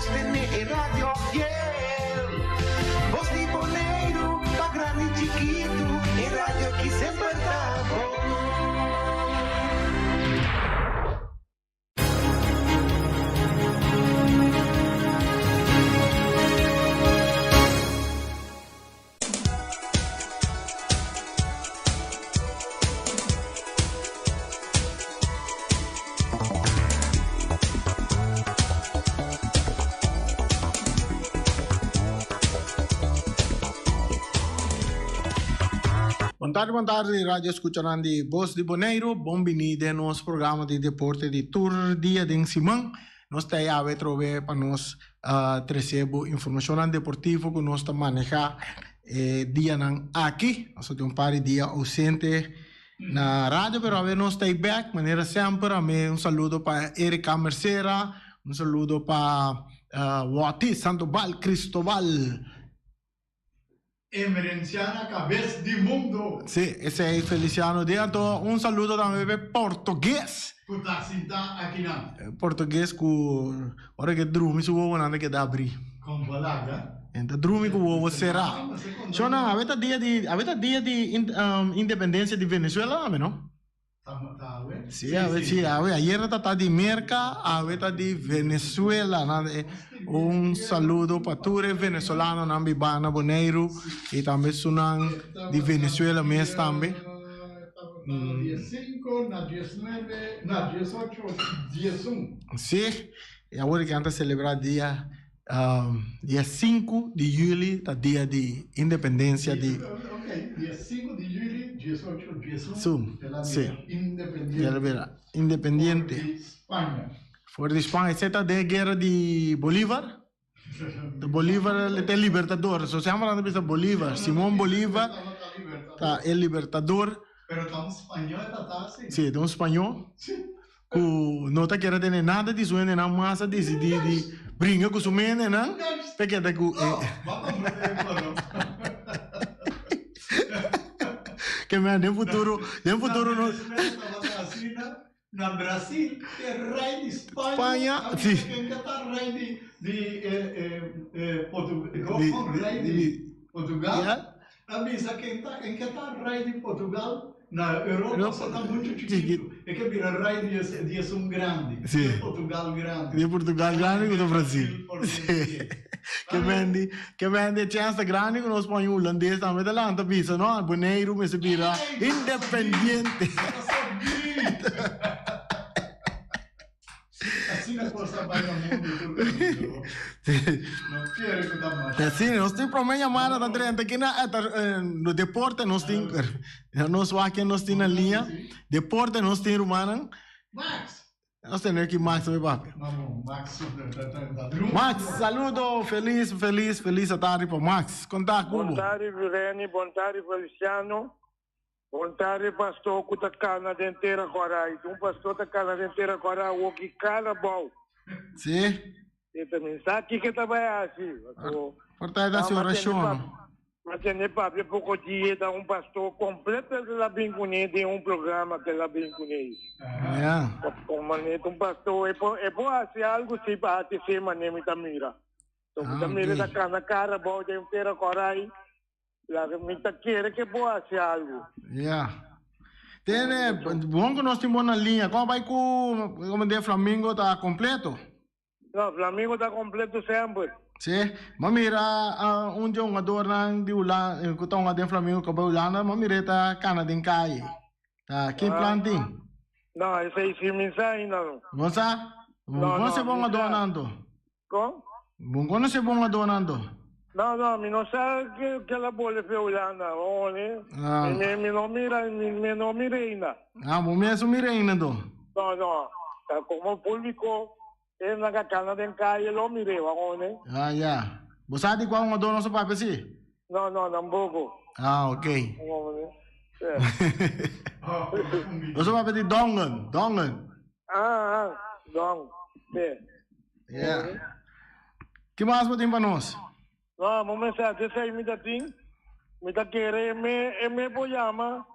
sostené e radio fiel. Bos di Boneiru, pa grandi i chikitu, e radio ki semper ta bon. Bon tardi, bon tardi, radio escuchanan di Bos di Boneiru. Bon bini den nos programa di deporte di tur dia den siman. Nos ta awe trobe pa nos trece bo informacionnan deportivo cu nos ta maneha e dianan aki. Nos a tin un par di dia ausente na radio, pero awe nos ta back manera semper. Ame un saludo pa Erika Mercera, un saludo pa Wati Sandoval Cristobal. Emerenciana cabes di mundo. Sí, esei Feliciano di. Anto un saludo tambe p'e portugues. Cu ta sinta akinan. Portugues cu ora ke drumi su wowonan ta keda abri. Con bo laga. E ta drumi cu wowo sera. Shona, awe ta dia di, awe ta dia di independencia di Venezuela tambe no? Sí, awe sí, awe. Ayer ta ta di Merca, awe ta di Venezuela. Un saludo pa tur e venezolanonan bibá na Boneiru y tambe esunnan di Venezuela mes tambe. Sí, y awor ke nan ta celebra dia Dia sinku di juli ta dia di independencia di. Ok, dia sinku di juli diesocho diesun Su, el a si. bira independiente. El a bira independiente. For di Spaña. For di Spaña. Esei ta den e guera di Bolívar. Ta Bolívar ta e libertador. So semper nan ta bisa Bolívar, Simón Bolívar ta e libertador. Pero ta un spañó e ta ta asi. Si, ta un spañó. Si. Ku no ta kere tene nada di su hendenan mas a disidí di bringa ku su mendenan ta keda ku e Ke men den futuro den futuro no Na Brasil e rei di Spaña Spaña si ken ke ta rei di di rei di Portugal A bisa ken ta ken ke ta rei di Portugal na Europa sa ta muchu chikitu. E ke bira rei di es di esun grandi, Sí. di Portugal grandi. Di Portugal grandi ku ta Brasil. Sí. Ke mendi ke mendi e chèns ta grandi ku nos spañol hulandes tambe ta lanta bisa no Boneiru mester bira independiente. Ta sabí. Asina cos a bay na mundo tur caminda bo. No kere cu ta masha. Si, nos tin prome yamada ta drenta aki na no deporte nos tin nos wak ken nos tin na liña. Deporte nos tin rumannan. Max. Nos tene aki Max mi papia. Max ta drumi. Max saludo felis felis felis atardi pa Max. Konta ku bo. Bon tardi Rene, bon tardi Feliciano. Bon tardi pastor ku ta kana den tera kòrá i un pastor ta kana den tera kòrá awor ki kana bou. Sí. E ta min sa kiko ta bai hasi. Paso Por ta e ta hasi orashon. Ma tende papia poko dia ta un pastor kompleto el a bin kuné den un programa ku el a bin kuné. Ya. Komo manera un pastor e por e por hasi algu si pa hasi esei manera mi ta mira. So mi ta mira ta kana kara bou den tera kòrá i Laga mi ta kere ke bo hasi algu. Ya. Tene, bon ku nos tin bo na liña. Kon a bai ku, komo de Flamingo ta kompleto? No, Flamingo ta kompleto semper. Si. Bo a mira un dje hungadornan di Hulanda, ku ta hunga den Flamingo ku a bai Hulanda, bo a mira e ta kana den kaye. Ta ki plan tin? No, esei si mi sa ainda no. Bo sa? No, Bo no, konose bo mi sa. hungadornan anto? Kon? Bo konosé bon adó anto? No, no, mi no sa ke ke la bole fe Hulanda, one. Ah. Mi, mi no mira, mi, mi no mira ainda. Ah, bo mes no mira ainda anto? No, no. Ta komo públiko, e nan ka kana den kaye lo mir'é, one. Ah, ya. Bo sa di kua un adó nos a papia si? No, no, tampoco. Ah, ok. Nos a papia di Dongen, Dongen. Ah, ah, Dong, sí. Yeah. Ki mas bo tin pa nos? No, mo mester haci esey mi ta tin. Mi ta kere e me, e me por yama,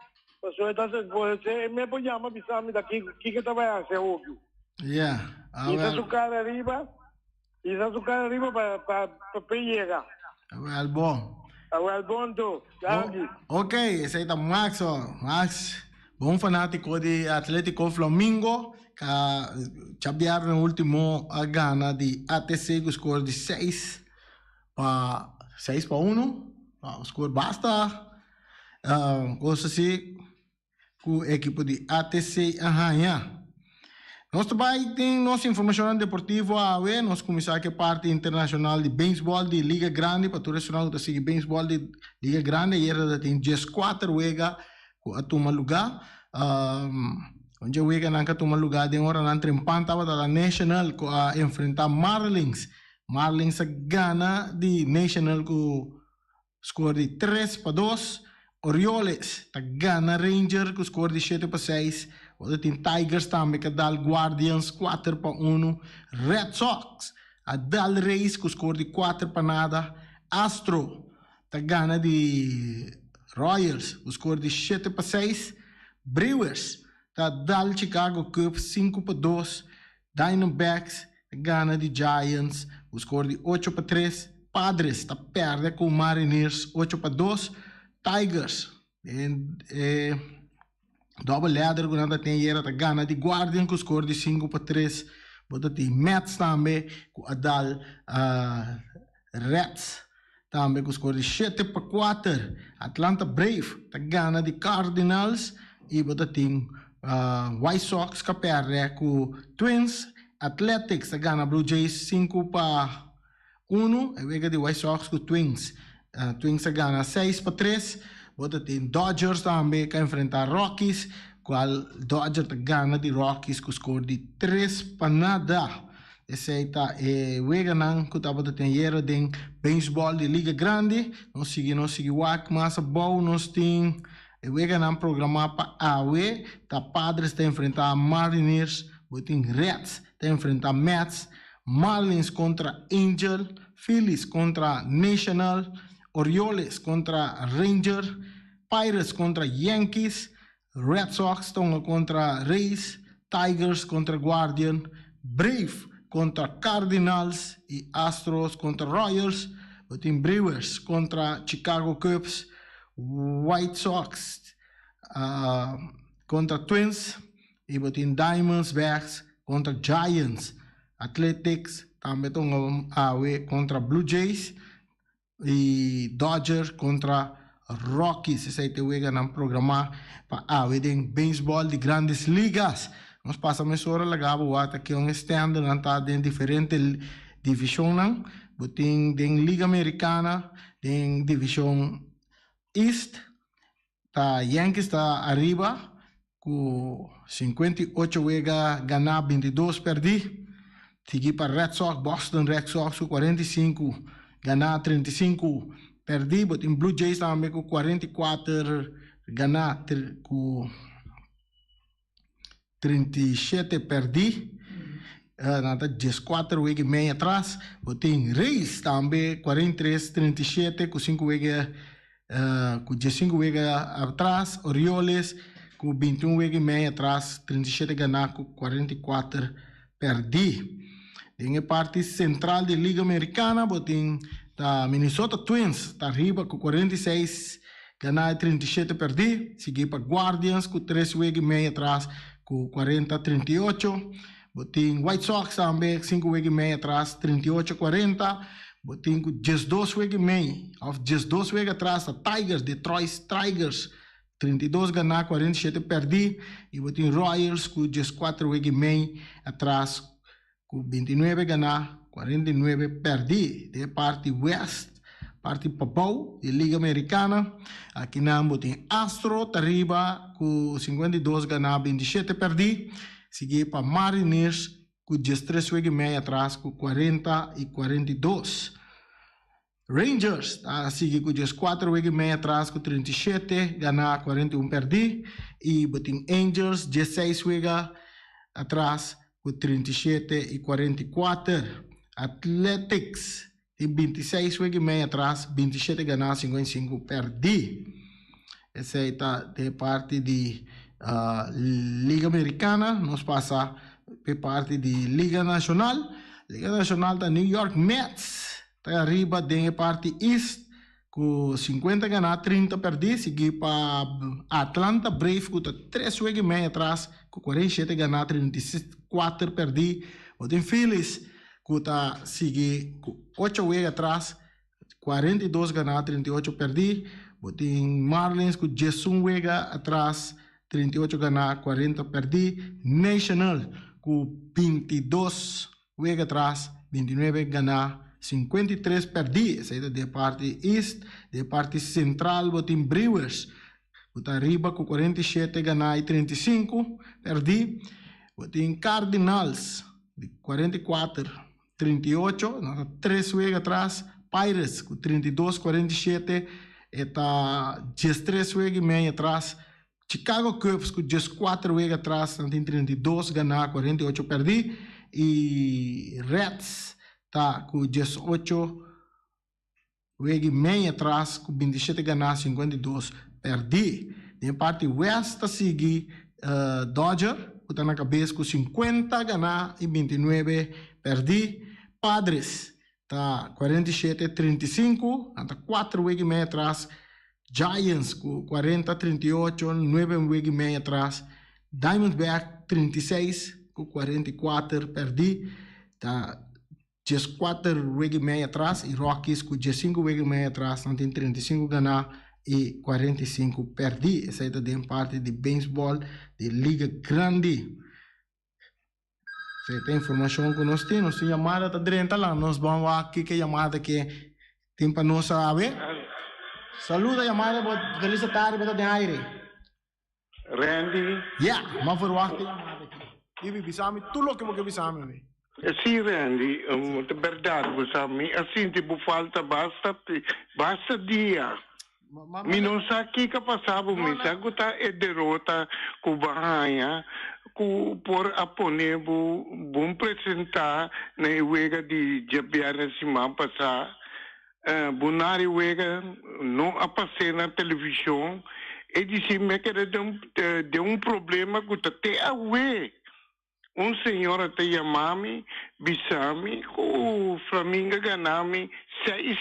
pasobra e ta se, e me por yama bisa mi ta kiko, kiko ta bay haci awoki. Yeah. Hisa su cara ariba. Hisa su cara riba pa pa pa p'e yega. Awel bon. Awel bon to. Danki. Ok, esei ta Max ho. Max, bon fanatico di Atletico Flamingo, ka djabièrnè ultimo a gana di ATC ku score di seis pa 6-1. Score basta kos asi. Ku ekipo di ATC a haña. Nos ta bai den nos informashonnan deportivo awe. Nos kuminsá ku e parti internashonal di beisbòl di Liga Grandi. Pa tur esnan ku ta sigui beisbòl di Liga Grandi, ayera ta tin dieskuater wega ku a tuma lugá. Un dje weganan ku a tuma lugá den oranan trempan tabata la National ku a enfrentá Marlins. Marlins a gana di National ku Skor di 3-2. Orioles ta gana Ranger ku skor di 7-6. Otro tin Tigers tambe ku a dal Guardians 4-1. Red Sox a dal Rays ku skor di 4-0. Astro ta gana di Royals ku skor di 7-6. Brewers ta dal Chicago Cubs 5-2. Diamondbacks ta gana di Giants ku skor di 8-3. Padres ta pèrdè ku Mariners 8-2. Tigers den e double header ku nan ta tin ayera ta gana di Guardian ku skor di 5-3. Bo ta tin Mets tambe ku a dal Reds tambe ku skor di 7-4. Atlanta Brave ta gana di Cardinals i bo ta tin White Sox ka pèrdè ku Twins. Athletics ta gana Blue Jays 5-1. E wega di White Sox ku Twins. Twins a gana 6-3. Bo ta tin Dodgers tambe ka enfrentá Rockies, kual Dodger ta gana di Rockies ku skor di 3-0. Esei ta e weganan ku tabata tin ayera den beisbòl di Liga Grandi. Nos sigui nos sigui wak mas abou nos tin e weganan programá pa awe. Ta Padres ta enfrentá Mariners, bo tin Reds ta enfrentá Mets, Marlins kontra Angel, Phillies kontra National, Orioles kontra Ranger, Pirates kontra Yankees, Red Sox ta hunga kontra Rays, Tigers kontra Guardian, Brave kontra Cardinals i Astros kontra Royals. Bo tin Brewers kontra Chicago Cubs, White Sox kontra Twins i bo tin Diamondbacks kontra Giants. Athletics tambe ta hunga awe kontra Blue Jays. I Dodgers kontra Rockies. Esei ta e weganan programá pa awe den beisbòl di Grandes Ligas. Nos pasa mesora laga bo wak ta kion e stèndernan ta den diferente divishonnan. Bo tin den Liga Amerikana den divishon East ta Yankees ta ariba ku 58 wega ganá 22 pèrdí. Sigui pa Red Sox, Boston Red Sox ku 45 ganá 35 pèrdí. Bo tin Blue Jays tambe ku 44 ganá ku 37 pèrdí. Nan ta 14 wega i mei atras. Bo tin Rays tambe 43 37 ku 5 wega ku 15 wega atras. Orioles ku 21 wega i mei atras, 37 ganá ku 44 pèrdí. Den e parti sentral di Liga Amerikana bo tin ta Minnesota Twins ta riba ku 46 ganá i 37 pèrdí, sigui pa Guardians ku 3 wega i mei atras ku 40 38. Bo tin White Sox tambe 5 wega i mei atras 38 40. Bo tin ku 12 wega i mei òf 12 wega atras ta Tigers, Detroit Tigers 32 ganá, 47 pèrdí i bo tin Royals ku 14 wega i mei atras ku 29 ganá, 49 pèrdí. Den e parti west, parti pabou di Liga Amerikana, akinan bo tin Astro ta riba ku 52 ganá, 27 pèrdí, sigui pa Mariners ku 13 wega i mei atras ku 40 i 42. Rangers ta sigui ku 14 wega i mei atras ku 37 ganá, 41 pèrdí i bo tin Angels 16 wega atras ku 37 i 44. Athletics tin 26 wega i mei atras, 27 ganá, 55 pèrdí. Esei ta den parti di Liga Amerikana. Nos pasa p'e parti di Liga Nashonal. Liga Nashonal ta New York Mets ta ariba den e parti East ku 50 ganá 30 pèrdí, sigui pa Atlanta Brave ku ta tres wega i mei atras ku 47 ganá 34 pèrdí. Bo tin Phillies ku ta sigui ku ocho wega atras 42 ganá 38 pèrdí. Bo tin Marlins ku 11 wega atras 38 ganá 40 pèrdí. National ku 22 wega atras 29 ganá 53 pèrdí. Esei ta den parti East. Den parti Central bo tin Brewers ku ta ariba ku 47 ganá i 35 pèrdí. Bo tin Cardinals di 44 38, nan ta tres wega atras. Pirates ku 32 47 e ta 13 wega i mei atras. Chicago Cubs ku 14 wega atras, nan tin 32 ganá, 48 pèrdí. I Reds ta ku 18 wega i mei atras ku 27 ganá, 52 pèrdí. Den parti West ta sigui Dodger ku ta na kabes ku 50 ganá i 29 pèrdí. Padres ta 47 35, nan ta 4 wega i mei atras. Giants ku 40 38, 9 wega i mei atras. Diamondback 36 ku 44 pèrdí ta 14 wega i mei atras i Rockies ku 15 wega i mei atras nan tin 35 ganá i 45 pèrdí. Esei ta den parti di beisbòl di Liga Grandi. Esei ta informashon ku nos tin. Nos tin yamada ta drenta lan. Nos ban wak kiko e yamada ke tin pa nos awe. Saluda yamada bo felis tardi bo ta den aire. Randy. Ya, m'a verwacht e yamada aki. Ibi, bisa mi tur loke bo ke bisa mi awe. Sí, Randy, ta berdad bo sa. Mi a sinti bo falta basta, basta dia. Mi no sa kiko a pasa bo, mi sa ku ta e derota ku bo a haña ku por a pone bo bon presentá na e wega di djabièrnè siman pasá. Bo nari wega no a pas'é na televishon. E disi mi a keda den un problema ku ta te awe. Un señora ta yama mi, bisa mi ku Flamingo a gana mi seis,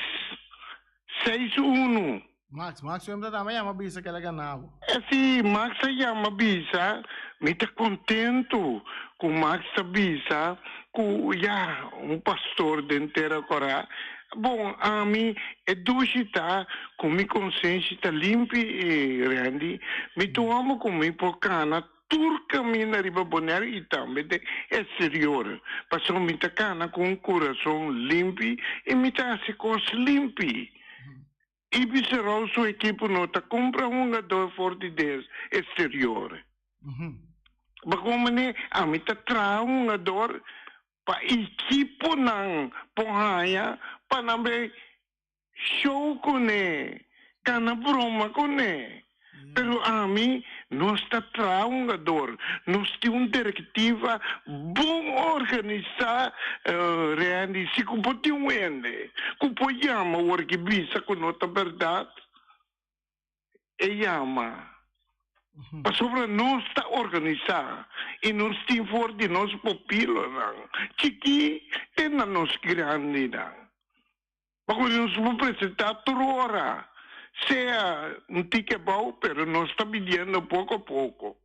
seis unu. Max, Max su ta dama yama bisa ku el a gana bo. Si, Max a yama bisa, mi ta kontentu ku Max ta bisa ku ya, un pastor den Tera Kòrá. Bon, ami e dushi ta ku mi konsenshi ta limpi, Randy. Mi ta un hòmber ku mi por kana Tur kaminda riba Bonaire i tambe den eksterior, pasobra mi ta kana ku un kurason limpi i mi ta hasi kos limpi. Ibiserow su ekipo no ta kumpra hungador for di den eksterior. Bakon manera ami ta traha hungador pa ekiponan por haña pa nan bay Show kuné, kana broma kuné. Pero ami, nos ta traha hungador, nos tin un direktiva bon organisá, Randy, si ku bo tin un hende ku por yama wor ki bisa ku no ta bèrdat, e yama. Pasobra nos ta organisá i nos tin for di nos pupilonan chikí te na nos grandinan. Pasobra nos por presentá tur ora, sea un tiki abou, pero nos ta midiendo poko a poko.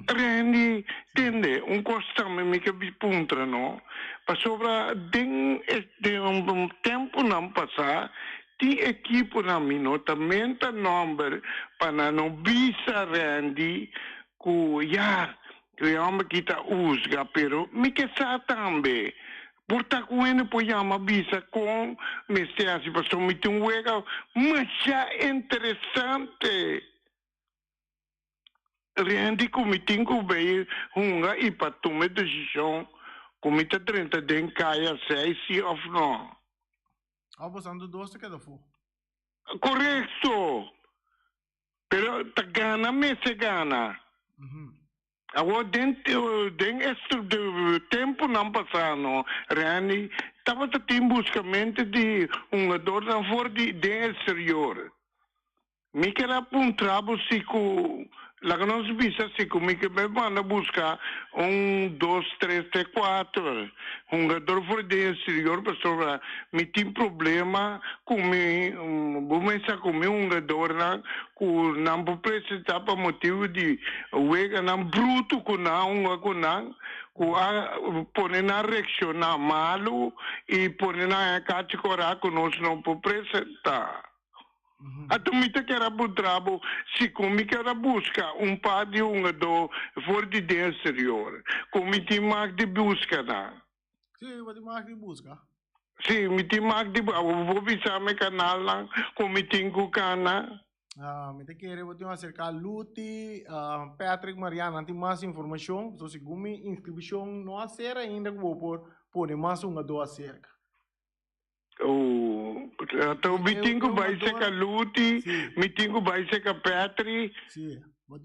Randy, tende, un kos tambe mi ke puntra no, pasobra den e tempunan pasá tin ekiponan mi no ta menta nòmber pa nan no bisa Randy ku ya, ku e hòmber aki ta husga, pero mi ke sa tambe Por ta ku hende por yama bisa kon mester hasi pasobra mi tin un wega masha interesante. Rende ku mi tin ku bay hunga i pa tuma e desishon ku mi ta drenta den kaya seis si òf no. Òf bo santu dos ta keda afó. Korekto! Pero ta gana mester gana. Awor den den e tempunan pasá no, Randy, tabata tin buskamentu di hungadornan for di den eksterior. Mi ker a puntra bo si ku, laga nos bisa si ku mi ke bai manda buska un, dos, tres te kuater hungador for den exterior pasobra mi tin problema ku mi, bo mester sa ku mi hungadornan ku nan por presenta pa motibu di weganan brutu ku nan a hunga ku nan ku a pone nan reakshoná malu i pone nan haña kachi kora ku nos no por presenta. Anto mi ta kere a puntra bo si ku mi kere a buska un par di hungadó for di den exterior, ku mi tin mag di buska nan? Sí, bo tin mag di buska. Sí, mi tin mag di buska. Bo por bisa mi kanalnan ku mi tin ku kana? Mi ta kere bo tin aserka Luti, Patrick, Mariana, nan tin mas informashon. So segun mi inskripshon no a sera ainda ku bo por pone mas hungadó aserka. Oh, anto mi tin ku bai seka Luti, mi tin ku bai seka Petri.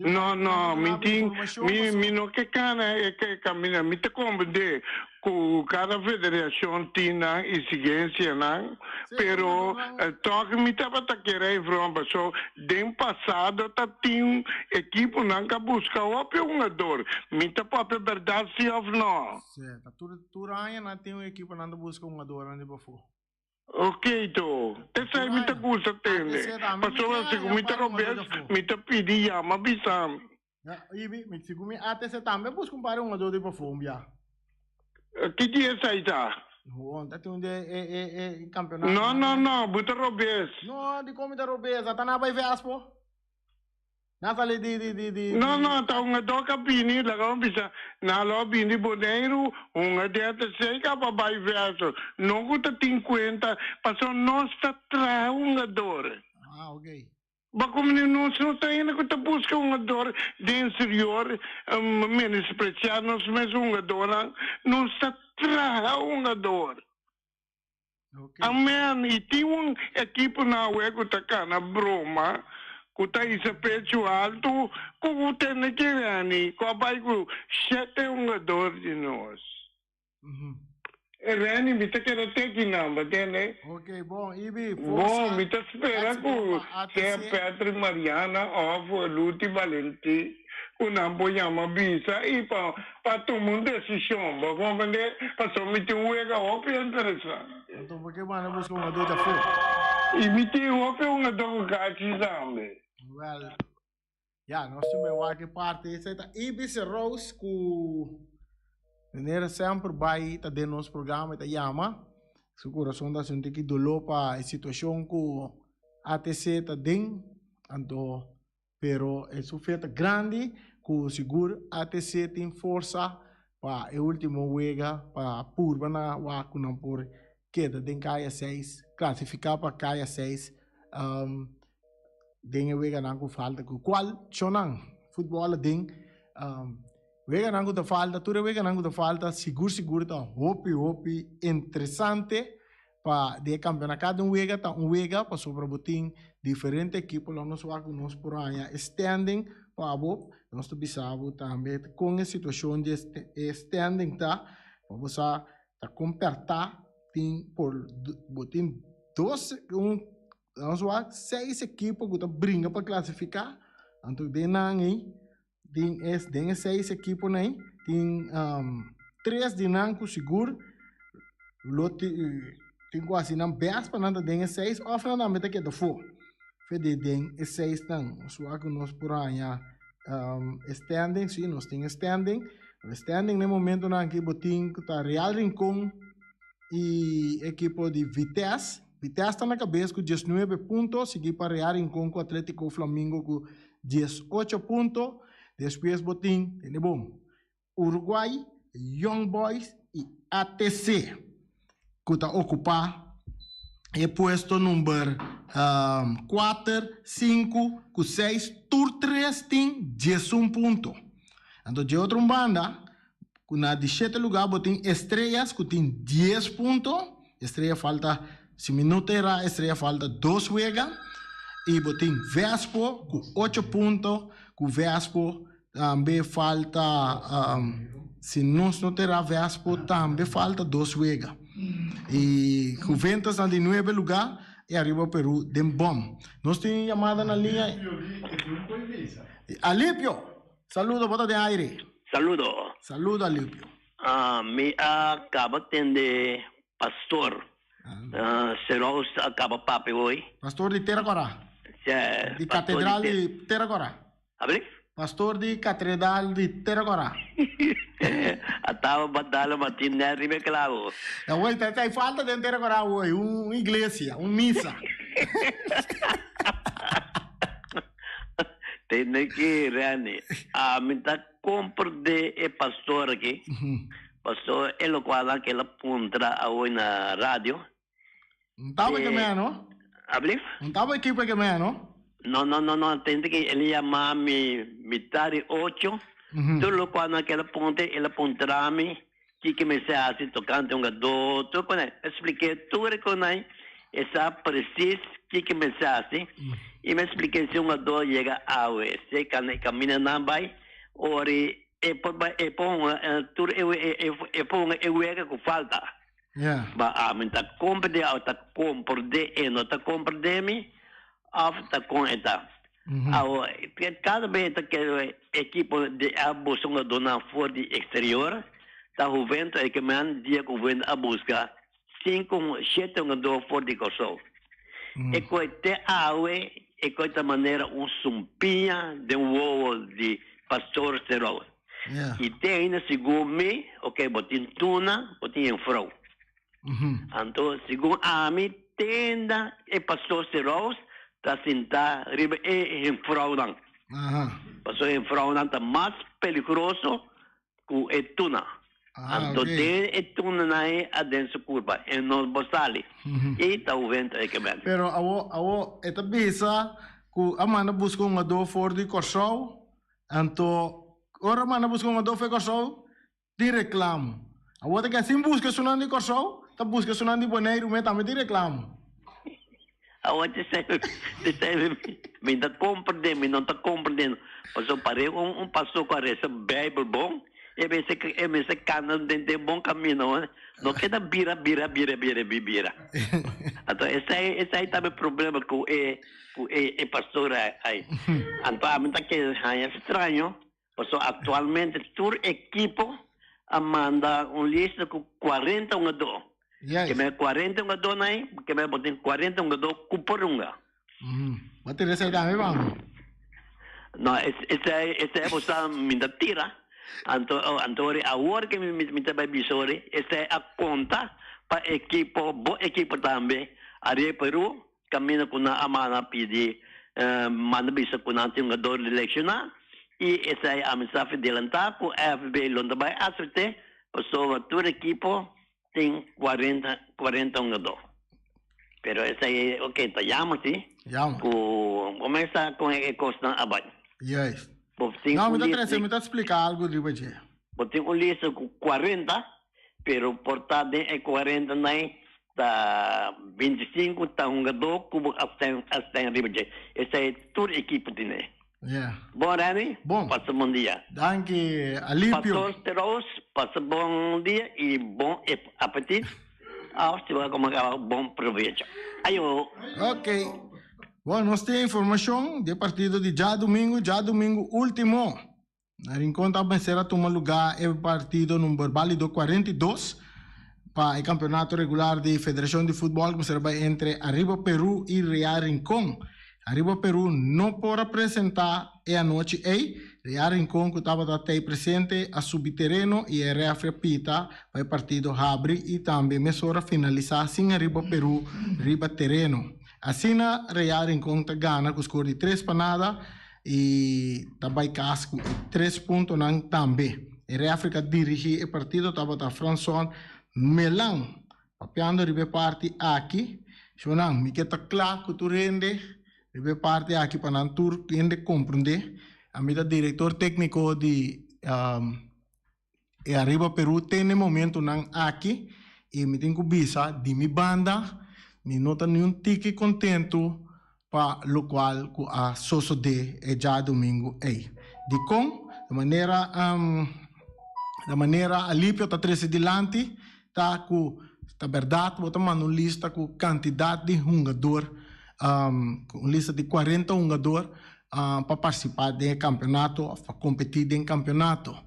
No, no, mi tin, mi, mi no ke kana e kaminda. Mi ta komprendé ku kada federashon tin nan eksigensianan, pero tòg mi tabata kere informá paso den pasado ta tin ekiponan ka buska hopi hungador. Mi ta papia bèrdat si òf no? Sí, ta tur tur aña nan tin un ekipo nan ta buska hungadornan di pafó. Ok to, esei mi ta gusta tende, pasobra segun mi ta robes mi ta pidi yama bisa mi. Ya, Ibi, mi segun mi ATC tambe buska un par di hungador di pafó un bia. Ki dia esei ta? Ho, ta tin un dia e e e campeonato. No, no, no, bo ta robes. No, dikon mi ta robes? Ata nan a bai Vespo. Nan sali di di di di. No no ta hungadó ka bini laga mi bisa nan lo a bini Boneiru hunga den ATC ka pa bai verso no ku ta tin kuenta pasobra nos ta traha hungador. Ah ok. Ba komo ni nos no ta hende ku ta buska hungador den exterior menospreciá nos mes hungadornan nos ta traha hungador. Amen y tin un ekipo na awe cu ta cana broma cu ta hisa pecho alto cu cu tene ki Renny cu a bay cu shete hungador di nos. E Renny mi ta keda teki nan ba tende. Ok bon Ibi forsa. Bon mi ta spera cu sea Patrick Mariana of Luti Valentin cu nan por yama bisa y pa Pa tuma un desishon, bo a komprendé? Pasobra mi tin un wega hopi interesante. Anto por ke banda buska un hungadó djafó? I mi tin hopi hungadó ku kachi tambe. Wèl, ya, nos tin bai wak e parti. Esei ta Ibis Rose ku manera semper bai ta den nos programa, e ta yama. Su kurason ta hasi un tiki doló pa e situashon ku ATC ta den. Anto Pero e su fe ta grandi cu sigur ATC tin forsa pa e ultimo wega pa purba na wak cu nan por keda den caya seis, clasifica pa caya seis den e weganan cu falta cu cual chonan futbol aden weganan cu ta falta tur e weganan cu ta falta sigur sigur ta hopi hopi interesante. Pa di e campeonato cada un wega ta un wega pasobra bo tin diferente ekipo lo nos wak ku nos por haña e standing pa bo nos ta bisa bo tambe kon e situacion di e standing ta pa bo sa ta kon perta tin por bo tin dos un nos wak seis ekipo ku ta bringa pa clasifica anto den nan ei Den e den e seis ekiponan ei tin tres di nan ku sigur lo tin ku hasi nan bèst pa nan ta den e seis òf nan tambe ta keda afó. Fe di den e seisnan nos wak ku nos por haña e standing, si nos tin e standing. E standing na e momentonan aki bo tin ku ta Real Rincon i ekipo di Vitesse. Vitesse ta na kabes ku diesnuebe punto, sigui pa Real Rincon ku Atletico Flamingo ku 18 punto. Despues bo tin, tende bon, Uruguay, Young Boys y ATC cu ta ocupa e puesto number 4, 5 cu 6. Tur tres tin 11 punto. Anto dje otro un banda, cu na di shete lugar bo tin Estrellas cu tin 10 punto. Estrella falta, si mi no ta erá, Estrella falta dos wega. Y bo tin Vespo cu ocho punto, cu Vespo tambe falta, si nos no ta erá, Vespo tambe falta dos wega. Y Juventus na di nuebe lugar. e Ariba Peru den bom. Nos tin yamada na liña. Alipio, saludo, bo ta den aire. Saludo. Saludo Alipio. Mi a caba tende pastor Serous a caba papia hoy. Pastor di Tera Cora. Di Catedral di Tera Cora. Abri? Pastor di Catredal di Tera Cora. Ataba batala batin net riba e clavo. Awor ta ta falta den Tera Cora awor un iglesia, un misa. Tende ki Randy, ami ta comprende e pastor aki. Pastor e locual nan kela puntra awor na radio. Un taba ke mea no? Ablief? Un taba ekipo ke mea no? No, no, no, no. Tende ke el yama mi mitad di ocho. Tur locual nan kela puntra, el a puntra mi kiko mester hasi tocante un gadó, tur con ei. Expliké tur e con ei. E sa precies kiko mester hasi. I mi expliké si un gadó yega awe, si e camina nan bai, ori e por bai, e por hunga tur e, e por hunga e wega cu falta. Ma ami ta comprende of ta comprende e no ta comprende mi of ta con e ta. Awo cada bes ta kere ekipo di a busca un jugadornan for di exterior ta Juventus e ke men dia cu Juventus a busca cinco shete jugador for di Corsou. E koe te awe e koe ta manera un sumpiña den wowo di Pastor Serou. I te ainda segun mi, ok, bo tin tuna, bo tin e vrou. Anto segun ami, te ainda e pastor Serous ta sintá riba e henvrounan. Pasobra e henvrounan ta mas peligroso ku e tuna. Anto den e tunanan ei aden su kurpa e no por sali. I ta huvento e kebel. Pero awo, awo e ta bisa ku a manda buska un adó for di Kòrsou. Anto, ora manda buska un adofe Kòrsou, tin reklamo. Awor ta ke sin buska esunnan di Kòrsou, ta buska esunnan di Boneiru me tambe tin reklamo. Awor te sey, te sey mi ta komprende, mi no ta komprende. Pasobra pare un un pastor ku a resa Beibel bon, e mester e mester kanda den den bon kamino, no keda bira bira bira bira bira. Anto esei esei ta mi problema ku e Ku e e pastor ai. Anto ami ta kere haña straño, pasobra aktualmente tur ekipo a manda un lista ku kuarenta hungadó. Ke men kuarenta hungadónan ei, ke men bo tin kuarenta hungadó ku por hunga. Bo tira esei tambe pa mi? No, esei esei bo sa mi ta tira. Anto anto ori awor ke mi mi ta bai bisa ori, esei a konta pa ekipo, bo ekipo tambe, Arie Peru, Caminda cu nan a manda pidi manda bisa cu nan tin un gador lesioná y esai a mester a delantá cu FB lo no ta bay acepté pasobra tur ekipo tin cuarenta cuarenta un gador. Pero esai ok ta yama si Yama. cu comenzá con e cosnan a bay. Juist. Bo tin No, un mi ta lista trece, di mi ta splica algo riba dje. bo tin un lista cu cuarenta Pero por ta den e cuarenta nai ta bintisinku ta hungadó ku bo a stem a stem riba dje. Esei tur ekipo tine. Yeah. Bon Remy, Bon. pasa bon dia. Danki Alipio. Pastor Steroos, pasa bon dia i bon apetit. Of si bo a kome kaba bon provecho. Ayo. Ok. Bon, nos tin informashon di e partido di djadumingu, djadumingu ultimo. Na Rincon ta mester a tuma lugá e partido number bálido 42 pa e kampeonato regular di Federashon di Futbòl ku mester a bai entre Arriba Peru i Real Rincon. Arriba Peru no por a presentá e anochi ei. Real Rincon ku tabata tei presente a subi tereno i e rèfri a pita pa e partido habri i tambe mesora finalisá sin Arriba Peru riba tereno. Asina Real Rincon ta gana ku skor di tres pa nada. I ta bai kas ku e tres puntonan tambe. E refri ku a dirigí e partido tabata Franson Melan. Papiando riba e parti aki, shownan, mi ke ta kla ku tur hende riba e parti aki pa nan tur hende komprendé. Ami ta direktor tékniko di e Arriba Peru te n'e momentunan aki i mi tin ku bisa di mi banda mi no ta niun tiki kontentu pa lokual ku a sosodé e djadumingu ei. Dikon? Di manera di manera Alipio ta trese dilanti ta ku. Ta berdad bo ta manda un lista cu cantidad di hungador, un lista di 40 hungador pa participa den e campeonato of pa competi den campeonato.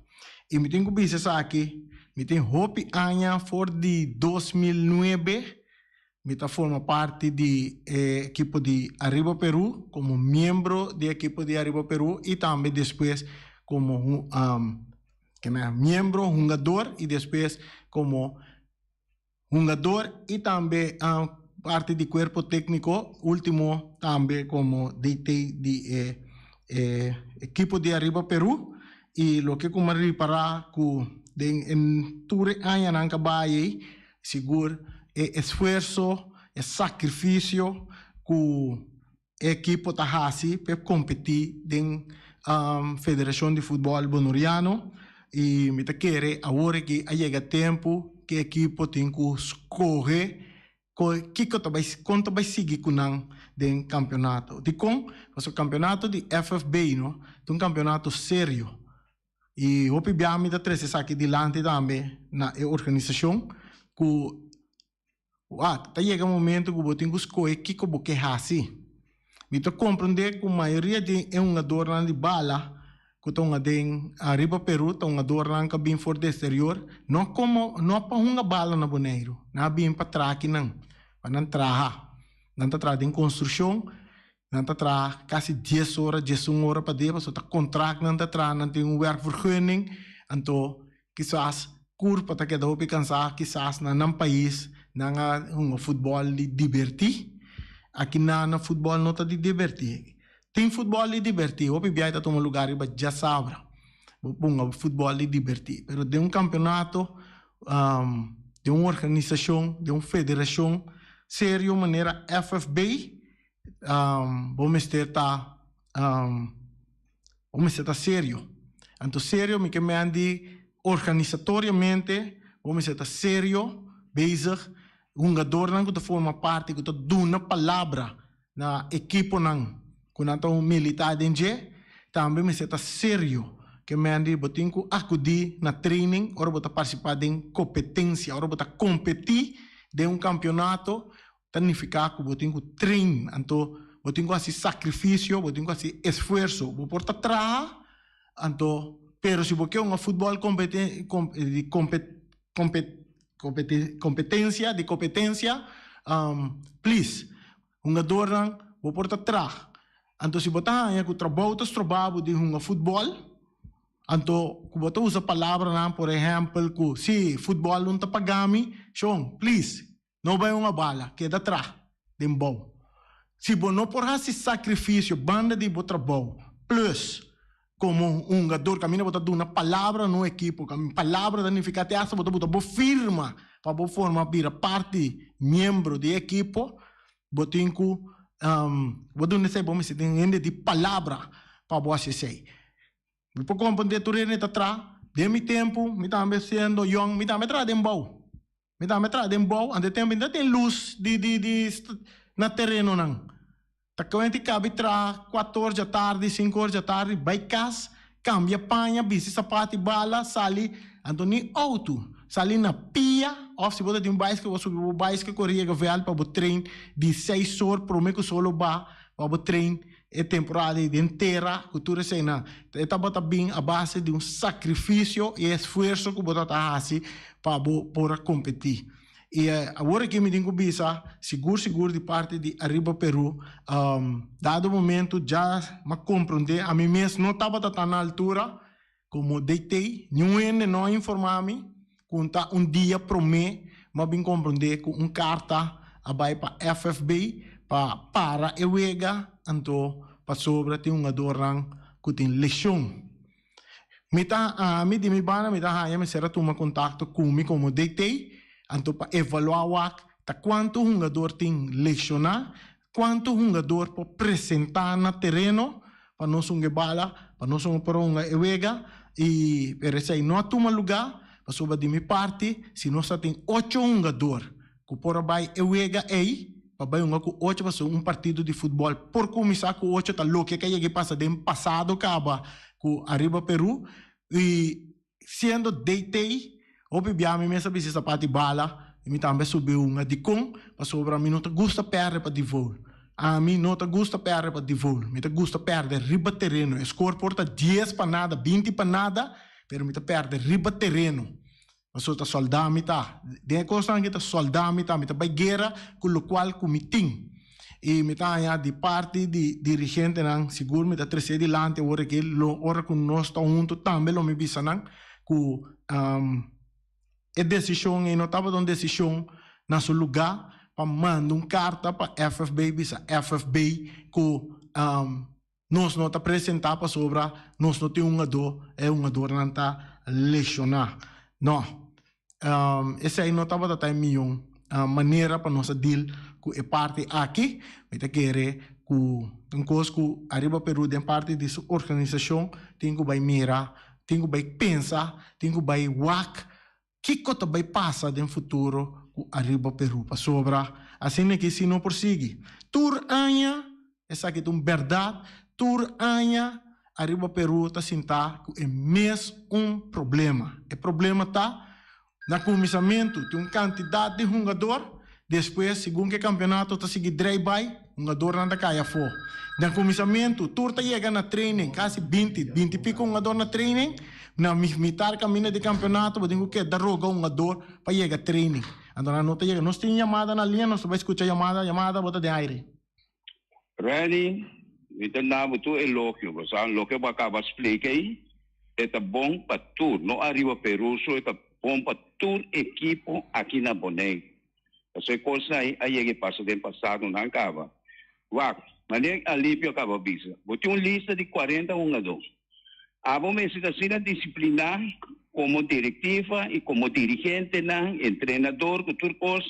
Y mi tin cu bisa esaki, mi tin hopi aña for di 2009 mi ta forma parti di e ekipo di Arriba Peru como miembro di e ekipo di Arriba Peru y tambe despues como miembro hungador y despues como hungador y tambe parti di cuerpo tecnico, ultimo tambe como DT di e ekipo di Arriba Peru. Y loke cu mi a ripara cu den e tur e añanan cu a bay ey, sigur e esfuerso, e sacrificio cu e ekipo ta hasi p'e kompetí den Federashon di Futbòl Bonoriano i mi ta kere awor aki a yega tempu ku e ekipo tin ku skohe kiko ta bai kon ta bai sigui ku nan den kampionato. Dikon? Pasobra kampionato di FFB no ta un kampionato serio i hopi bia mi ta trese esaki dilanti tambe na e organisashon ku Wak, ta yega momento ku bo tin ku skohe kiko bo ke hasi. Mi ta komprendé ku mayoria di e hungadornan di bala ku ta hunga den ariba Peru ta hungadornan ku a bin for di eksterior, no komo no pa hunga bala na Boneiru, nan a bin pa traha akinan, pa nan traha. Nan ta traha den konstrukshon, nan ta traha kasi dies ora, diesun ora pa dia, pasobra ta kontrakt nan ta traha, nan tin un werkvergunning, anto Kisas kurpa ta keda hopi kansá, kisas na nan pais nan a hunga futbòl di dibertí. Aki na na futbòl no ta di dibertí. Tin futbòl di dibertí, hopi biaha ta tuma lugá riba djasabra. Bo hunga futbòl di dibertí, pero den un kampeonato, den un organisashon, den un federashon serio manera FFB, bo mester ta. Bo mester ta serio. Anto serio mi ke men di organisatoriamente bo mester ta serio bezig. Hungadornan ku ta forma parti ku ta duna palabra na ekiponan ku nan ta milita den dje tambe mester ta serio. Ke men di bo tin ku akudi na training ora bo ta partisipa den kompetensia, ora bo ta kompeti den un kampionato. Ta nifiká ku bo tin ku train, anto bo tin ku hasi sakrifisio, bo tin ku hasi esfuerso. Bo por ta traha, anto, pero si bo ke hunga futbòl kompete di kompetensia, di kompetensia, please, hungadornan, bo por ta traha. Anto si bo ta haña ku trabou ta stroba bo di hunga futbòl, Anto ku bo ta usa palabranan, por ehèmpel, ku si futbòl no ta paga mi, shon, please, No bai un abala, keda tra den bou. Si bo no por hasi sakrifisio banda di bo trabou, plus komo hungador kaminda bo ta duna palabra na un ekipo, palabra ta nifiká te asta bo ta buta bo firma pa bo forma bira parti, miembro di e ekipo, bo tin ku bo duna esei bo mester tin hende di palabra pa bo hasi esei. Mi por komprendé tur hende ta tra, den mi tempu mi tambe siendo yòn mi tambe tra den bou. Mi tambe traha den bou, ante tempu ainda tin lus di di di na terenonan. Ta kawenti kabi traha kuater or djatardi, sinku or djatardi, bai kas, kambia paña, bisti sapati, bala, sali, anto ni outo, sali na pia òf si bo ta tin un baiskel bo subi bo baiskel kore yega vèlt pa bo train di seis or prome ku sol lo baha pa bo train E temporada ei den tera ku tur eseinan, e tabata bin a base di un sakrifisio i esfuerso ku bo tabata hasi pa bo por a kompetí. I awor aki mi tin ku bisa sigur sigur di parti di Ariba Peru, dado momento dja m'a komprondé ami mes no tabata tan na altura komo DT, niun hende no a informá mi ku ta un dia promé m'a bin komprondé ku un karta a bai pa FFB pa para e wega anto pasobra tin hungadornan ku tin leshon. Mi ta ami di mi banda mi ta haña mester a tuma kontakto ku mi komo DT anto pa evaluá wak ta kuantu hungador tin leshoná, kuantu hungador por presentá na tereno pa nos hunga e bala, pa nos por hunga e wega y pero esey no a tuma luga pasobra di mi parti si nos ta tin ocho hungador cu por a bay e wega ey pa bay hunga cu ocho pasobra un partido di futbol por cuminsa cu ocho ta loke cu a yega y pasa den pasado caba cu Ariba Peru y siendo DT hopi bia mi mes a bisti zapati bala. I mi tambe a subi hunga. Dikon? Pasobra mi no ta gusta pèrdè pa default. Ami no ta gusta pèrdè pa default. Mi ta gusta pèrdè riba tereno. E skor por ta dies pa nada, binti pa nada, pero mi ta pèrdè riba tereno. Pasobra ta sòldá mi ta. Den e kosnan aki ta sòldá mi ta. Mi ta bai guera ku lokual ku mi tin. I mi ta haña di parti di dirigentenan, sigur mi ta tres'é dilanti awor aki, lo ora ku nos ta huntu tambe lo mi bisa nan ku e desishon ei no tabata un desishon na su lugá pa manda un karta pa FFB bisa FFB ku nos no ta presentá pasobra nos no tin hungadó, e hungadornan ta leshoná. No, esei no tabata ta e mihó manera pa nos a deal ku e parti aki. Mi ta kere ku un kos ku Ariba Peru den parti di su organisashon tin ku bai mira, tin ku bai pensa, tin ku bai wak Kiko ta bai pasa den futuro ku Ariba Peru? Pasobra asina ki si no por sigui. Tur aña, esaki ta un bèrdat, tur aña Ariba Peru ta sintá ku e mes un problema. E problema ta, na kuminsamentu tin un kantidat di hungador, despues segun ku e kampeonato ta sigui drei bai, hungadornan ta kai afó. Na kuminsamentu tur ta yega na training, kasi binti, binti piko hungador na training, Na mitar kaminda di kampeonato bo tin ku keda roga hungador pa yega training. Anto nan no ta yega. Nos tin yamada na liña, nos ta bai skucha yamada, yamada bo ta den aire. Renny, mi ta na bo tur elogio, bo sa loke bo a kaba splika ei, e ta bon pa tur, no ariba Peru so, e ta bon pa tur ekipo aki na Boneiru. Pasobra e kosnan ei a yega e pasa den pasado, nan kaba. Wak, manera Alipio a kaba bisa, bo tin un lista di kuarenta hungadó. Abo mester ta asina disipliná komo direktiva i komo dirigentenan, entrenador ku tur kos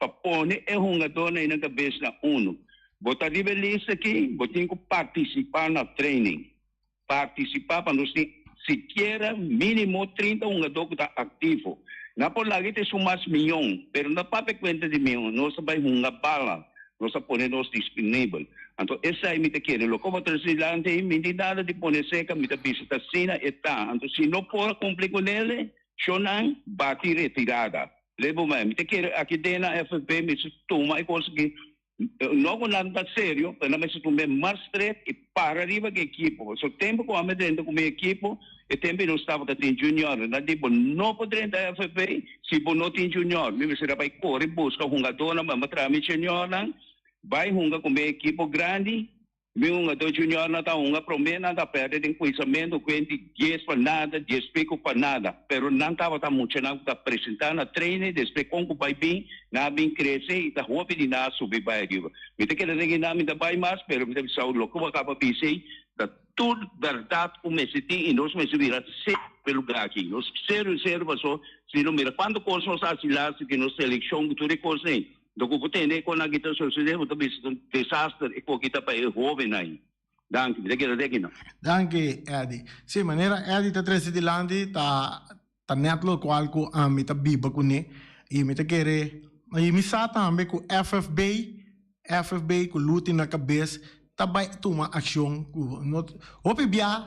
pa pone e hungadónan ei nan kabes na unu. Bo ta riba e lista aki, bo tin ku partisipá na training. Partisipá pa nos tin sikiera mínimo 30 hungadó ku ta aktivo. Nan por laga ta esun mas mion, pero no papia kuenta di mion, nos ta bai hunga bala. Nos a pone nos disponibel. Anto esei mi ta kere. Loke bo trese dilanti ei, mi tin nada di pone seka, mi ta bisa ta asina e ta. Anto si no por a kumpli ku nele, shonnan bati retirada. Lei bo mai, mi ta kere aki den na FFB mester tuma e kos aki, no ku nan ta serio, pero nan mester tuma e mas stret i para riba ku e ekipo. Pasobra tempu ku ami a drenta ku mi ekipo, E tempu ei nos tabata tin junior. Nan di bo no por drenta FFA si bo no tin junior. Mi mester a bai kore buska hungadónan pa mi traha mi juniornan bai hunga ku mi ekipo grandi. Mi hungadó juniornan ta hunga promé nan ta pèrdè den kuinsamentu kuenti dies pa nada, dies piku pa nada. Pero nan tabata muchanan ku ta presentá na training despues kon ku bai bin nan a bin krese i ta hopi di nan a subi bai ariba. Mi ta keda den kinan mi ta bai mas pero mi ta bisa loke bo a kaba bisa ei ta Tur bèrdat ku mester tin i nos mester bira serio pa e lugá aki. Nos serio serio paso si no mira kuantu kos nos a hasi laatste ku nos selekshon ku tur e kosnan ei. Enton ku bo tende e konan aki ta sosodé bo ta bisa ta un desaster e koki ta pa e hóbennan ei. Danki. Mi ta keda te aki nan. Danki Eddy. Sí, manera Eddy ta trese dilanti ta ta nèt lokual ku ami ta biba kuné i mi ta kere i mi sa tambe ku FFB FFB ku Luti na kabes ta bai tuma akshon ku no hopi bia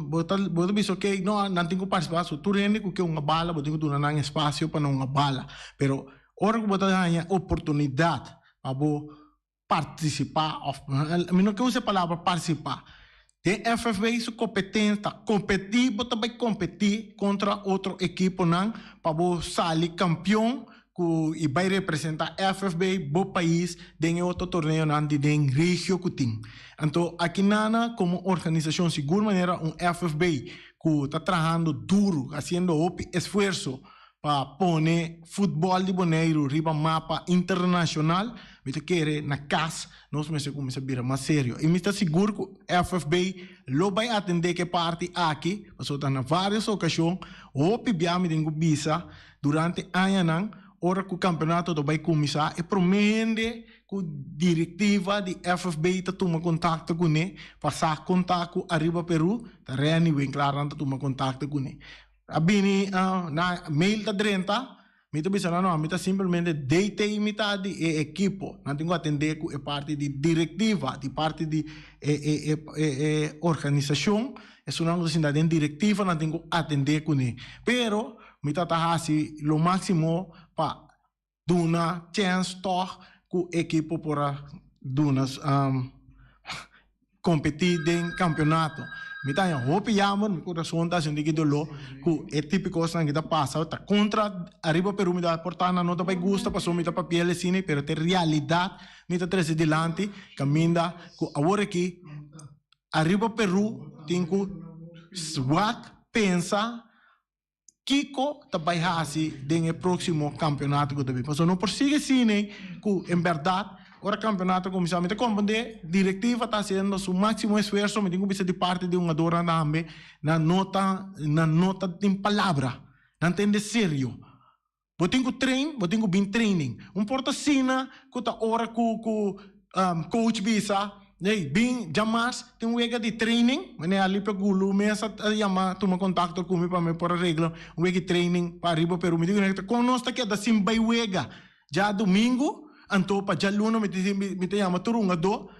bo ta bo ta bisa ok no nan tin ku partisipá so tur hende ku ke hunga bala bo tin ku duna nan espasio pa nan hunga bala pero ora ku bo ta haña oportunidat pa bo partisipá òf mi no ke usa e palabra partisipá den FFB su kompetensia ta kompetí bo ta bai kompetí kontra otro ekiponan pa bo sali kampion ku i bai representá FFB bo pais den e otro torneonan di den regio ku tin. Anto aki nana komo organisashon sigur manera un FFB ku ta trahando duru hasiendo hopi esfuerso Pa pone futbòl di Boneiru riba mapa internashonal, mi ta kere na kas nos mester kuminsá bira mas serio. I mi ta sigur ku FFB lo bai atendé ku e parti aki, pasobra ta na vários okashon hopi bia mi tin ku bisa durante añanan ora ku kampeonato ta bai kuminsá e promé hende ku direktiva di FFB ta tuma kontakto kuné pa sa konta ku Ariba Peru ta Renny Winklaar nan ta tuma kontakto kuné. A bini na mail ta drenta, mi ta bisa nan no, mi ta simplemente DT mitad di e ekipo. Nan tin ku atendé ku e parti di direktiva, di parti di e e e e organisashon, esunnan ku ta sinta den direktiva nan tin ku atendé kuné. Pero mi ta ta hasi lo máksimo pa. Duna chèns tòg ku ekipo por a duna kompetí den kampionato. Mi ta haña hopi yamber, mi kurason ta hasi un tiki doló ku e tipo kosnan aki ta pasa. Ta kontra ariba Peru mi ta por ta nan no ta bai gusta pasobra mi ta papia el asina pero ta e realidat mi ta trese dilanti kaminda ku awor aki ariba Peru tin ku wak pensa Kiko ta bai hasi den e próksimo kampionato ku ta bin? Pasobra no por sigui asina ku en bèrdat ora kampionato kuminsá mi ta komprendé direktiva ta hasiendo su máksimo esfuerso, mi tin ku bisa di parti di hungadornan tambe nan no ta nan no ta tin palabra, nan tende serio. Bo tin ku train, bo tin ku bin training. Un por ta asina ku ta ora ku ku coach bisa, hey, bin djamas tin un wega di training. Meneer Alipio Gulu mes a yama tuma kontakto ku mi pa mi por a regla un wega di training pa ariba Peru. Mi di ku kon nos ta keda sin bai wega djadumingu, anto pa djaluna mi ta mi ta yama tur hungadó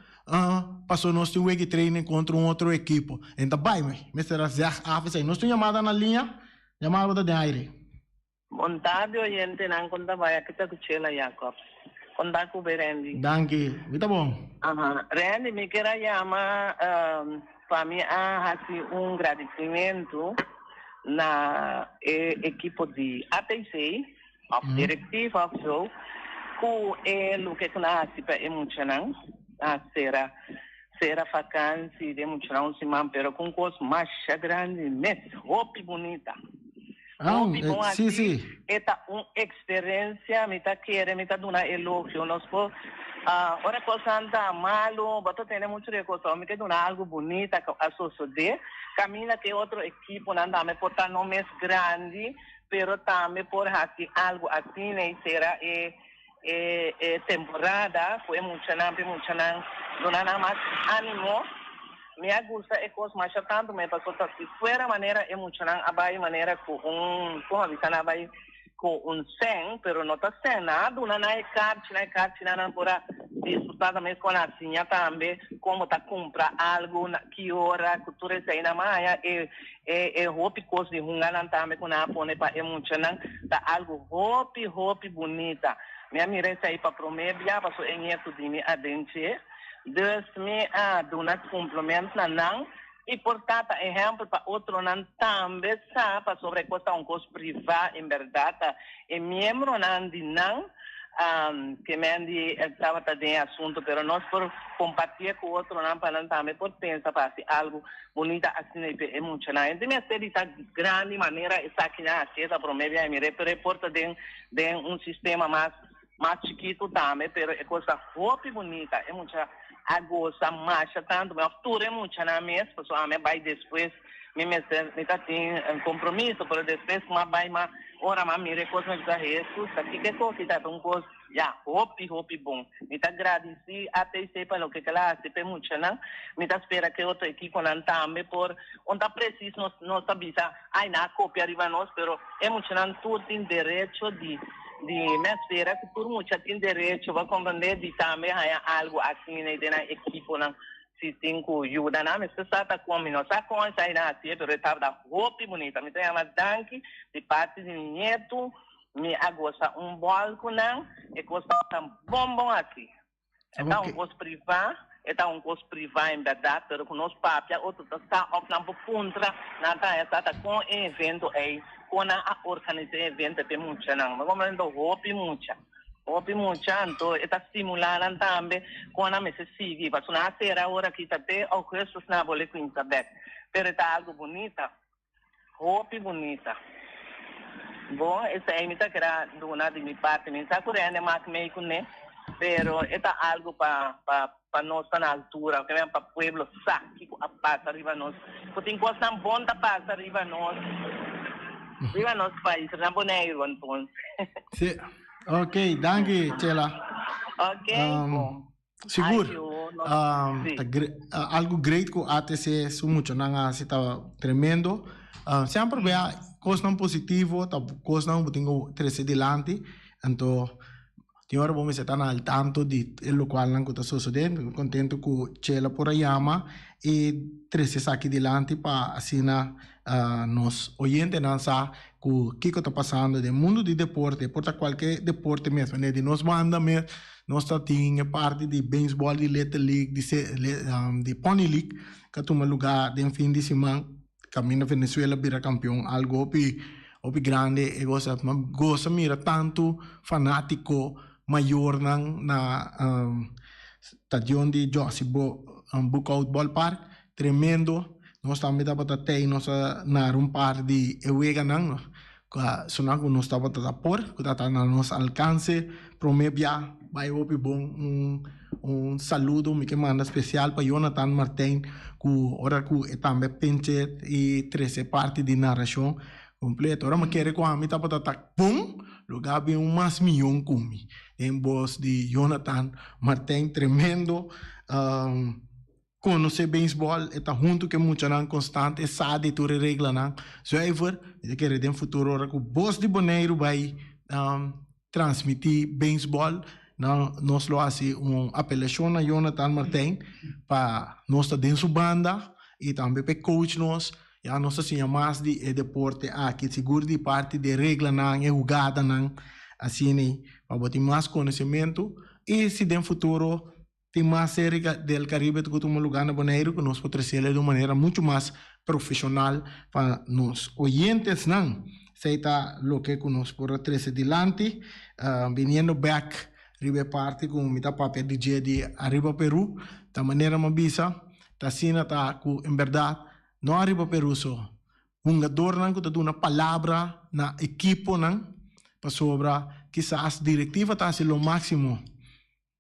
paso nos tin wega di training kontra un otro ekipo. En ta bai mester a zeg af esei. Nos tin yamada na liña, yamada bo ta den aire. Bon tardi oyentenan kon ta bai aki ta ku Chela Jacobs kon ta ku be Randy. Danki mi ta bon. Aha Randy mi kier a yama pa mi a hasi un gradisimentu na e ekipo di ATC of directiva of zo ku e loke ku nan a hasi pa e muchanan a sera sera vakansi den muchanan un siman pero ku un kos masha grandi mes hopi bunita. Hopi bon así, e ta un experiencia, mi ta kere, mi ta duna elogio. Nos por, ora cosnan ta malo, bo ta tene mucho di e cos, mi ke duna algo bunita cu a sosode, caminda cu e otro equiponan tambe por ta no mes grandi, pero tambe por haci algo asina y cera e E temporada cu e muchanan p'e muchanan duna nan mas animo. Mi a gusta e cos masha tanto me paso ta si fuera manera e muchanan a bay manera cu un como a bisa nan a bay cu un cen pero no ta cen nan a duna nan e carchinan e carchinan nan por a disfruta tambe con a siña tambe como ta cumpra algo na ki ora cu tur esey nan maya e E e hopi kos di hunganan tambe ku nan a pone pa e muchanan ta algu hopi hopi bunita. Mi a mira esei pa promé bia paso e nietu di mi aden dje. Dus mi a duna kumpliment na nan i por ta ta ehèmpel pa otronan tambe sa pasobra e kos ta un kos privá en bèrdat ta e miembronan di nan Ke men di tabata den e asunto, pero nos por compartié cu otronan pa nan tambe por pensa pa haci algo bunita asina y pa e muchanan. Ente mester di ta grandi manera esakinan haci ta prome bia mir'é, pero e por ta den den un sistema mas mas chikito tambe, pero e cos ta hopi bunita. E mucha a gosa masha tanto, of tur e muchanan mes, pasobra ami a bay despues. Mi mester, mi ta tin un compromiso, pero despues cu m'a bay m'a ora m'a mira e cos m'a bisa, Hesus, ta kico e cos ki ta un cos ya hopi, hopi bon. Mi ta gradici ATC pa loke cu el a haci pa e muchanan. Mi ta spera cu e otro equiponan tambe por, un ta precies nos, nos ta bisa, ay nan a copia riba nos, pero e muchanan tur tin derecho di, di, mi a spera cu tur mucha tin derecho, bo a comprende, di tambe haya algo asina den nan equiponan. Si tin cu yuda nan mester sa ta con mi no sa con esai nan hacié pero e tabata hopi bunita mi ta yama danki di parti di mi nietu mi a gosa un bol cu nan e cos tabata bon bon haci e ta un cos priva e ta un cos priva en berdad pero cu nos papia otro ta sa of nan por puntra nan ta haña sa ta con e evento ey con nan a organisa e evento p'e muchanan mi comprende hopi mucha. Hopi mucha, anto e ta stimulá nan tambe kon nan mester sigui. Pasobra nan a sera ora aki ta te augustus nan a bolbe kuminsá bèk. Pero e ta algu bunita, hopi bunita. Bon, esei mi ta kere duna di mi parti. Mi sa ku Rene mak mei kuné, pero e ta algu pa pa pa nos ta na altura, pa pueblo sa kiko a pasa riba nos, ku tin kosnan bon ta pasa riba nos, riba nos pais, na Boneiru entonces. Sí, ok, danki Chela. Ok, bon. Sigur, ta algo great ku ATC su muchanan a hasi ta tremendo. Semper bea kosnan positivo ta kosnan ku bo tin ku trese dilanti, anto Tin ora bo mester ta na al tanto di e lokualnan ku ta sosodé. Mi kontentu ku Chela por a yama i trese esaki dilanti pa asina nos oyentenan sa ku. ku kiko ta pasando den mundu di deporte, por ta kualke deporte mes, manera di nos banda mes nos ta tin e parti di beisbòl di Little League, di di Pony League ku a tuma lugá den fin di siman kaminda Venezuela bira kampion algu hopi hopi grandi e gosa gosa mira tantu fanátiko mayornan na stadion di Jossy Boekhoudt Ballpark Tremendo, nos tambe tabata tei, nos a nara un par di e weganan, ku a sona ku nos tabata ta por, ku tabata na nos alkanse. Prome bia bai hopi bon, un un saludo mi ke manda spesial pa Jonathan Martijn, ku ora ku e tambe a pinche i trese parti di narashon kompleto. Ora mi kere ku ami tabata ta bon, lo ga bin un mas miyon ku mi. Den bos di Jonathan Martijn, tremendo. Konosé beisbòl, e ta huntu ku e muchanan konstant, e sa di tur e reglanan. Zuiver, mi ta kere den futuro ora ku Bos di Boneiru bai transmití beisbòl, nan nos lo hasi un apelashon na Jonathan Martijn pa nos ta den su banda i tambe pa e coach nos, ya nos ta siña mas di e deporte aki, sigur di parti di e reglanan, e hugadanan, asina pa bo tin mas konosementu i si den futuro Tin mas Serie del Caribe ku tuma lugá na Boneiru ku nos por tresel di un manera muchu mas profeshonal pa nos oyentesnan. Esei ta loke ku nos por a trese dilanti. Biniendo bèk riba e parti ku mi ta papia di dje di Ariba Peru, ta manera mi a bisa, ta asina ta ku en bèrdat no Ariba Peru so, hungadornan ku ta duna palabra na ekiponan pasobra kisas direktiva ta hasi lo máksimo.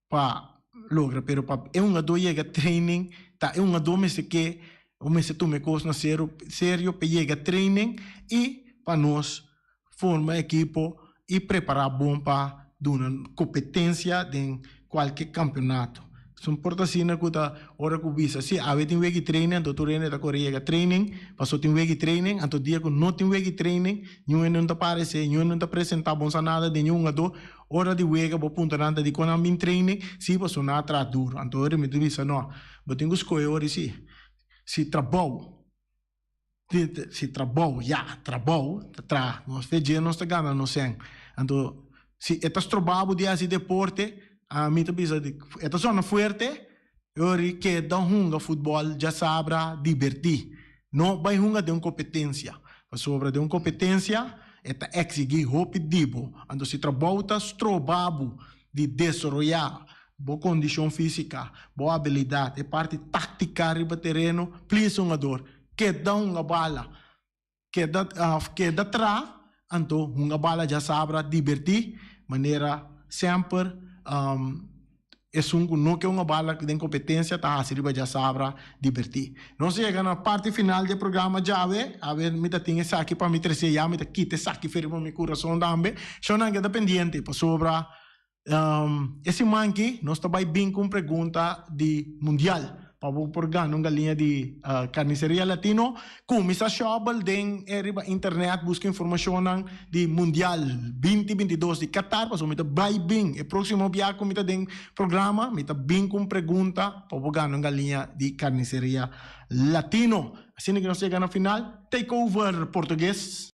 pa logra pero pa e hungadó yega training ta e hungadó mester ke o mester tuma e kos na serio serio pa yega training i pa nos forma ekipo i prepara bon pa duna kompetensia den kualke kampeonato. Sun por ta asina ku ta ora ku bisa si awe tin weki training anto tur hende ta kore yega training paso tin weki training anto dia ku no tin weki training niun hende no ta parese niun hende no ta presenta bon sa nada den niun hungadó Ora di wega bo puntra nan ta di kon nan bin trainen, si pasobra nan a traha duro. Anto ora mi ta bisa no, bo tin ku skohe ora si si trabou, si trabou ya trabou ta traha nos te dje nos ta gana nos sèn. Anto si e ta stroba bo di hasi deporte, ami ta bisa e ta sona fuerte, e ora keda hunga futbòl djasabra dibertí. No bai hunga den un kompetensia, pasobra den un kompetensia e ta eksigí hopi di bo. Anto si trabou ta stroba bo di desaroyá bo kondishon físika, bo abilidat, e parti táktika riba tereno, please hungador, keda hunga bala. Keda keda tra, anto hunga bala djasabra dibertí, manera semper esun ku no ke hunga bala den kompetensia ta hasi riba djasabra dibertí. Nos a yega na parti final di e programa djawe, awe mi ta tin esaki pa mi trese ya, mi ta kita esaki for riba mi kurason tambe. Shownan keda pendiente pasobra E siman aki nos ta bai bin ku un pregunta di mundial pa bo por gana un galiña di Carniceria Latino. Kuminsá shòbel den e riba internet buska informashonnan di mundial binti bintidos di Qatar pasobra mi ta bai bin e próksimo bia ku mi ta den programa mi ta bin ku un pregunta pa bo gana un galiña di Carniceria Latino. Asina ku nos yega na final, take over Portugues.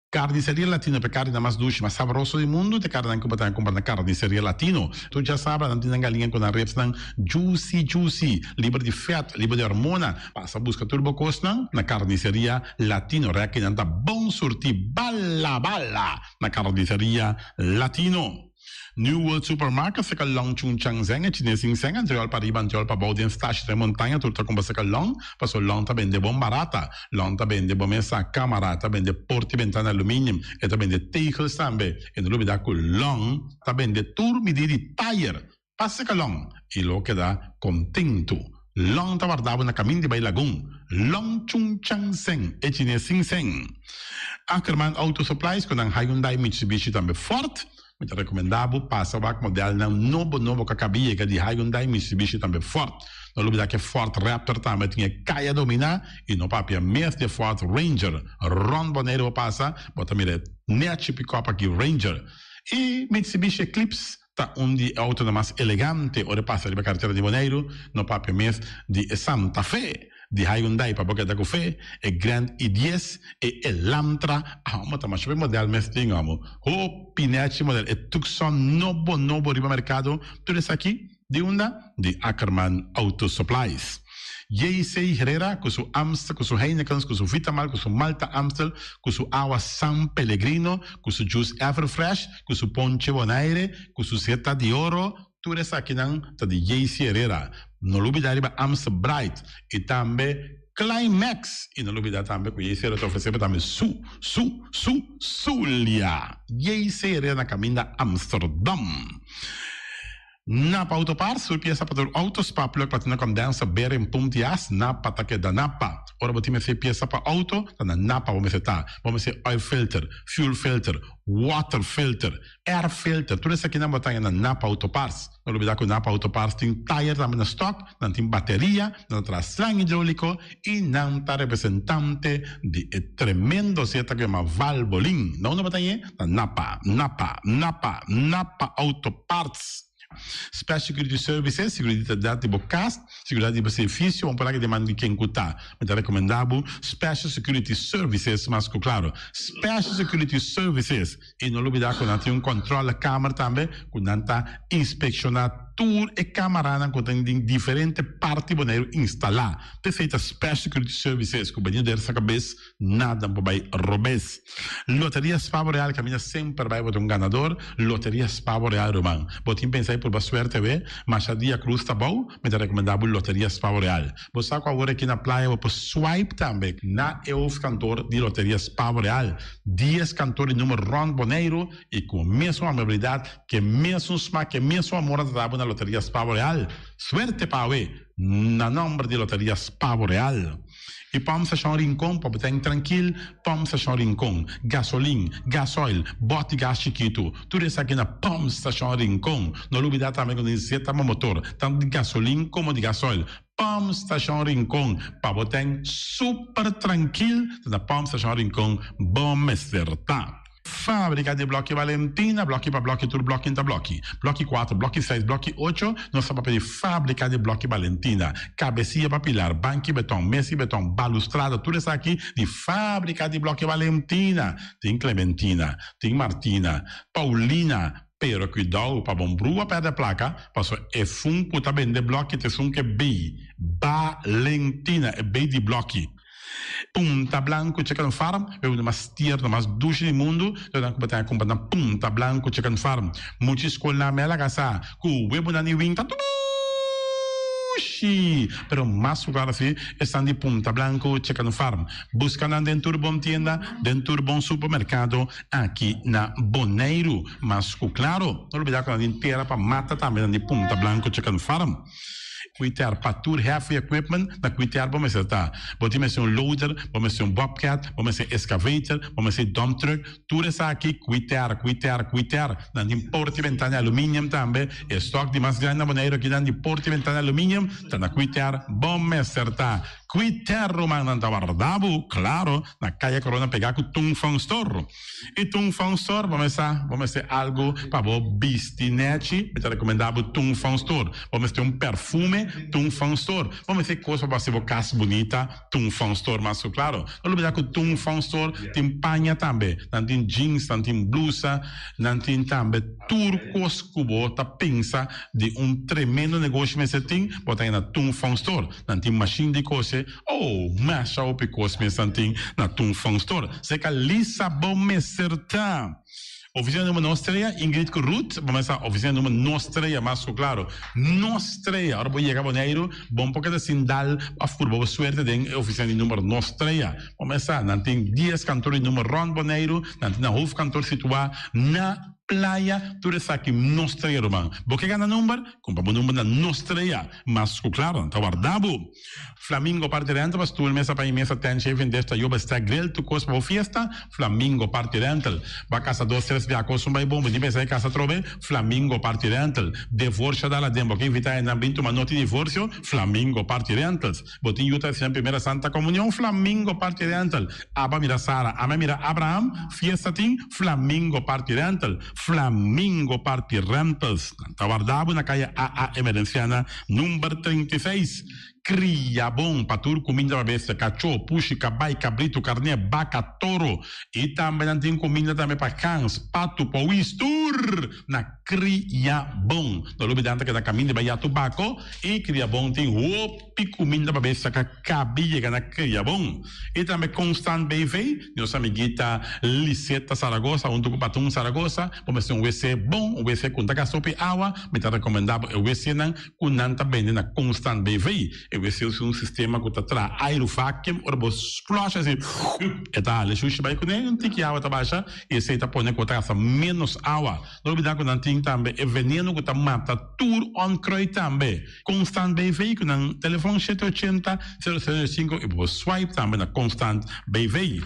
Carniceria Latino pa e carninan mas dushi, mas sabroso di mundu, ta e carninan cu bo ta cumpra na Carniceria Latino. Tur djasabra nan tin nan galinga cu nan ribsnan juicy juicy, liber di vet, liber di hormona. Pasa busca tur bo cosnan na Carniceria Latino. Rekinan ta bon surti bala bala na Carniceria Latino. New World Supermarket seka long Chung Chang Zeng e chines sin seng antriol pa riba antriol pa bou den stashi den montaña tur ta cumpra seka long paso long ta bende bon barata long ta bende bo mesa camara ta bende porti bentana aluminium e ta bende tegels tambe e no lubida cu long ta bende tur midi di tayer pa seka long y lo keda contento long ta warda bo na camin di bay lagun long Chung Chang Zeng e chines sin seng Ackerman Auto Supplies cu nan Hyundai Mitsubishi tambe Ford Mi ta recomenda bo pasa wak modelnan nobo nobo cu a caba yega di Hyundai, Mitsubishi tambe Ford. No lubida cu e Ford Raptor tambe tin e caya domina y no papia mes di e Ford Ranger. Rond Bonaire bo pasa bo ta mira e nechi pickup aki Ranger. Y Mitsubishi Eclipse. Ta un di e autonan mas elegante ora e pasa riba karetera di Boneiru, no papia mes di e Santa Fe di Hyundai pa bo keda ku fe, e Grand i dies, e Elantra, amo ta masha hopi model mes tin amo, hopi nechi model, e Tucson nobo nobo riba merkado, tur esaki di unda? Di Ackerman Auto Supplies. JC Herrera ku su Amstel, ku su Heinekens, ku su Vitamal, ku su Malta Amstel, ku su awa San Pellegrino, ku su juice Everfresh, ku su ponche Bonaire, ku su seta di oro, tur esakinan ta di JC Herrera. No lubida riba Amstel Bright i tambe Climax. I no lubida tambe ku JC Herrera ta ofresé bo tambe su, su, su, Zulia. JC Herrera na kaminda Amsterdam. Napa Auto Parts, tur piesa pa tur auto, spark plug, platina condenser, bearing, pump di as, Napa ta keda Napa. Ora bo tin mester piesa pa auto, ta na Napa bo mester ta. Bo mester oil filter, fuel filter, water filter, air filter, tur esakinan bo ta haña na Napa Auto Parts. No lubida ku Napa Auto Parts tin tire tambe na stock, nan tin bateria, nan ta traha slang hidrolico y nan ta representante di e tremendo zeta ku yama Valvoline. Na unda bo ta hañ'e? Na Napa, Napa, Napa, Napa Auto Parts. Special Security Services, seguridat di bo kas, seguridat di bo servicio, bo por laga deman di ken ku ta. Mi ta rekomendá bo Special Security Services mas ku klaro. Special Security Services. I no lubidá ku nan tin un kòntròlekamer tambe ku nan ta inspekshoná tur e kamaranan ku tin den diferente parti Boneiru instalá. P'esei ta Special Security Services ku bini der sa kabes nada por bai robes. Loteria Spavo Real kaminda semper bai bo ta un ganador. Loteria Spavo Real ruman. Bo tin pensa di purba suerte awe? Masha dia krus ta bou, mi ta rekomendá bo Loteria Spavo Real. Bo sa ku awor aki na playa bo por swipe tambe na e hoofdkantoor di Loteria Spavo Real. Dies kantoor di number rond Boneiru i ku mesun amabilidat, ku e mesun smak, ku e mesun amor nan ta dabo na Loteria Spavo Real. Suerte pa awe na nomber di Loteria Spavo Real. I Pump Station Rincon pa bo ta trankil, Pump Station Rincon, gasolin, gasoil, bòt di gas chikitu, tur esaki na Pump Station Rincon. No lubida tambe ku tin zeta pa motor, tantu di gasolin komo di gasoil. Pump Station Rincon, pa bo ten super trankil, ta na Pump Station Rincon bo mester ta. Fábrika di Blòki Valentina, blòki pa blòki tur blòki ta blòki. Blòki kuater, blòki seis, blòki ocho, nos ta papia di Fábrika di Blòki Valentina. Kabesia pa pilar, banki beton, mesi beton, balustrada, tur esaki di Fábrika di Blòki Valentina. Tin Clementina, tin Martina, Paulina, pero kuidou pa bon brua pèrdè plaka, pasobra esun ku ta bende blòki ta esun ku e bei Valentina, e bei di blòki. Punta Blanco Chicken Farm, e un di mas tierno, mas dushi di mundu, lo nan ku bo ta kumpra na Punta Blanco Chicken Farm. Mucha skolnan me a laga sa ku webunan di win ta dushi, pero mas ku klaro si esnan di Punta Blanco Chicken Farm. Buska nan den tur bon tienda, den tur bon supermerkado aki na Boneiru. Mas ku klaro, no lubida ku nan tin tera pa mata tambe nan di Punta Blanco Chicken Farm. Kuiter pa tur heavy equipment na kuiter bo mester ta. Bo tin mester un loader, bo mester un bobcat, bo mester excavator, bo mester dump truck, tur esaki kuiter, kuiter, kuiter. Nan tin porta y ventana aluminium tambe. E stock di mas grandi na Boneiru aki nan di porta y ventana aluminium ta na kuiter bo mester ta. Kuiter ruman nan ta warda bo, claro, na Kaya Corona pega ku Tung Fong Store. I Tung Fong Store bo mester bo mester algu pa bo bisti nechi, mi ta rekomendá bo Tung Fong Store. Bo mester un perfume, Tung Fong Store. Bo mester kos pa bo hasi bo kas bunita, Tung Fong Store mas ku klaro. No lubidá ku Tung Fong Store tin paña tambe. Nan tin jeans, nan tin blusa, nan tin tambe tur kos ku bo ta pensa di un tremendo negoshi mester tin, bo ta haña na Tung Fong Store. Nan tin mashin di kose. Oh, masha hopi kos mes nan tin na Tung Fong Store. Seka Lisa bo mester ta. Oficina number nos trea, Ingrid ku Ruth, bo mester sa oficina number nos trea mas ku klaro. Nos trea, ora bo yega Boneiru, bon por keda sin dal of purba bo suerte den e oficina di number nos trea. Bo mester sa, nan tin dies kantor di number rond Boneiru, nan tin nan hoofdkantoor situa na Playa, tur esaki nos trea ruman. Bo ke gana number? Kumpra bo number na nos trea. Mas ku klaro, nan ta warda bo. Flamingo Party Rental pa stoel, mesa pa i mesa, tent, shaving dish, tayoba, stack, grill, tur kos pa bo fiesta. Flamingo Party Rental. Bo a kasa dos, tres bia kos un bai bon, bo tin pensa di kasa atrobe? Flamingo Party Rental. Devorsio dal aden, bo ke invita hendenan bin tuma noti di divorsio? Flamingo Party Rentals. Bo tin yu ta hasi nan primera Santa Comunion? Flamingo Party Rental. Aba mira Sara, ame mira Abraham, fiesta tin? Flamingo Party Rental. Flamingo Party Rentals. Nan ta warda bo na Kaya AA Emerenciana number 36. Kria bon pa tur kuminda pa bestia, kachó, pushi, kabai, kabritu, karné, baka, toro. I tambe nan tin kuminda tambe pa gans, patu, powis, tur na Kria Bon. No lubidá nan ta keda kaminda bai ya Tubako i Kria Bon tin hopi kuminda pa bestia ka kabi yega na Kria Bon. I tambe Constant BV, nos amiguita Liseta Zaragoza huntu ku Patun Zaragoza, bo mester un wc bon, un wc ku no ta gasta hopi awa, mi ta rekomendá bo e wcnan ku nan ta bende na Constant BV. E wc usa un sistema ku ta traha airu vacuum, ora bo flush asi e ta hala e shushi bai kuné, un tiki awa ta basha i esei ta pone ku bo ta gasta ménos awa. No olbida ku nan tin tambe e veneno ku ta mata tur onkruid tambe. Constant BV ku nan telefon shete ochenta, sero sero sinku i bo por swipe tambe na Constant BV.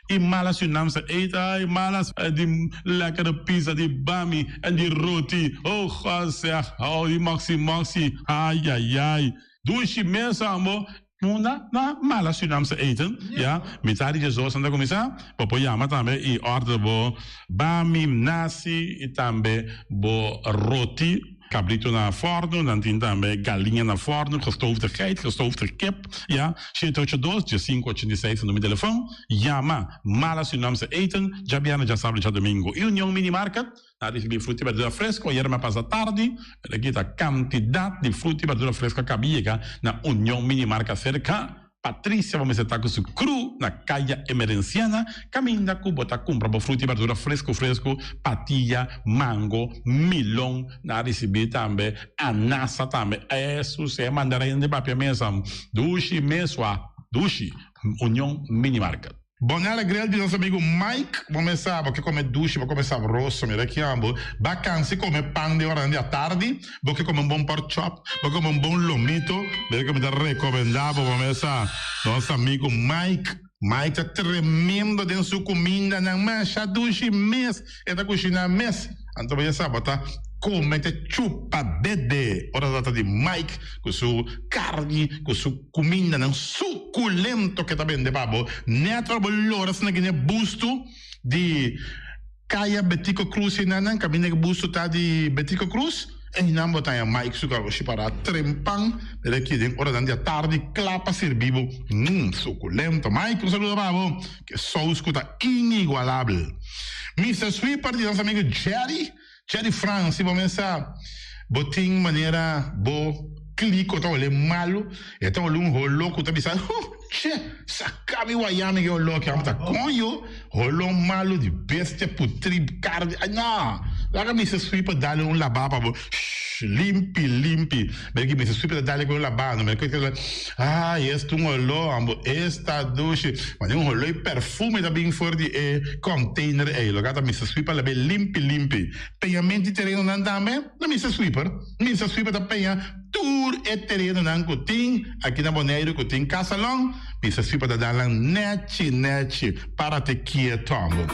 I malas yu nam sa eet ay malas di lekkere pizza di bami en di roti oh God zeg oh di moxi moxi ayayay dushi mes ambo munda na malas yu nam sa eten ya mitad di djesdos nan ta kuminsa bo por yama tambe i order bo bami nasi i tambe bo roti. Cabrito na forno, nan tin tambe galiña na forno, gestoofde geit, gestoofde kip, ya, shete ocho dos, diesinco ochenta i seis ta numero di telefon, yama Mala Surinaamse Eten, djabièrnè, djasabra i djadomingo. I Union Mini Market, nan a ricibi fruta i berdura fresco, ayera mi a pasa tardi, pero aki ta cantidad di fruta i berdura fresco a caba yega na Union Mini Market cerca. Patricia bo mester ta ku su kru na Kaya Emerenciana kaminda ku bo ta kumpra bo fruta i berdura fresku fresku, patia, mango, milon, nan a risibí tambe anasa tambe, esus e mandarin di papia mesa dushi mesua dushi, Union Mini Market. Bonella Grill di nos amigo Mike, bo mes sa bo ke come dushi, bo come sabroso, mira ki ambo, ba cansi come pan den oranan di atardi, bo ke come un bon pork chop, bo ke come un bon lomito, mira ke mi ta recomenda bo, bo mes sa, nos amigo Mike, Mike ta tremendo den su cumindanan, masha dushi mes e ta cushina mes. Anto bo ya sa bo ta come te chupa dede ora ta trata di Mike cu su carni cu su cumindanan suculento ke ta bende pa bo. Net ora bo lora asina gine busto di Caya Betico Cruz enanan caminda ke busto ta di Betico Cruz einan bo ta haña Mike su garoshi para trempan mira aki den oranan di atardi cla pa sirbi bo. Mmm suculento Mike un saludo pa bo. Ke sous ku ta inigualabel. Mister Sweeper di nos amigo Jerry, Jerry Frans, si bo mesa bo tin manera bo kliko ta hole malu, e ta hole un holo ku ta bisa, huh, che, saka mi waya mi ke holo aki, amo ta koño, holo malu di bestia putri karni, ay no, laga Mister Sweeper dale un laba pa bo, shh, limpi, limpi. Mira ki mester sweep ta dale ku un labano. Mira ki ay esta un oló ambo esta dushi. Mane un oló y perfume ta bin for di e container ey. Loke ta mester sweep a labe limpi limpi. Peñamento di terenonan tambe na mester sweeper. Mester sweeper ta peña tur e terenonan ku tin aki na Boneiru ku tin kasalon. Mester sweeper ta dal nan nechi nechi. Parate kieto ambo.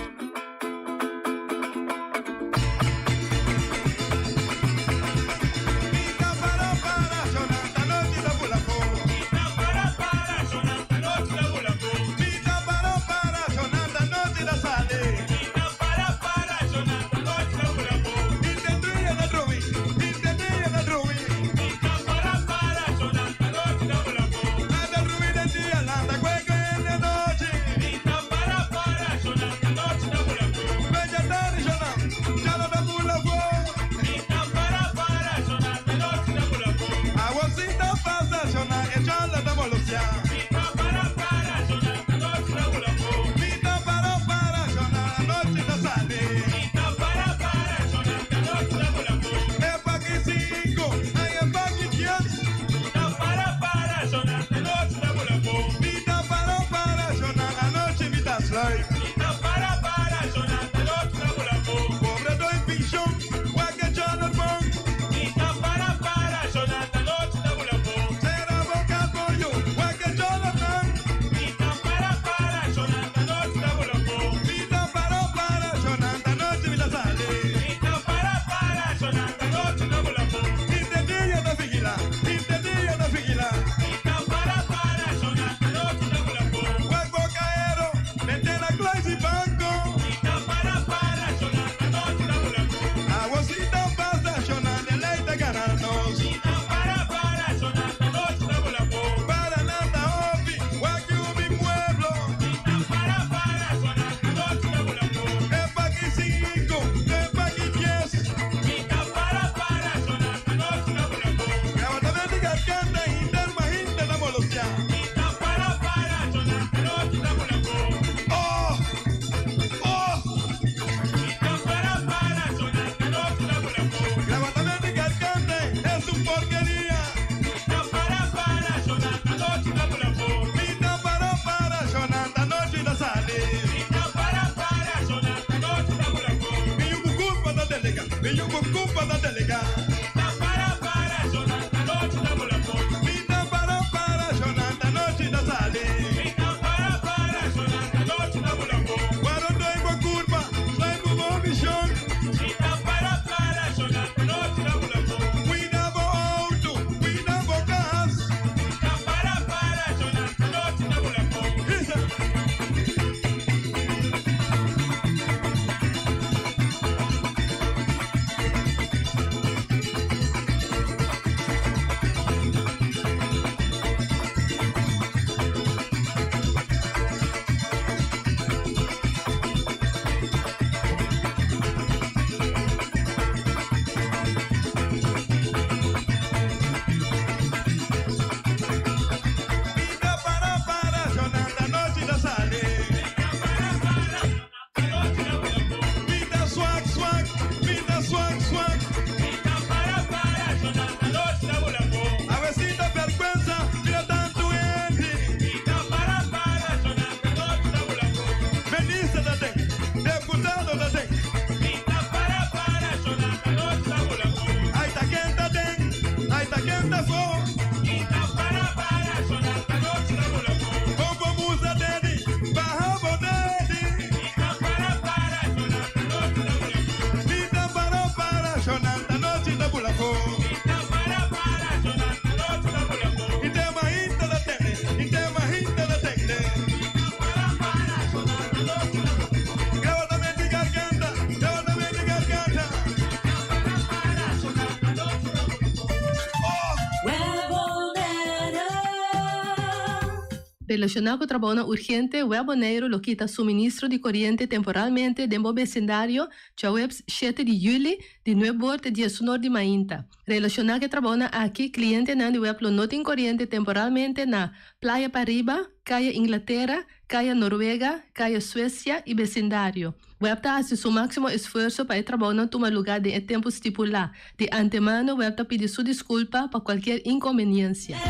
Relashoná ku trabounan urgente, Web Boneiru lo kita suministro di koriente temporalmente den bo besindario djaweps shete di yüli, di nuebor te diesunor di mainta. Relashoná ku e trabounan aki, klientenan di web lo no tin koriente temporalmente na Playa Pariba, Kaya Inglatera, Kaya Noruega, Kaya Suesia i besindario. Web ta hasi su máksimo esfuerso pa e trabounan tuma lugá den e tempu stipulá. Di antemano web ta pidi su diskulpa pa kualkier inkonbeniensia.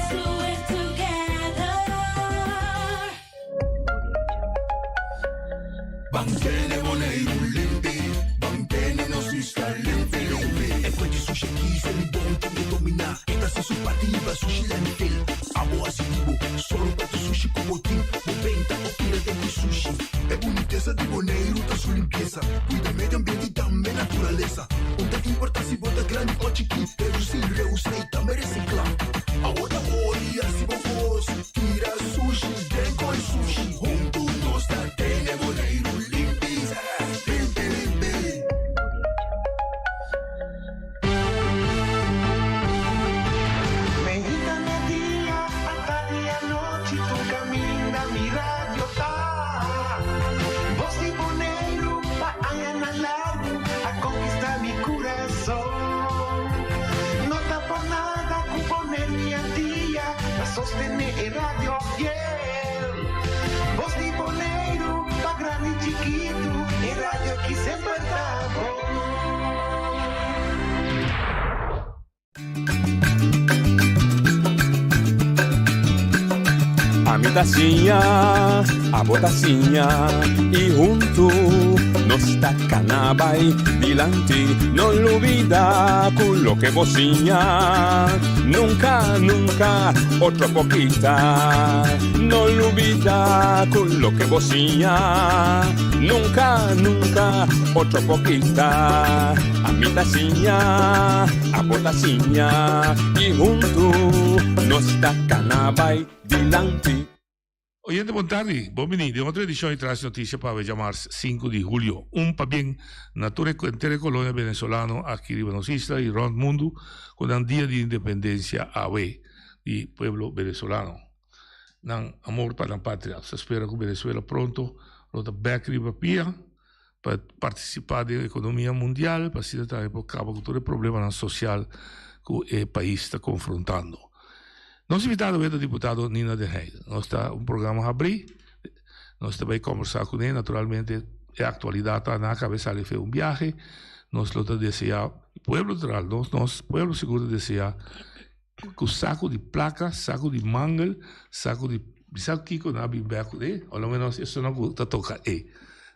Ban tene Boneiru limpi, ban tene nos isla limpi limpi. E fuente sushi aki se mi bon tin ke dominá. E ta hasi su parti liba sushi landfill. Abo hasi di bo, solo pa tu sushi ku bo tin. Bo benta o tira den ku sushi. E bunitesa di Boneiru ta su limpiesa. Kuida medio ambiente i tambe naturalesa. Un ta importá si bo ta grandi o chikí, redusí, reusá i tambe resiklá. Awor ta ora di hasi bo kos, tira sushi den koi sushi. Huntu nos ta tene Boneiru limpi, limpi limpi. Meinta media, atardi anochi, tur kaminda mi radio ta. Bos di Boneiru pa añanan largu a konkistá mi kurason. No ta por nada ku Boneiru i Antia ta sostené e radio fiel. Bos di Boneiru pa grandi i chikitu, e radio ki semper ta bon. Ami ta siña, abo ta siña y huntu nos ta cana bay dilanti. No lubida cu loke bo siña nunca, nunca otro por kita. No lubida cu loke bo siña nunca, nunca otro por kita. Ami ta siña, abo ta siña y huntu nos ta cana bay dilanti. Oyente bon tardi, bon bini den otro edicion di Tras Noticia pa awe djamars sinku di julio. Un pabien na tur e henter e colonia venezolano aki riba nos isla y rond mundu cu nan dia di independencia awe di pueblo venezolano. Nan amor pa nan patria. Nos ta spera cu Venezuela pronto lo ta bek riba pia. pa partisipá den ekonomia mundial pa asina tambe por kaba ku tur e problemanan sosial ku e pais ta konfrontando. Nos invitado awe ta diputado Nina den Heijden. Nos ta un programa habrí, nos ta bai kombersá kuné, naturalmente e aktualidat ta nan a kaba e sali fe un biahe, nos lo ta deseá, pueblo natural, nos nos pueblo sigur ta deseá Ku saku di plaka, saku di mangel, saku di bisa kiko nan a bin bek kuné, o lo menos esonan ku ta toka e.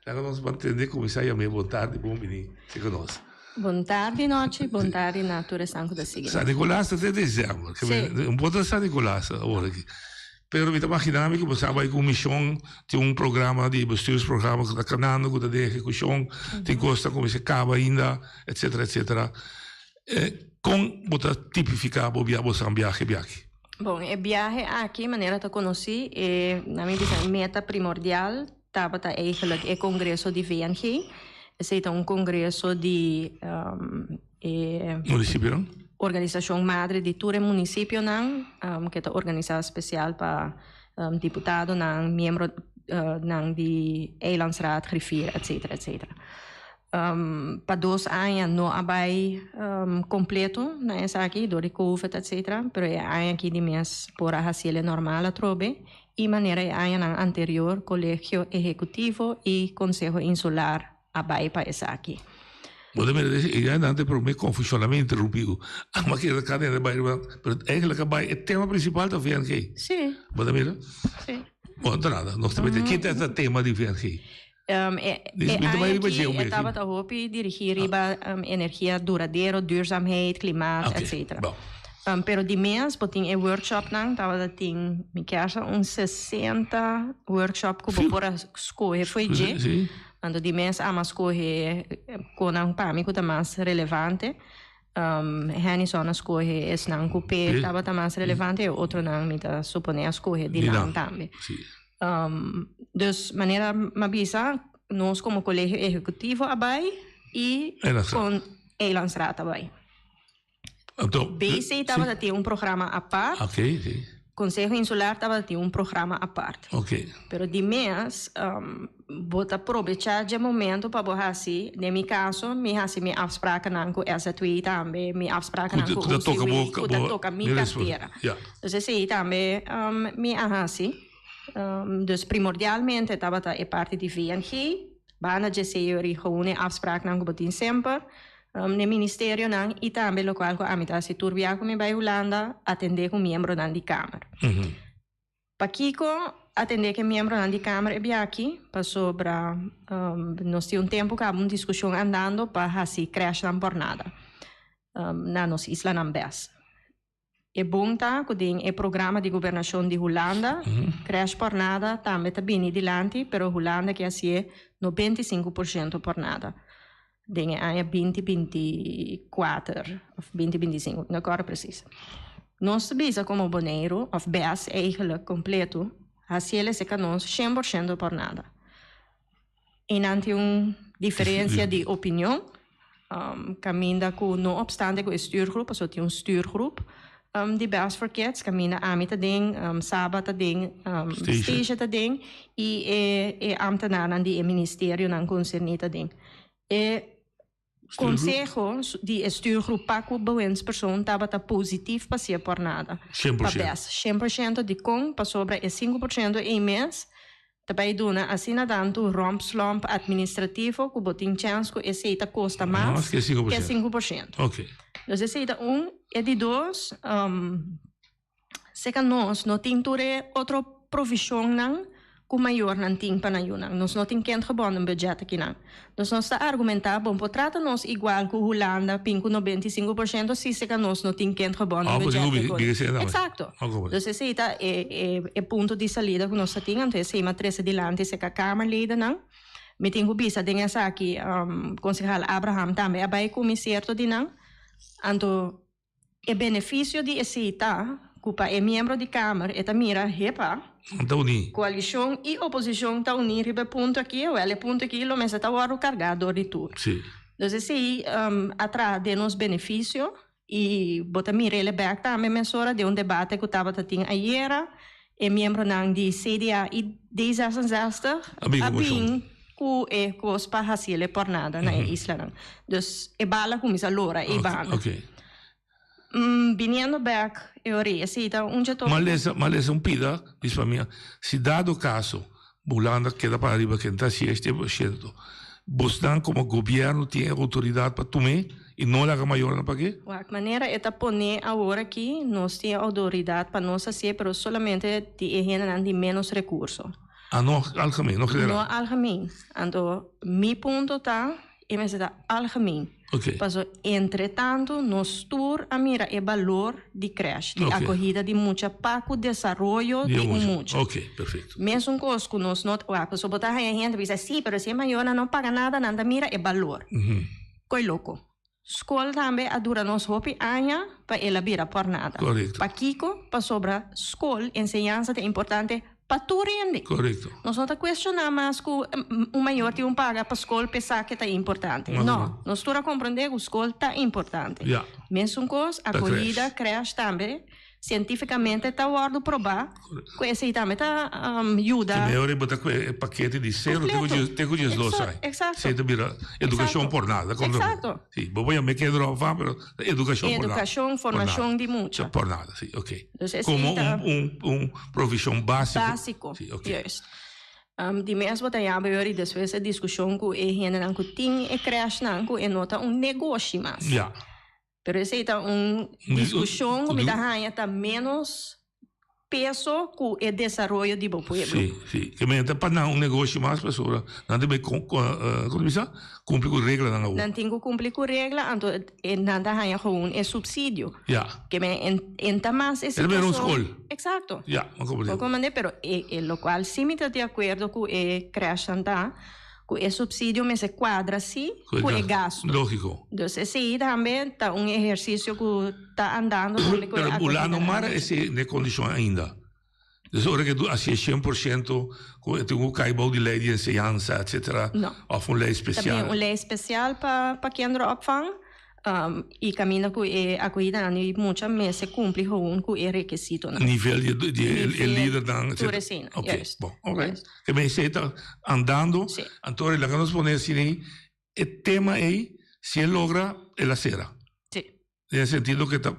Laga nos ban tende kuminsá yam'é bon tardi, bon bini serka nos. Bon tardi nochi, bon tardi na tur esnan ku ta sigui nos. San Nicolas ta te desèmber, un por ta San Nicolas awor aki. Pero mi ta maginá mi ku bo sa bai ku un mishon, tin un programa di bestuursprogramma ku ta kanando, ku ta den ehekushon, tin kos ta kuminsá kaba ainda, etcetera, etcetera. Kon bo ta tipifiká bo bia bo san biahe biaki? Bon, e biahe aki, manera ta konosí, e, na mi bisa, e meta primordial tabata eigenlijk e kongreso di VNG. Esei ta un kongreso di e. Munisipionan? Organisashon madre di tur e munisipionan, ke ta organisá spesial pa diputadonan, miembronan di Eilandsraad, griffier, etcetera, etcetera. Pa dos aña no a bai completo na esaki door di covid etcetera pero e aña aki di mes por a haciele normal atrobe y manera e añanan anterior Colegio Ehecutivo y Conseho Insular a bai pa esaki. Bo ta mira e añanan te prome confusion a mi interrumpi cu ama keda cadena bai riba pero eigenlijk a bai e tema principal ta VNG. Si. Bo ta mira? Si. Bon ta nada nos ta mete kita ta tema di VNG. E aña aki e tabata hopi dirigí riba energia duradero, duurzaamheid, klimaat, etcetera. Pero di mes bo tin e workshopnan, tabata tin mi kier sa un sesenta workshop ku bo por a skohe fo'i dje. Anto di mes ama skohe konan pa mi ku ta mas relevante. Hennyson a skohe esnan ku p'e tabata mas relevante e otronan mi ta suponé a skohe di nan tambe. Dus manera m'a bisa, nos komo Kolegio Ehekutivo a bai i kon Eilandsraad a bai. BC tabata tin un programa apart. Konseho Insular tabatin un programa apart. Oké. Pero di mes, bo ta probechá dje momento pa bo hasi, den mi kaso, mi hasi mi afsprakennan ku SZW tambe, mi afsprakennan ku OCW, ku ta toka mi kartera. Dus esei tambe mi a hasi. Dus primordialmente tabata e parti di VNG, banda dje esei ori gewoon e afspraaknan ku bo tin semper n'e ministerionan i tambe lokual ku ami ta hasi tur bia ku mi bai Hulanda, atendé ku miembronan di Kamer. Pakiko atendé ku e miembronan di Kamer e bia aki? Pasobra nos tin un tempu kaba un diskushon andando pa hasi krèshnan pòrnada na nos islanan bes. E bon ta ku den e programa di gobernashon di Hulanda, krèsh pòrnada tambe ta bini dilanti, pero Hulanda ke hasié 95% pòrnada den e aña 2024 òf 2025, no kòrda presis. Nos ta bisa komo Boneiru, òf bes eigentlik kompletu, hasiel esei ka nos 100% pòrnada. Einan tin un diferencia di opinion, caminda cu no obstante cu e stuurgroep, pasobra tin un stuurgroep di Best for Kids, caminda ami ta den, Saba ta den, Stacia ta den y e ambtenaarnan di e ministerionan concerni ta den. E Conseho di e stuurgroep pa cu bewindspersoon tabata positief pa sia por nada. Pa bes. 100% dicon? Pasobra e 5% ey mes ta bay duna asina tanto rompslomp administrativo cu bo tin chens cu esey ta costa mas ke 5%. Dus esey ta un. E di dos. Seca nos no tin tur e otro provisionnan cu mayornan tin pa nan yunan. Nos no tin kindgebonden budget akinan. Dus nos ta argumenta, bon por trata nos igual cu Hulanda pin cu 95% si seca nos no tin kindgebonden budget. Exacto. Dus esey ta e punto di salida cu nos ta tin. Anto esey m'a trece dilanti seca Kamerledennan. Mi tin cu bisa den esaki, Concejal Abraham tambe a bay cu mi cierto di nan. Anto. E benefisio di esei ta ku pa e miembro di Kamer e ta mira, hepa, Nan ta uní. koalishon i oposishon ta uní riba e punto aki, awel e punto aki lo mester ta wòrdu kargá dor di tur. Sí. Dus esei a traha den nos benefisio i bo ta mira el e bèk tambe mesora den un debate ku tabata tin ayera, e miembronan di CDA i D66 A bin a ku moshon. bin ku e kos pa hasiel e pòrnada na e islanan. Dus e bala kuminsá lora ei banda. Ok. Biniendo bèk e ora esei ta un dje tópiko. M'a lesa, m'a lesa un pida, bisa pa mi, si dado kaso Hulanda keda para riba ken ta hasi este por shento, bosnan komo gobièrnu tin e outoridat pa tum'é i no laga mayornan pag'é? Wak, manera e ta poné awor aki, nos tin e outoridat pa nos hasié, pero solamente di e hendenan di ménos rekurso. Ah, no algemeen, no general. No algemeen. Anto, mi punto ta, e mester ta algemeen. Ok. Paso, entre tanto, nos tur a mira e balor di crèche, di Ok. akohida di mucha pa ku desaroyo Di di un un mucha. mucha. Ok, perfecto. Mesun kos ku nos no, wak, paso bo ta haña hende bisa, sí, pero si e mayornan no paga nada, nan ta mira e balor. Koi loko. Skol tambe a dura nos hopi aña pa el a bira pòrnada. Korekto. Pakiko? Pasobra skol, enseñansa ta importante pa tur hende. Korekto. Nos no ta kuestioná mas ku un mayor tin un paga pa skol p'esaki ke ta importante. Mas o No, menos. nos tur a komprondé ku skol ta importante. Ya. Mesun kos, Ta akohida, krèsh. krèsh tambe. Sientífikamente ta wòrdu probá ku esei tambe ta yuda. Te mehor e bo ta ku e pakete di sero te ku Kompleto. te ku diesdos ai. Eksakto. Esei ta bira edukashon por nada. Eksakto. Si, bo por yama e kende òf pero ta edukashon por nada. Edukashon, formashon di mucha. Por nada, si, ok. Dus esei Komo ta. un un provishon básiko. Básiko, Si, ok. juist. Di mes bo ta yama yori despues e diskushon ku e hendenan ku tin e krèshnan ku e no ta un negoshi mas. Ya. Pero esei ta un diskushon ku mi ta haña ta ménos peso ku e desaroyo di bo pueblo. Sí, sí. Ke men ta pa nan un negoshi mas pasobra nan ta bay kon ta bisa? Kumpli ku reglanan awor. Nan tin ku kumpli ku regla anto nan ta haña gewoon e supsidio. Ya. Ke men en ta mas e E ta mira un situashon. skol. Eksakto. Ya, mi a komprende. Bo komprende? Pero e lokual sí mi ta di akuerdo ku e krèshnan ta. Ku e supsidio mester kuadra sí ku e gasto. Lógiko. Dus esei tambe ta un ehersisio ku ta andando tambe ku e Pero Hulanda no akohida mara esei n'e kondishon ainda. Dus ora ke hasi e 100% ku e tin ku kai bou di lei di enseñansa etcetera No. òf un lei Ta spesial. bin un lei spesial pa pa kinderopvang. I kaminda ku e akohidanan di mucha mester kumpli gewoon ku e rekisitonan. Nivel di di e lidernan etcetera. Tur eseinan, juist. Ok, bon, ok. E mester ta andando, anto laga nos pone asina ei, e tema ei si e logra el a sera. Sí. Den e sentido ke ta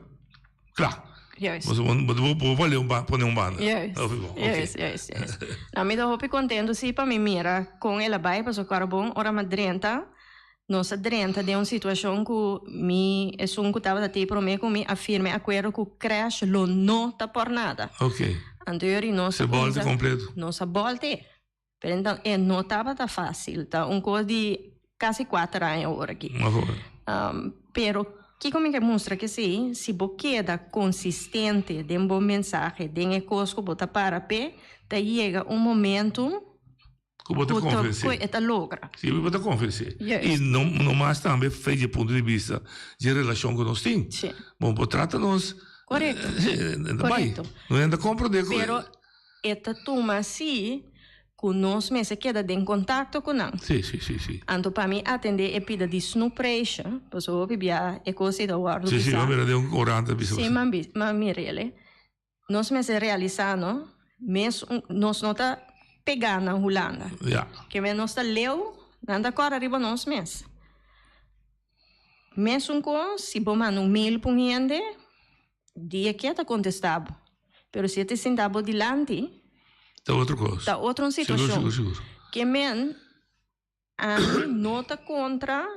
kla. Juist. Bo bo bo por leu pone un banda. Juist. Hopi bon, ok. Juist, juist, juist. No, mi ta hopi contento si pa mi mira con el a bay pasobra cu bon ora mi a drenta, nos a drenta den un situacion cu mi, esun cu tabata tey prome cu mi a firma e acuerdo cu crash lo no ta por nada. Ok. Anto yori nos Se bolte completo. Nos a bolte. Pero enton e no tabata fácil. Ta un kos di kasi kuater aña awor aki. Pero kiko mi ke mustra ke si, si bo keda konsistente den bo mensahe, den e kos ku bo ta para p'e, ta yega un momento Ku bo ta konvensé. Ku e ta logra. Si, bo ta konvensé. I no no mas tambe fe di e punto di bista di e relashon ku nos tin. Si. Bo por trata nos. Korekto. Bai. No ta komprondé ku. Pero E ta tuma si ku nos mester keda den kontakto ku nan. Sí, sí, sí, sí. Anto pa mi atendé e pida di snoepreisje, pasobra hopi bia e kos ei ta wòrdu Sí, sí, bisá. mi a mira den un korant ta bisa Sí, asina. mi a mir'el. Nos mester realisá no, mes un, nos no ta pegá na Hulanda. Ja. Ke men nos ta leu, nan ta kòrda riba nos mes. Mesun kos, si bo manda un mail pa un hende, Dia ke ta kontestá bo. Pero si e ta sinta bo dilanti. Ta otro kos. Ta otro un situashon. Sigur, sigur, sigur. Ke men, ami no ta kontra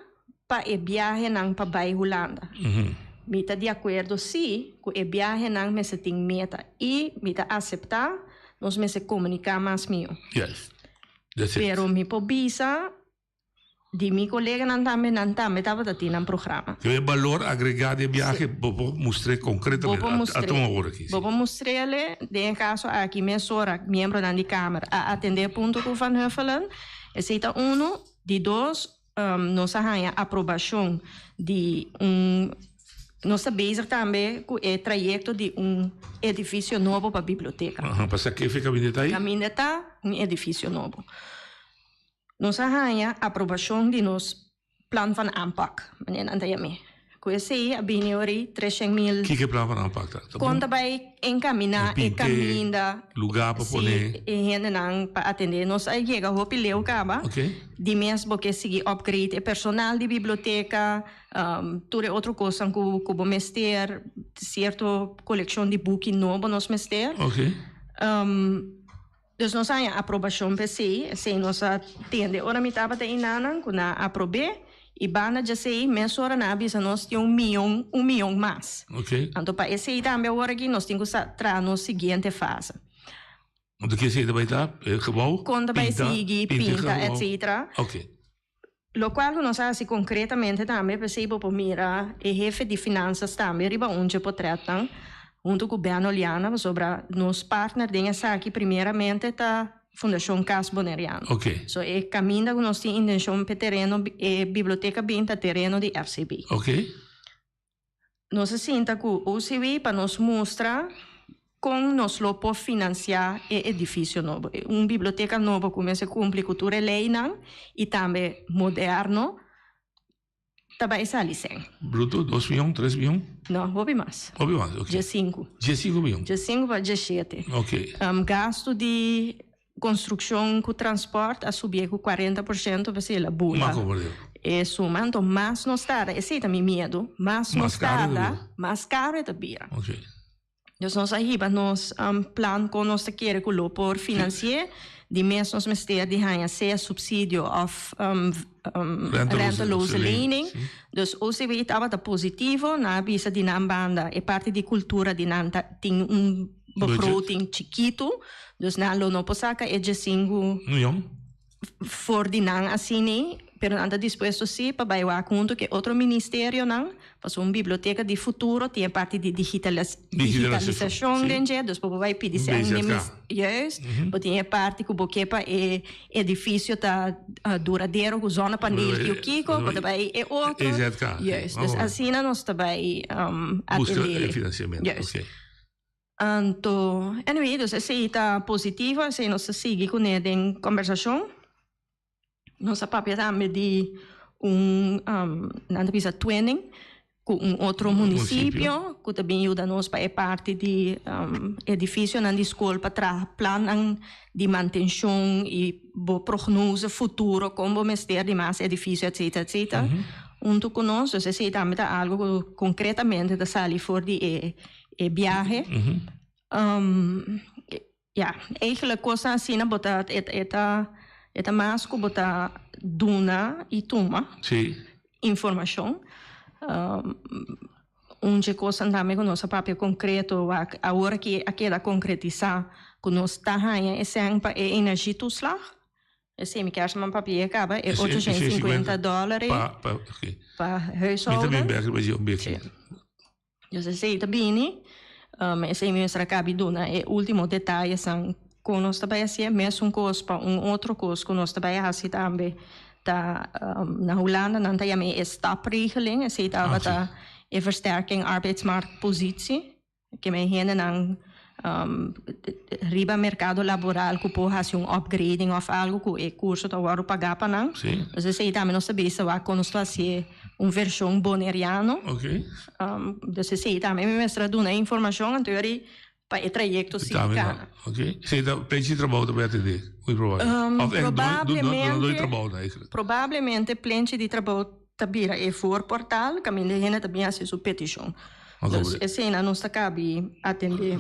pa e biahenan pa bai Hulanda. Mi ta di akuerdo si ku e biahenan mester tin meta i mi ta aseptá nos mester komuniká mas mihó. Yes. That's it. Pero mi por bisa Di mi koleganan tambe, nan tambe tabata tin nan programa. E balor agregá di e biahe bo por mustr'é konkretamente. Bo por mustr'é. A tuma ora aki. Bo por mustr'é den e kaso aki mesora miembronan di Kamer a atendé punto ku Van Huffelen. Esei ta unu. Di dos, nos a haña aprobashon di un, nos ta bezig tambe ku e trayekto di un edifisio nobo pa biblioteka. Aha, pasobra kefe kaminda ta ei? Kaminda ta un edifisio nobo. Nos a haña aprobashon di nos Plan van Aanpak, manera nan ta yam'é. Ku esei a bini ori treshen mil. Kiko e Plan van Aanpak ta? Kon ta bai enkaminá e kaminda. Lugá pa pone. Si, e hendenan pa atendé. Nos a yega hopi leu kaba. Di mes bo ke sigui upgrade e personal di biblioteka, tur e otro kosnan ku bo mester, sierto kolekshon di buki nobo nos mester. Dus nos a haña aprobashon p'esei, esei nos a tende ora mi tabata einanan ku nan a aprob'é i banda djesei mesora nan a bisa nos tin un mion, un mion mas. Anto pa esei tambe awor aki nos tin ku sa traha nos siguiente fase. Anto ke esei ta bai ta? E gebou? Kon ta bai sigui, pinta, etcetera. Lokual ku nos a hasi konkretamente tambe, p'esei bo por mira e hefe di finansas tambe riba un dje potretnan huntu ku Ben Oliana, pasobra nos partner den esaki primeramente ta Fundashon Kas Boneriano. So e kaminda ku nos tin intenshon p'e tereno, e biblioteka bin ta tereno di FCB. Nos a sinta ku OCW pa nos mustra kon nos lo por finansiá e edifisio nobo. Un biblioteka nobo ku mester kumpli ku tur e leinan i tambe moderno ta bai sali sèn. Bruto, dos mion, tres mion? No, hopi mas. Hopi mas, oké. Diesinku. Diesinku mion? Diesinku pa diesshete. Oké. Gastu di Construccion cu transport a subi cu cuarenta por ciento p'esei el a bula e suma. Anto mas nos tarda, esei ta mi miedu, mas nos tarda, mas caro e ta bira. Dus nos a hiba nos plan con nos ta kere cu lo por financi'e, di mes nos mester di haña sea subsidio of renteloze lening. Dus OCW tabata positivo, nan a bisa di nan banda e parti di cultura di nan ta tin un begroting chikitu, dus nan lo no por saka e djesinku for di nan asini, pero nan ta dispuesto si pa bai wak huntu ku e otro ministerionan, pasobra un biblioteka di futuro tin e parti di digitalisashon den dje, dus bo por bai pidi sèn juist, bo tin e parti ku bo ke pa e edifisio ta duradero ku zonnepaneel i kiko, bo ta bai e otro, juist, dus asina nos ta bai atendé. Juist. Anto, anyway, dus esei ta positivo, esei nos ta sigui kuné den kombersashon. Nos a papia tambe di un, nan ta bisa twinning. Ku un otro munisipio ku ta bin yuda nos pa e parti di edifisionan di skol pa traha plannan di mantenshon i bo prognose futuro kon bo mester di mas edifisio etcetera etcetera huntu ku nos. Dus esei tambe ta algu ku konkretamente ta sali for di e e biahe. Ya, eigenlijk kosnan asina bo ta e ta e ta mas ku bo ta duna i tuma Sí. informashon. Un dje kosnan tambe ku nos a papia konkreto wak awor aki a keda konkretisá ku nos ta haña e sèn pa e energietoeslag. Esei mi kier man papia kaba e 850 dòler ei Pa pa oké. pa Mi ta huishouden. bin bèk riba dje un beki. Sí. Dus esei ta bini, esei mi mester a kabi duna e ultimo detayesnan kon nos ta bai hasié. Mesun kos pa un otro kos ku nos ta bai hasi tambe ta na Hulanda nan ta yama e stapregeling, esei tabata e versterking arbeidsmarktpositie. Ke men hendenan riba merkado laboral ku por hasi un upgrading òf algu ku e kurso ta wòrdu pagá pa nan. Dus esei tambe nos ta bisa wak kon nos ta hasié un vershon boneriano. Dus esei tambe mi mester a duna e informashon anto yori pa e trayekto sigui kana. Esei ta plenchi di trabou ta bai atendé, muy probabel. Òf dunadó di trabou ta eigenlijk. Probablemente plenchi di trabou ta bira e voorportaal kaminda e hende ta bin hasi su petishon. Dus eseinan nos ta kabi atendé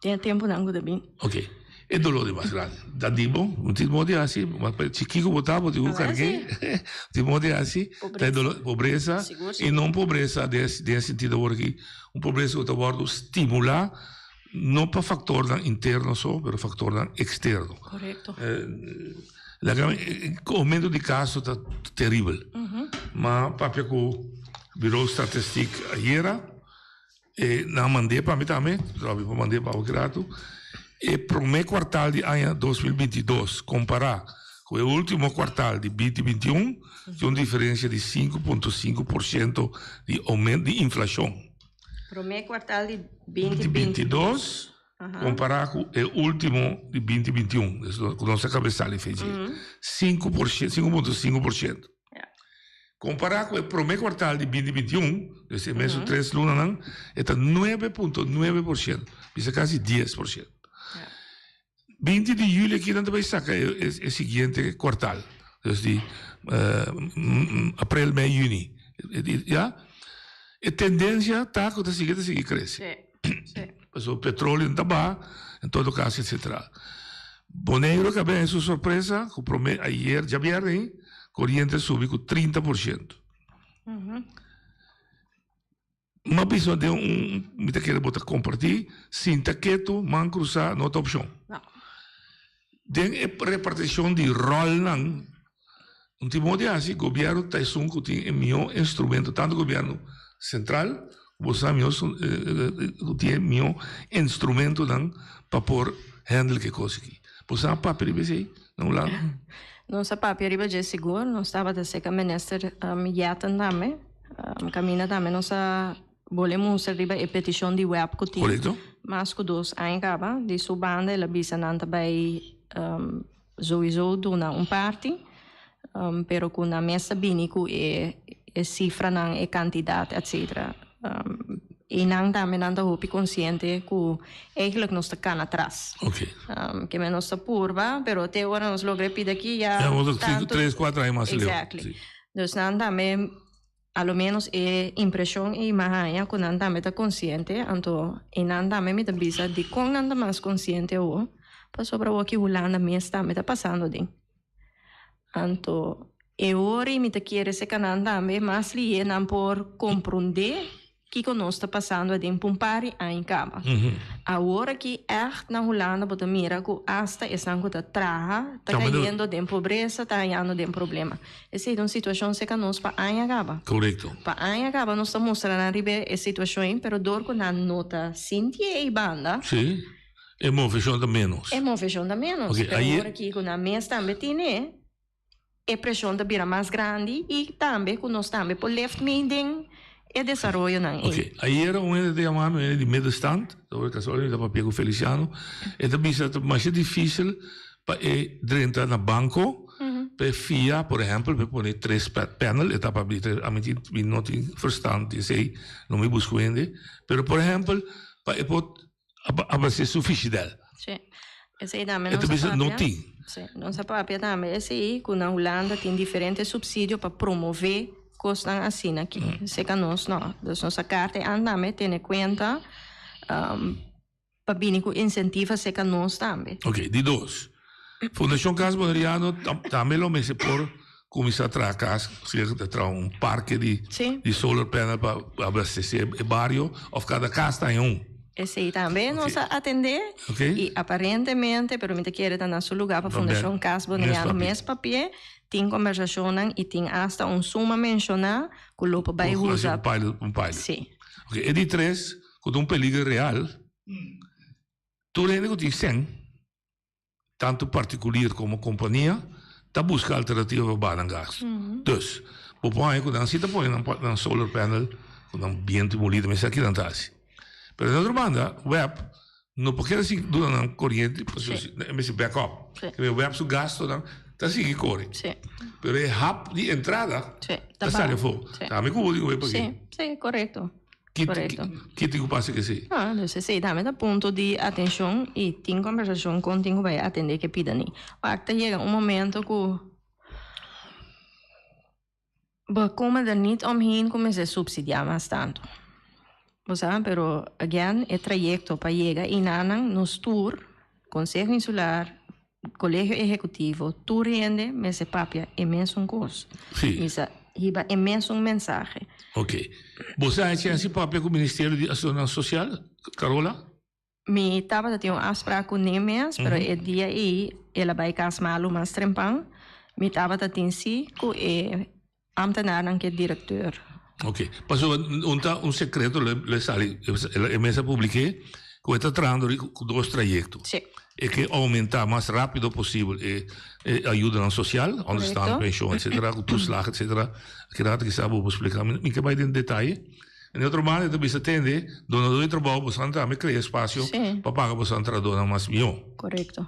den e tempunan ku ta bin. Ok. E doló di mas grandi. Ta di bo, bo tin modo di hasi, mas pa chikí ku bo ta, bo tin ku karg'é. Bo tin modo di hasi. Ta e doló, pobresa. I no un pobresa den e sentido awor aki, un pobresa ku ta wòrdu stimulá no pa faktornan interno so, pero faktornan eksterno. Korekto. Laga mi, oumento di kaso ta teribel. Ma papia ku Bureau Statistiek ayera, e nan mand'é pa mi tambe, Robby por mand'é pa bo ki ratu, e promé kuartal di aña 2022 kompará ku e último kuartal di 2021 tin un diferensia di 5.5 por siento di oumento di inflashon. Promé kuartal di 2022 kompará ku e último di 2021, ku nos a kaba sali fecha ei, 5.5 por siento. Kompará ku e promé kuartal di 2021, dus e mesun tres lunanan, e ta 9.9 por siento, bisa kasi 10 por siento. 20 di yüli aki nan ta bai saka e siguiente kuartal, dus di aprel, mei, yüni, ya. E tendensia ta ku ta sigui ta sigui krese. Pasobra petroleo no ta baha, en todo kaso etcetera. Boneiru a kaba haña su sorpresa ku prome ayer djabièrnè ei koriente a subi ku 30 por siento. M'a bisa den un mi ta kere bo ta kompartí, sinta ketu, man krusá no ta opshon. Den e repartishon di ròlnan un tin modo di hasi, gobièrnu ta esun ku tin e mihó instrumento, tantu gobièrnu sentral ku bo sa mihó ku tin e mihó instrumentonan pa por handle ke kos aki. Bo sa papia riba esei na un lado? Nos a papia riba dje sigur, nos tabata serka minister Jetten tambe. Kaminda tambe nos a bole mustra riba e petishon di web ku tin mas ku dos aña kaba. Di su banda el a bisa nan ta bai souiso duna un parti, pero ku nan mes ta bini ku e sifranan, e kantidat etcetera. Einan tambe nan ta hopi konsiente ku eigenlijk nos ta kana atras. Ke men nos ta purba, pero te ora nos logra e pida aki ya tantu. Exactly. Dus nan tambe, a lo menos e impresion ei m'a haña cu nan tambe ta consciente, anto e nan tambe mi ta bisa dicon nan ta mas consciente awo, pasobra awo aki Hulanda mes tambe ta pasando den. Anto e ora ei mi ta kere seca nan tambe mas lihe nan por compronde Kiko nos ta pasando aden pa un par di aña kaba. Awor aki ègt na Hulanda bo ta mira ku asta esnan ku ta traha ta kayendo den pobresa, ta hañando den problema. Esei ta un situashon seka nos pa aña kaba. Korekto. Pa aña kaba nos ta mustra nan riba e situashon ei, pero dor ku nan no ta sinti ei banda. Sí, e moveshon ta ménos. E moveshon ta ménos. Oke, Pero ayer. awor aki ku nan mes tambe tine. E preshon ta bira mas grandi i tambe ku nos tambe por left mee den e desaroyonan ei. Ok, ayera un hende ta yama mi, un hende di middenstand, sobre kasual mi ta papia ku Feliciano, e ta bisa ta masha difisil pa e drenta na banko. P'e fia, por ehempel, p'e pone tres panel, e ta pa bi tres, ami tin, mi no tin verstand di esei, no mi busca hende, pero por ehempel, pa e por abastece su fishidel. Sí. Esei tambe E ta nos a bisa no papia. tin. Sí, nos a papia tambe esei ku na Hulanda tin diferente supsidio pa promove kosnan asina aki. Seka nos no. Dus nos a karta e an tambe tene kuenta pa bini ku insentiva seka nos tambe. Ok, di dos. Fundashon Kas Boneriano tambe lo mester por kuminsá traha kas, sea ta traha un parke di di solar panel pa abastesé e bario òf kada kas ta en un. Esei tambe nos a atendé i aparentemente, pero mi ta kere ta na su lugá pa Fundashon Kas Boneriano mes papia, tin kombersashonnan i tin asta un suma menshoná ku lo por bai usa. Un pilot. Sí. Ok, e di tres, ku ta un peliger real, tur hende ku tin sèn, tantu partikulier komo kompania, ta buska alternativa pa baha nan gastu. Dus, bo por haña ku nan si ta pone nan nan solar panel ku nan bientu i molina, mester aki nan ta hasi. Pero den otro banda, web no por keda sin duna nan koriente pasobra si e mester back up. Kende web su gastunan ta sigui kore. Pero e hap di entrada ta sali afó. Tambe ku bo tin ku web aki. Sí, korekto. Correcto. Ki tin ku pasa ku esei? Ah, dus esei tambe ta punto di atencion y tin conversacion con tin cu bay atende ke pida ni. Wak ta yega un momento cu bo come er niet omheen cu mester subsidia mas tanto. Bo sa, pero again e trayecto pa yega einanan nos tur, Conseho Insular, Kolegio Ehekutivo, tur hende mester papia e mesun kos. Sí. Mester hiba e mesun mensahe. Ok. Bo sa haci haci papia cu Ministerio di Asuntonan Social, Carola? Mi tabata tin un afspraak cu ne mes, pero e dia ey el a bay cas malu mas trempan. Mi tabata tin si cu e Ambtenaarnan ke directeur. Ok. Pasobra un ta un secreto lo e sali, e mes a publike ku e ta trahando riba ku dos trayecto. Sí. E ke aumenta mas rapido posibel e e ayudanan social, onderstand, pensioen etcetera, ku toeslag etcetera. Aki rato kisa bo por splika mi, mi ke bai den detaye. En e otro banda e ta bisa tende, donador di trabou boso tambe krea espacio pa paga boso trahadornan mas mihó. Korekto.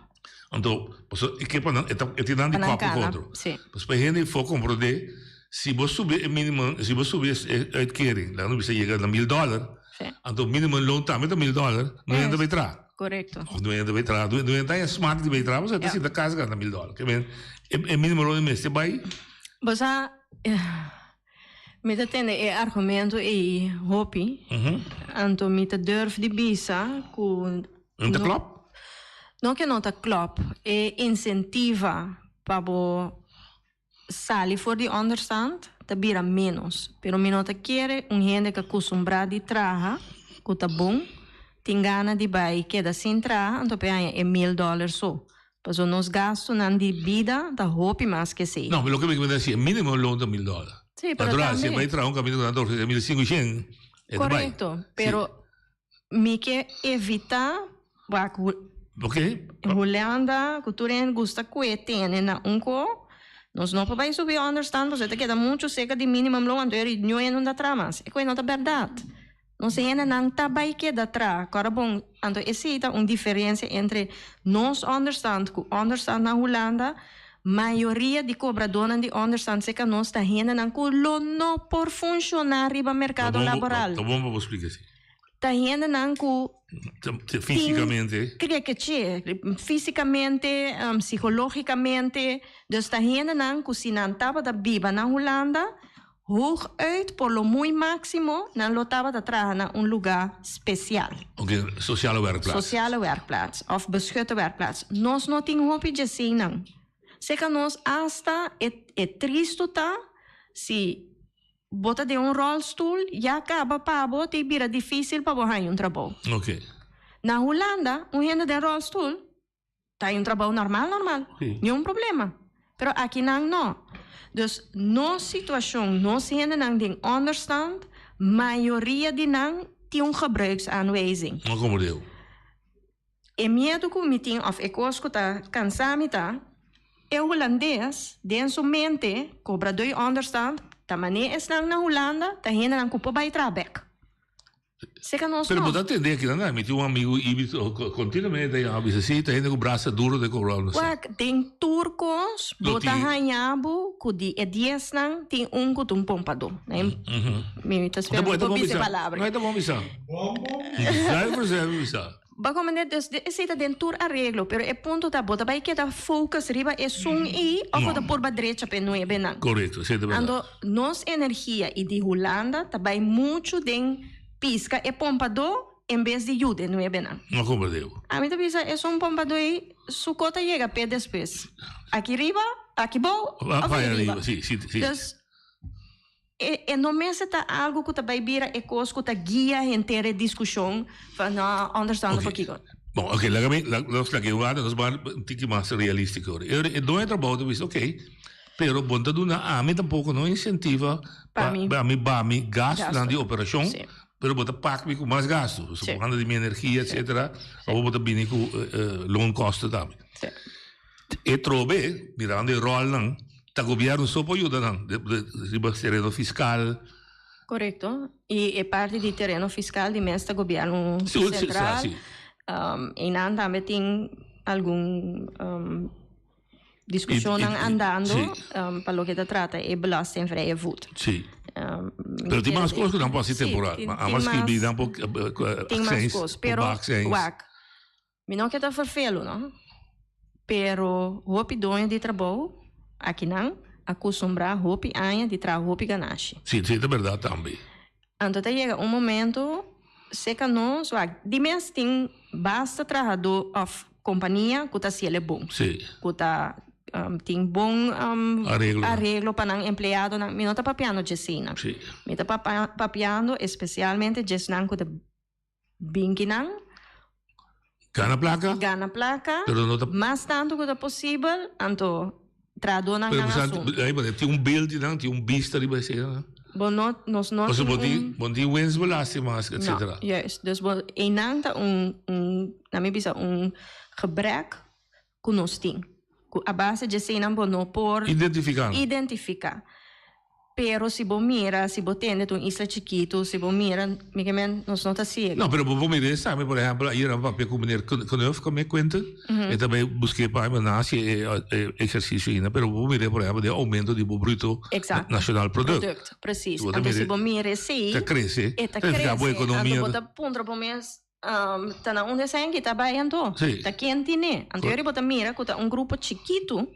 Anto, pasobra e ke pa nan, e ta, e tin nan di Pa nan kòp ku kana, otro. sí. Pasobra pa e hende for komprondé, si bo subi e minimum, si bo subi e uitkering, laga nos bisa yega na mil dòler, Sí. anto minimum loon tambe ta mil dòler, no hende ta bai traha. Korekto. Of no hende ta bai traha, no hende ta haña smak di bai traha, pasobra e ta Ja. sinta kas gana mil dòler. Ke men, e e minimum loon mester bai. Bo sa, mi ta tende e argumento ei hopi, anto mi ta durf di bisa ku. No ta klòp? No ke no ta klòp. E insentiva pa bo sali for di ònderstand ta bira ménos. Pero mi no ta kere un hende ku a kustumbrá di traha, ku ta bon, tin gana di bai keda sin traha anto p'e haña e mil dòler so. Pasobra nos gastunan di bida ta hopi mas ke esei. No, loke mi ta disi, e mínimo loon ta mil dòler. Sí, pero Natural, si e tambe. bai traha un kaminda ku nan ta ofresé mil sinku shen, e ta bai. Korekto, pero Mi ke evita wak Hulanda ku tur hende gusta kue tene na un ko, nos no por bai subi onderstand pasobra e ta keda muchu serka di minimum loon anto eri niun hende no ta traha mas. E koe no ta bèrdat. Nos hendenan ta bai keda traha. Kòrda bon, anto esei ta un diferensia entre nos onderstand ku onderstand na Hulanda. Mayoria di kobradónan di onderstand serka nos ta hendenan ku lo no por funshoná riba merkado laboral. Ta bon pa bo splika esei. Ta hendenan ku tin Físikamente. Krekeche, físikamente, psikológikamente. Dus ta hendenan ku si nan tabata biba na Hulanda, hooguit por lo muy máksimo nan lo tabata traha na un lugá spesial. Oke, sosiale werkplaats. Sosiale werkplaats òf beschutte werkplaats. Nos no tin hopi djeseinan. Seka nos asta e e tristu ta si Bo ta den un rolstoel, ya caba pa bo ta bira dificil pa bo haña un trabou. Oké. Na Hulanda, un hende den rolstoel ta haña un trabou normal normal, niun problema. Pero akinan no. Dus nos situacion, nos hendenan den onderstand, mayoria di nan tin un gebruiksaanwijzing. No como deu. E miedu ku mi tin òf e kos ku ta kansa mi ta, e hulandes den su mente kobra dui ònderstand, ta manera esnan na Hulanda ta hendenan ku por bai traha bèk. Seka nos Pero no. bo ta tende aki nan, mi tin un amigu Ibis continuamente ta yama bisa si ta hende ku brasa duro den kobra no sa. Wak, den tur kos Lo bo ta tin. haña bo ku di e diesnan tin un ku ta un pompadó. Mi ta spera Ta mi bo por bisa e bisa. palabra. No, e ta bon bisa. Zuiver zuiver bisa. Bo komprende? Dus esei ta den tur areglo, pero e punto ta bo ta bai keda focus riba esun ei of bo ta purba drecha pa e nuebenan. Korekto, esei ta bèrdat. Anto nos energia i di Hulanda ta bai muchu den piska e pompadó en bes di yuda e nuebenan. No komprende bo. Ami ta bisa esun pompadó ei su ko ta yega p'e despues. Aki riba, aki bou of ei riba. Si, si, si. Dus E e no mester ta algo ku ta bai bira e kos ku ta guia henter e diskushon van no understand Oké. pakiko. Bon, oké, laga mi, la, nos laga e wak, nos bai un tiki mas realístiko ora. E e doño trabou ta bisa, oké, pero bo no ta duna ami tampoko no insentiva Pa pa mi. pa mi ba mi gastunan di Gastu. operashon, Sí. pero bo ta pak mi ku mas gastu. Sí. Supongando di mi energia, Sí. etcétera, awor bo ta bini ku loonkosten tambe. Sí. E trobe, mirando e rolnan, ta gobierno so por yuda nan, riba tereno fiscal. Correcto. Y e parti di tereno fiscal di mes ta gobierno central. Si, si. Y nan tambe tin algun discusionnan andando pa loke ta trata e belastingvrije voet. Si. Pero tin mas cos cu nan por haci temporal. Amas skibi nan por Tin mas cos, pero wak. Mi no ke ta ferfelu no, pero hopi doño di trabou akinan a kustumbrá hopi aña di traha hopi ganashi. Sí, sí, ta bèrdat tambe. Anto ta yega un momento seka nos wak di mes tin basta trahadó òf kompania ku ta hasiel e bon. Sí. Ku ta tin bon Areglo. areglo pa nan empleadonan. Mi no ta papiando djeseinan. Sí. Mi ta papiando espesialmente djesnan ku ta Binkinan. Gana plaka. Gana plaka. Pero no ta. Mas tantu ku ta posibel, anto trahadónan Pero nan bo sa, asuntu. ai, bo tin un beeld di nan, tin un bista riba esei nan. Bo no, nos no Pasobra tin bo tin, un. bo tin winstbelasting mas, No, etcetera. juist. Dus bo, einan ta un, un, na mi bisa un gebrek ku nos tin. Ku a base dje eseinan bo no por. Identifiká. Identifiká. Pero si bo mira, si bo tende ta un isla chikitu, si bo mira, mi ke men, nos no ta ciego. No, pero bo por mira esaki, por ehempel, ayer a papia ku meneer Knuff, ku mi kuenta, e ta bai busk'é pa mi, nan hasi e ehersisio ainda, pero bo por mira, por ehempel, den oumento di bo bruto nacional product. Product, precies. Anto si bo mira esei, Ta krese, e ta ta signifiká bo krese. ekonomia Anto bo ta puntra bo mes, Ta na unda esei ta bai anto? Sí. Ta ken tine? Anto yori bo ta mira ku ta un grupo chikitu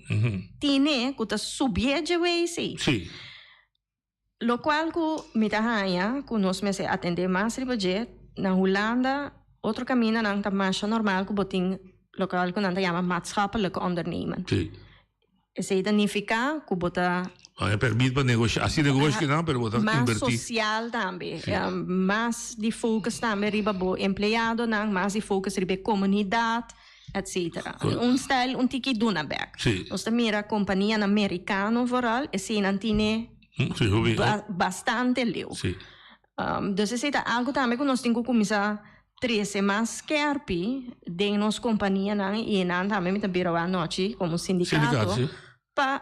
tine ku ta subié dje wei esei. Sí. Lokual ku mi ta haña ku nos mester atendé mas riba dje, na Hulanda otro kamindanan ta masha normal ku bo tin lokual ku nan ta yama maatschappelijk ondernemen. Sí. Esei ta nifiká ku bo ta. Haña pèrmit pa negoshá. Hasi negoshi ku nan, pero bo ta Mas invertí. sosial tambe. Mas di focus tambe riba bo empleadonan, mas di focus riba e komunidat, etcetera. Un stijl un tiki duna bèk. Nos ta mira kompanianan merikano vooral, eseinan tine bastante leu. Dus esei ta algu tambe ku nos tin ku kuminsá trese mas skerpi den nos kompanianan i einan tambe mi ta bira wak anochi komo sindikato pa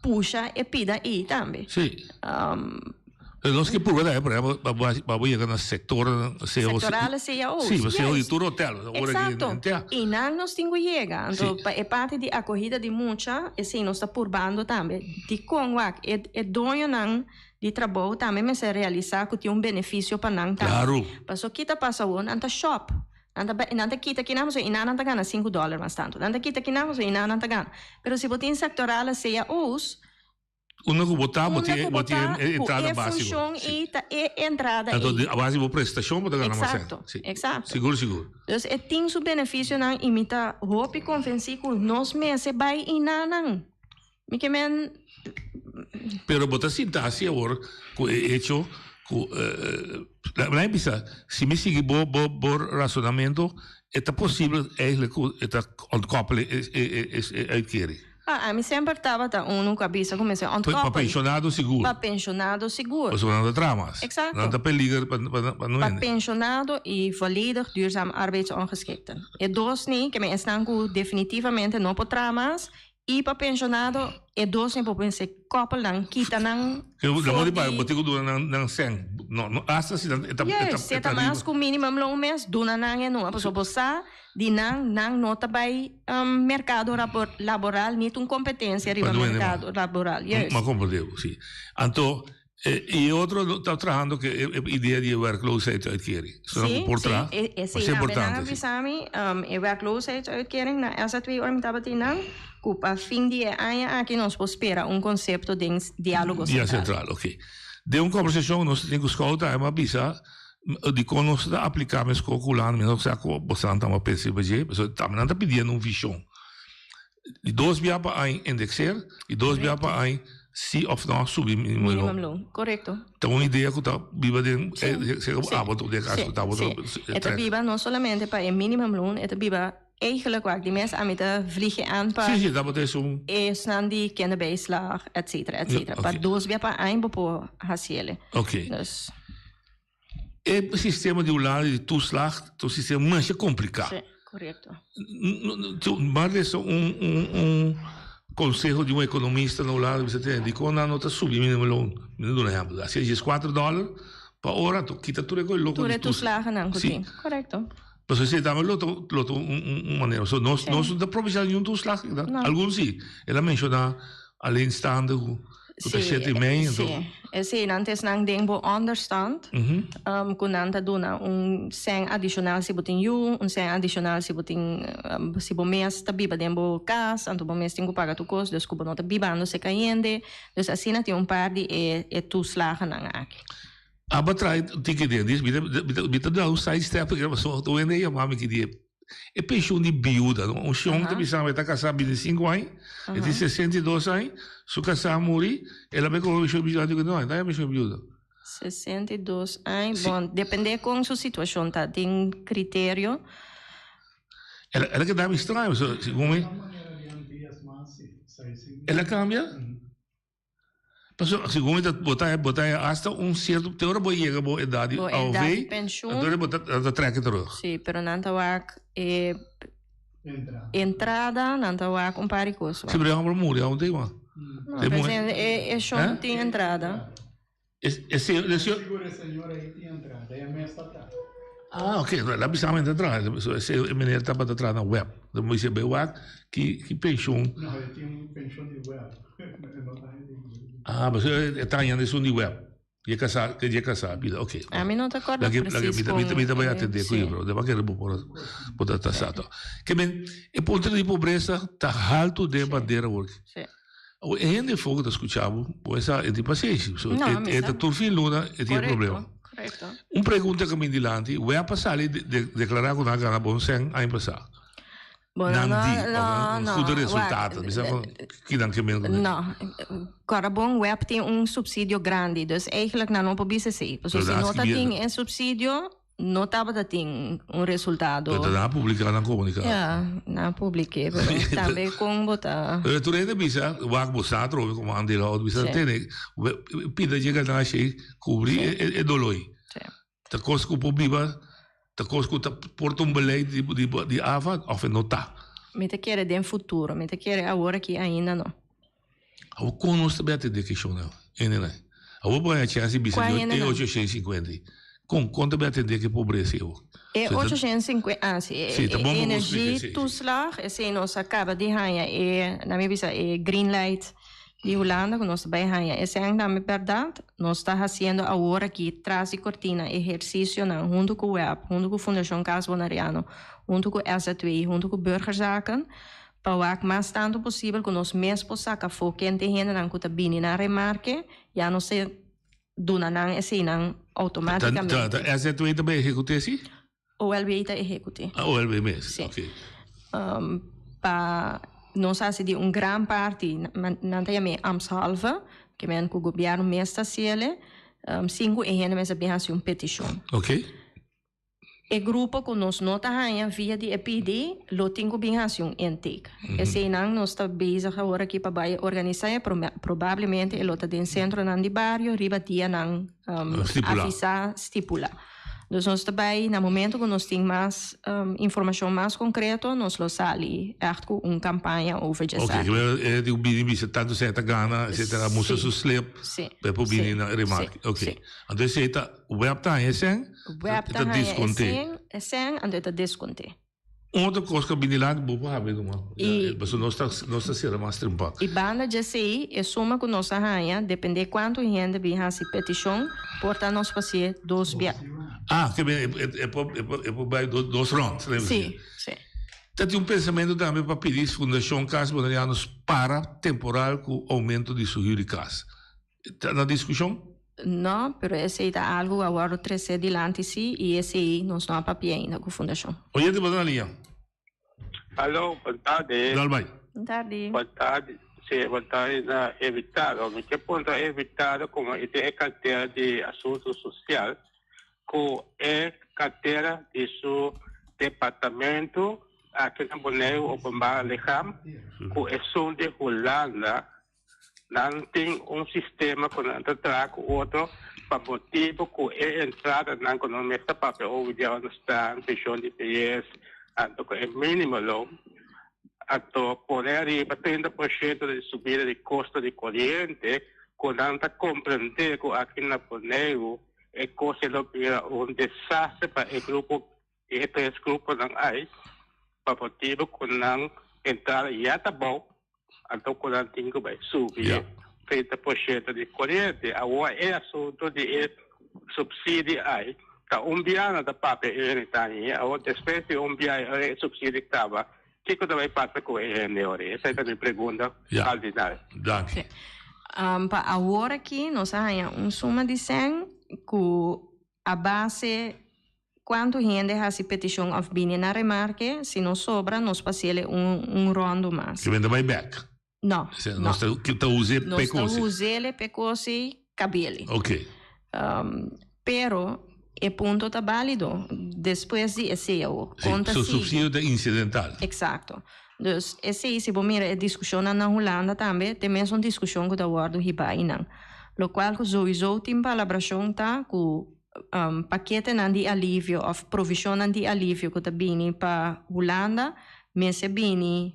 pusha e pida ei tambe. Sí. Pero nos ke purba tambe, por ehempel, pa bo yega na sektor CEO. Sektorale CAO's. Sí, CEO di tur hotel. Eksakto. Einan nos tin ku yega. Anto pa e parti di akohida di mucha, esei nos ta purbando tambe. Dikon wak e doñonan di trabou tambe mester realisá ku tin un benefisio pa nan tambe. Klaru. Paso ki ta pasa awor, nan ta shòp. Nan ta bai, nan ta kita kinan pasobra einan nan ta gana sinku dòler mas tantu. Nan ta kita kinan pasobra einan nan ta gana. Pero si bo tin sektorale cao's, Unda ku bo ta, bo unda tin ku bo bo tin ta, e ku entrada e básiko. funshon Sí. ei ta e entrada Anto ei. a base di bo prestashon bo ta gana mas sèn. Eksakto, Sí. eksakto. Sigur, sigur. Dus e tin su benefisionan i mi ta hopi konvensí ku nos mester bai einanan. Mi ke men. Pero bo ta sinta hasi awor ku e hecho ku laat mi bisa, si mi sigui bo bo bo rasonamento e ta posibel eigenlijk ku e ta ontkoppelen e e e uitkering. Ah, ami semper tabata unu ku a bisa ku mester ontkoppelen. Pa penshonado sigur. Pa penshonado sigur. Pasobra nan ta traha mas. Exacto. Nan ta peliger pa pa pa no Pa hende. penshonado i volledig duurzaam arbeidsongeschikten. E dos ni ke men esnan ku definitivamente no por traha mas. I pa penshonado e dos ne por pense koppel nan kita nan for di. Bo tin ku duna nan nan sèn no no asta si nan e ta Juist, si e ta mas ku minimumloon mes duna nan e numa pasobra bo sa di nan nan no ta bai merkado laboral ni ta un kompetensia riba merkado laboral juist. Mi a komprende bo si anto E otro ta trahando ke e idea di e werkloosheidsuitkering. Sí, sí, esei tambe nan a bisa mi, e werkloosheidsuitkering na SZW ora mi tabatin nan, ku pa fin di e aña aki nos por spera un konsepto den Diálogo Sentral. Dia Sentral, oké. Den un kòmbersashon nos tin ku Schout a a bisa dikon nos ta apliká meskos ku Hulanda, mi no sa ku bosan ta pensa riba dje, pasobra tambe nan ta pidiendo un vishon. Di dos bia pa añ indexeer y dos bia pa añ si of no subi minimum loon. Minimum loon, correcto. Ta un idea cu ta biba den si, abo den caso cu ta abo Si, e ta biba no solamente pa e minimum loon, e ta biba eigenlijk wak di mes ami ta vlieg e aan pa Si, si, tabata esun. Esnan di kinderbijslag, etcetera, etcetera. Pa dos bia pa añ bo por haciele. Ok. Dus. E sistema di Hulanda di toeslag ta un sistema masha kompliká. Sí, korekto. M'a lesa un un un konseho di un ekonomista na Hulanda bisa tene dikon nan no ta subi minimumloon. Mi ta duna ehèmpel, hasi dieskuater dòler pa ora anto kita tur e kos loko di Tur e toeslagennan ku tin, korekto. Pasobra esei tambe lo ta lo ta un un manera. So nos nos no ta probecha niun toeslag, algun si. El a menshoná alleenstaande ku. Ku ta shete i mei anto. Sí, eseinan ta esnan den bo onderstand ku nan ta duna un sèn adishonal si bo tin yu, un sèn adishonal si bo tin si bo mes ta biba den bo kas, anto bo mes tin ku paga tur kos, dus ku bo no ta bibando serka hende. Dus asina tin un par di e e toeslagennan aki. Aba trae un tiki den dis, mi ta mi ta duna un side step pasobra tur hende a yama mi ki dia. E penshun di biuda, no? Un shon ta bisa mi e ta kasá bintisinko aña, e tin 62 aña, su kasá a muri, el a bai kohe penshun di biuda, mi di no, e ta haña penshun di biuda. 62 aña, bon, depende kon su situashon ta, tin kriterio. El a keda mi straño, pasobra segun mi, el a kambia? Pasobra segun mi ta bo ta bo ta hasta un cierto te ora bo yega bo edad di Bo AOV edad di pensioen. entonces bo ta ta trek terug. Sí, pero nan ta wak e entrada, nan ta wak un par di cos. Sí, pero e homber muri aun te igual. No, pero e e shon tin entrada. E señora ahí tin entrada, e mes ta traha. Ah, ok, la bisa mi ta traha, e meneer tabata traha na web. Dan mi dice, bay wak, ki ki pensioen? No, e tin un pensioen di web. E no ta hende di. Ah, pasobra e ta hañando esun di web. Dje kasá, ke dje kasá pida, ok. A mi no ta kòrda precies kon. Mi ta bai atendé ku juffrouw, deba kere bo por bo ta ta sa tò. Ke men, e punto di pobresa ta haltu den bandera awor. Sí. Awor e hende afó ku ta skucha bo, bo e sa e tin pasenshi. So No, e mi e sa. ta tur fin luna e tin e Korekto, problema. korekto. Un pregunta ku mi dilanti, web a sali de de deklará ku nan a gana bon sèn aña pasá. Bueno, Nan no, di, òf no, nan no, goede wak, resultaten. Mi sa kon ki nan ke men ku No, kòrda bon web tin un supsidio grandi, dus eigenlijk nan no por bisa esei. Pasobra Pero si nan no ta skibi tin e supsidio, No tabata tin un resultado. Pero ta nan a publica nan comunicado. Ja, nan a publike, pero tambe con bo ta. Pero tur hende bisa, wak bo sa atrobe como aandeelhouder, bisa Sí. tene, pida dje ganashi ei, cubri e doloi. Sí. Ta cos cu por biba, ta cos cu ta por ta un beleid di di di AVA of e no ta. Mi ta kere den futuro, mi ta kere awor aki ainda no. Awor kon nos ta bay atende keshonnan hendenan? Awor bo haña chèns di bisa Kua di e hendenan? 850. Kon kon ta bay atende ku e pobresa ei awor? E So ta 850, ah si, e Sí, ta bon pa bo splika esei, sí. energietoeslag, esei nos a kaba di haña e, nan mi bisa e green light di Hulanda ku nos ta bay haña esei tambe bèrdat. Nos ta hasiendo awor aki tras di kortina ehersisionan huntu ku web, huntu ku Fundashon Cas Bonariano, huntu ku SZW, huntu ku Burgerzaken, Pa wak mas tantu posibel ku nos mes por saka afó kende hendenan ku ta bini na remarke, ya nos ta duna nan eseinan outomátikamente. Ta ta SZW ta bai ehekut'é si? OLB ta ehekut'é. Ah, OLB mes, Sí. oké. Pa nos hasi di un gran parti, nan ta yam'é ambtshalve, ke men ku gobièrnu mes ta hasiel, sin ku e hende mes a bin hasi un petishon. Oké. E grupo ku nos no ta haña via di e pidi lo tin ku bin hasi un intake. Eseinan nos ta bezig awor aki pa bai organisá e probablemente e lo ta den sentronan di bario riba dianan Stipulá. avisá stipulá. Dus nos ta bai na momento ku nos tin mas informashon mas konkreto nos lo sali ègt ku un kampaña over dje esaki. Ok, e di ku bini bisa tantu sèn ta gana etsetera mustra su slip pa e por bini na remarke. Ok, anto esei ta web ta haña e sèn, e ta diskont'é. E sèn anto e ta diskont'é. Un otro kos ku a bini dilanti bo por habri numa, pasobra nos ta nos ta sera mas trempa. I banda djesei, e suma ku nos a haña, dependé kuantu hende bin hasi petishon, por ta nos pasié dos bia. Ah, ke ben e por e por e por bai dos rònt, sí, sí. Ta tin un pensamentu tambe pa pidi Fundashon Kas Bonerianos para temporal ku oumento di su hür di kas. Ta na diskushon? No, pero esei ta algu ku a wòrdu tresé dilanti sí i esei nos no a papia ainda ku fundashon. Oyente bo ta na liña. Alo, bon tardi. Dal bai. Bon tardi. Bon tardi. Sí, bon tardi na invitado. Mi ke puntra e invitado komo e tin e kartera di asuntu sosial ku e kartera di su departamento aki na Boneiru Openbare Lichaam ku esun di Hulanda. Nan tin un sistema ku nan ta traha ku otro pa motibu ku e entradanan ku nan mester papia over di onderstand, penshon di beyes, anto ku e minimo loon, anto pone ariba 30% di subida di kosto di koriente ku nan ta komprende ku aki na Boneiru e kos e lo bira un desastre pa e grupo e tres gruponan ai pa motibu ku nan entrada ya ta bou anto ku nan tin ku bai subi e 30% di koriente. Awor e asuntu di e supsidi ai ta un bia nan ta papia e hende ta haña awor despues di un bia e supsidi kaba kiko ta bai pasa ku e hende ora? Esei ta mi pregunta kardinal. Danki. Pa awor aki nos a haña un suma di sèn ku A base kuantu hende hasi petishon òf bini na remarke, si no sobra nos pasiele un un ròndu mas. Ke benta bai bèk? No, no. Nos ta ta us'é p'e kosi. Nos ta us'é p'e kosi kabeli. Ok. Pero e punto ta bálido despues di esei awor. Si, Kon ta su sigui? supsidio ta insidental. Eksakto. Dus esei si bo mira e diskushonnan na Hulanda tambe te mesun diskushon ku ta wòrdu hibá einan. Lokual ku souiso tin palabrashon ta ku paketenan di alivio òf provishonnan di alivio ku ta bini pa Hulanda mester bini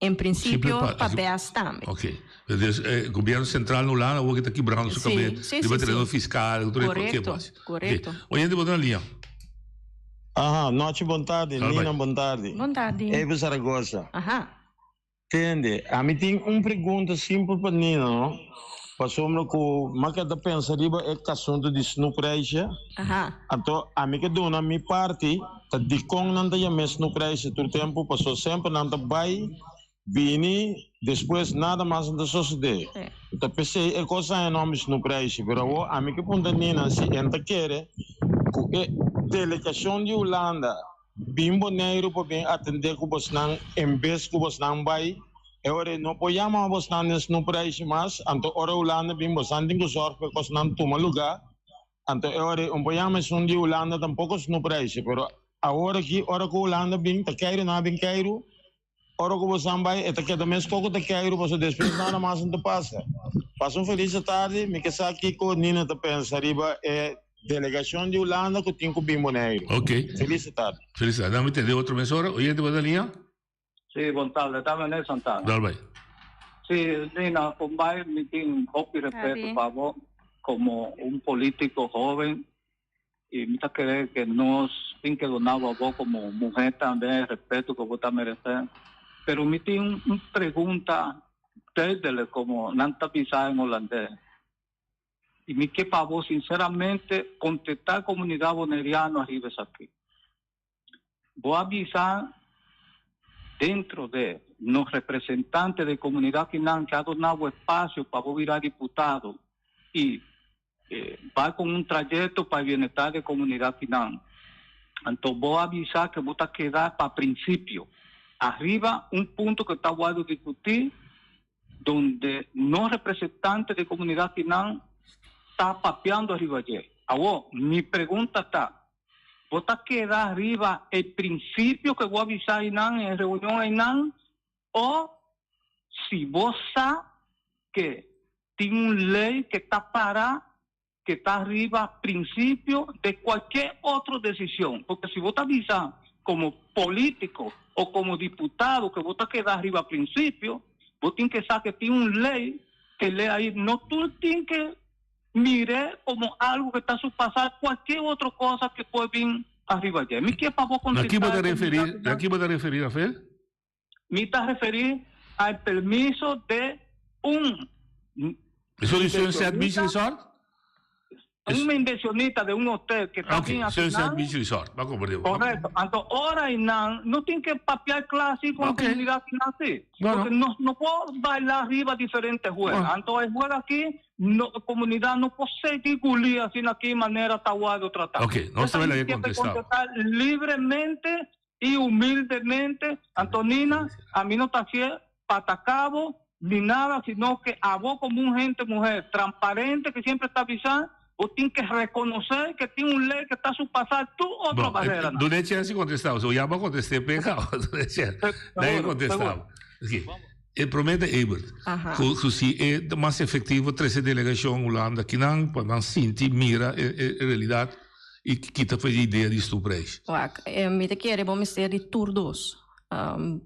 en prinsipio pa bes tambe. Ok. Dus e gobièrnu sentral na Hulanda awor ke ta kibrando su kabes riba tereno fiskal ku tur e Korekto, korekto. Oyente bo ta na liña. Aha, nochi bon tardi, Nina bon tardi. Bon tardi. Ebe Zaragoza. Aha. Tende, ami tin un pregunta simpel pa Nina, no? Pasobra ku mi a keda pensa riba e asuntu di snoepreisje. Aha. Anto ami ke duna mi parti ta dikon nan ta yam'é snoepreisje tur tempu, pasobra semper nan ta bai Bini, despues nada mas no ta sosodé. Ta p'esei e kos a e nòmber Snoeprijsje. Pero awor ami ke punta Nina si e ta kere ku e delegashon di Hulanda bin Boneiru pa bin atendé ku bosnan en bes ku bosnan bai. E ora ei no por yama bosnan den Snoeprijsje mas, anto ora Hulanda bin bosnan tin ku sòrg pa e kosnan tuma lugá. Anto e ora ei un por yama esun di Hulanda tampoko Snoeprijsje. Pero awor aki ora ku Hulanda bin ta keiru nan a bin keiru. Ora ku bosan bai, e ta keda mes koko ta keiru pasobra despues nada mas no ta pasa. Pasa un felis atardi, mi ke sa kiko Nina ta pensa riba e delegashon di Hulanda ku tin ku bin Boneiru. Ok. Felis atardi. Felis atardi. Dame tende otro mes ora. Oyente bo ta liña? Sí, bon tarde. Ta René Santana. Dal bai. Sí, Nina, con bai mi tin hopi respeto pa bo como un politico joven Y mi ta kere ke nos tin ke duna bo abo komo muhé tambe e respeto ku bo ta meresé. Pero mi tin un pregunta duidelijk komo nan ta bisa en holandés. Y mi ke pa bo sinceramente kontestá e komunidat boneriano ariba esaki. Bo a bisa dentro de nos representante de comunidad kinan ke a duna bo espacio pa bo bira diputado y bai con un trayecto pa e bienestar de comunidad kinan. Anto bo a bisa ke bo ta keda pa principio. Ariba un punto ke ta wordo discuti donde nos representante de comunidad kinan ta papiando ariba dje. Awo mi pregunta ta, Bo ta keda riba e prinsipio ku bo a bisa einan en reunion einan o si bo sa ke tin un lei ke ta para. que ta riba principio de cualkier otro decision, porque si bo ta bisa como politico o como diputado que bo ta keda riba principio, bo tin que sa que tin un ley, que ley ayi no tur tin que mire como algo que ta surpasa cualkier otro cosa que por bin ariba dje. Mi kier pa bo Na ki bo contesta ta e referi, comunidad na ki bo ta referi Rafael? Mi ta referí a e permiso de un Eso di Sunset Beach inversionista, Resort? un inversionista de un hotel que ta Ok, bin Sunset akinan. Beach Resort. Ba comprende. Correcto. Anto ora y nan no tin que papia clase con Ok. comunidad akinan si. No, no. Porque nos no por baila riba diferente juega. No. Anto e juega aki no comunidad no por seguir guli asina aki manera ta wado trata. Ok, nos Esa ta mi wela kier pe contestado. contestar libremente Y humildemente, Antonina, ami no ta hacié pa ataca bo ni nada, sino que abo como un gente mujer transparente que siempre ta bisa, bo tin que reconocer que tin un ley que ta surpasa tur otro Bon, barreranan. duna chance di contesta bo. So ya bo a contesta e pega bo. Duna chance. Dai Seguro, contesta seguro. bo. Oké. E prome ta Ebert. Aha. Cu, cu si e ta mas efectivo trece delegacion Hulanda kinan pa nan sinti, mira e, e realidad y kita for e idea di stoeprijs. Wak, mi ta kere bo mester di tur dos.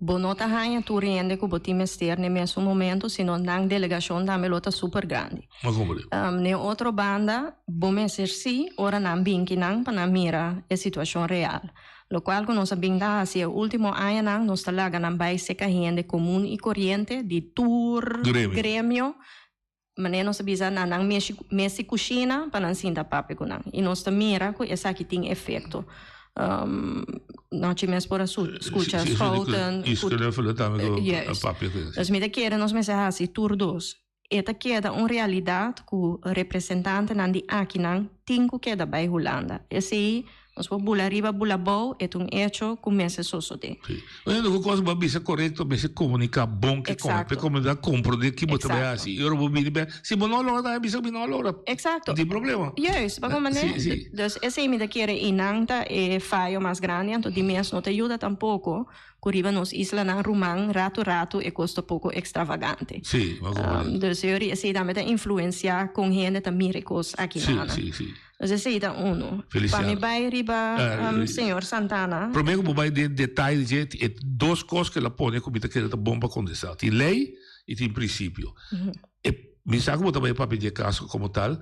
Bo no ta haña tur hende ku bo tin mester n'e mesun momento, sino nan delegashon tambe lo ta super grandi. Ma komprende. N'e otro banda, bo mester si ora nan bin kinan pa nan mira e situashon real. Lokual ku nos a bin ta hasi e último añanan, nos ta laga nan bai seka hende komun i koriente di tur Gremio. gremio Manera nos a bisa na nan mes di kushina pa nan sinta papia ku nan. I nos ta mira ku esaki tin efekto. Nochi mes por a skucha Schouten. Juist. Dus mi ta kere nos mester hasi tur dos. E ta keda un realidat ku representantenan di akinan tin ku keda bai Hulanda. Esei Nos por bula riba bula abou, e ta un echo ku mester sosodé. Sí. Bueno, ku kos bo a bisa korekto, mester komuniká bon ke kon, Exacto. pa e komunidat komprondé ki bo ta bai Exacto. hasi. I ora bo bini bèk, si bo no logra tambe bisa ku mi no a logra. Exacto. No tin problema. Juist, bo komprendé? Sí, sí. Dus esei mi ta kere i nan ta e fayo mas grandi, anto di mes no ta yuda tampoko ku riba nos islanan ruman ratu ratu e kos ta poko ekstravagante. Sí, bo a komprendé. Dus esei tambe ta influensiá kon hende ta mira e kos aki Sí, nan. sí, sí. Dus esei ta unu. Pa mi bai riba señor Santana. Prome ku bo bai den detaye di dje, e dos kos ku el a pone ku mi ta kere ta bon pa kontestá. Tin lei i tin prinsipio. E mi sa ku bo ta bai papia di e kaso komo tal.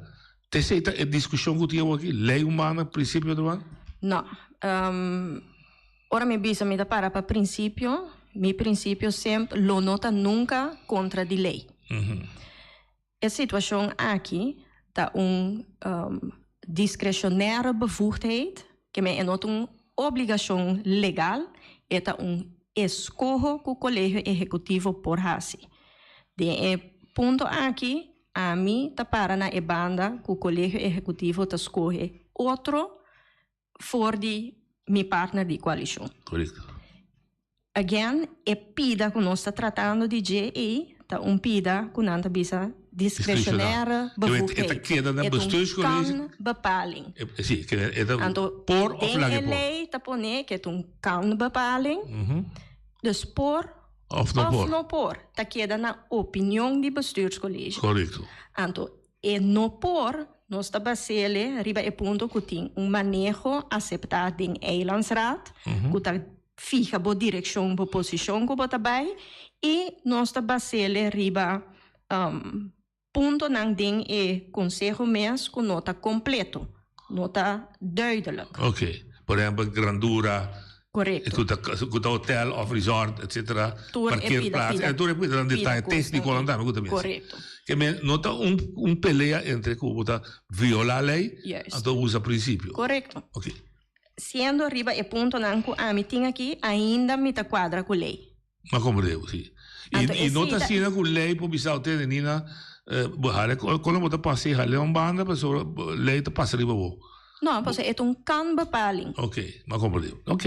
Ta esei ta e diskushon ku tin awor aki? Lei un banda, prinsipio otro banda? No. Ora mi bisa mi ta para pa prinsipio, mi prinsipio semper lo no ta nunka kontra di lei. E situashon aki ta un discretionaire bevoegdheid, ke men e no ta un obligashon legal, e ta un eskoho ku Kolegio Ehekutivo por hasi. Den e punto aki ami ta para na e banda ku Kolegio Ehekutivo ta skohe otro for di mi partner di koalishon. Korekto. Again, e pida ku nos ta tratando di dje ei ta un pida ku nan ta bisa discretionaire bevoegdheid. E ta keda na E ta un bestuurscollege. kan-bepaling. Si, e ta Anto, por of den lage e por. lei ta pone ku e ta un kan-bepaling, dus por Of no of por. no por. Ta keda na opinion di bestuurscollege. Korekto. Anto, E no por, nos ta basele riba e punto ku tin un maneho aseptá den Eilandsraad, ku ta fiha bo direkshon, bo posishon ku bo ta bai, i nos ta basele riba puntonan den e konseho mes ku no ta kompleto, no ta duidelijk. Oké. Por ehèmpel grandura, Correcto. Ku ta ku ta hotel of resort etcetera, Tur e pida parkeerplaats, pida en tur e pida pida detaye kos técnico nan tambe ku ta mester. Correcto. Ke men no ta un un pelea entre ku bo ta viola ley Juist. anto usa principio. Correcto. Oké. Siendo riba e puntonan ku ami tin aki ainda mi ta kuadra ku ley. Ma komprendé bo, si. I Anto i no ta esei ta asina ku ley por bisa otende Nina bo hale kono bo ta pasa i hale un banda pasobra ley ta pasa riba bo. No, pasobra e ta un kan bepaling. Ok, m'a komprendé. Ok.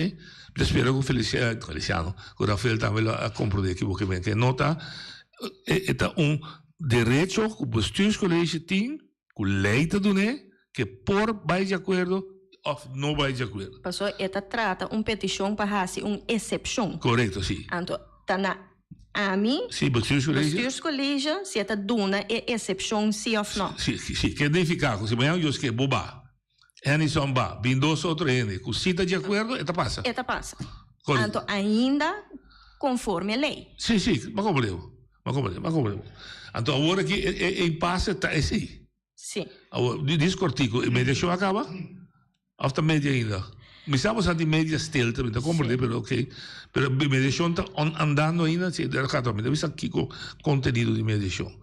Mi ta spera ku Felicia, Feliciano, ku Rafael tambe lo a komprendé ki bo ke men. Ke no ta, e ta un derecho ku bestuurscollege tin, ku lei ta dun'é, ke por bai di akuerdo òf no bai di akuerdo. Pasobra e ta trata un petishon pa hasi un esepshon. Korekto, si. Anto, ta na. Ami, Sí, bestuurscollege. bestuurscollege, si e ta duna e excepcion sí of no. Sí, sí, ke nifica cu si mañana Dios ke bo ba, Hennyson ba, bin dos otro hende cu sí ta di acuerdo, e ta pasa. E ta pasa. Correcto. Anto ainda conforme ley. Sí, sí, m'a comprende bo, m'a comprende, m'a comprende bo. Anto awor aki e, e, e impasse ta esey. Sí. Awor, di dis cortico, e mediacion a caba? Of ta media ainda? Mi sa bo sa di media stilte, mi ta comprende, pero ok. Pero mediacion ta on andando ainda? Si, der gaat om. Mi ta bisa kico contenido di mediacion.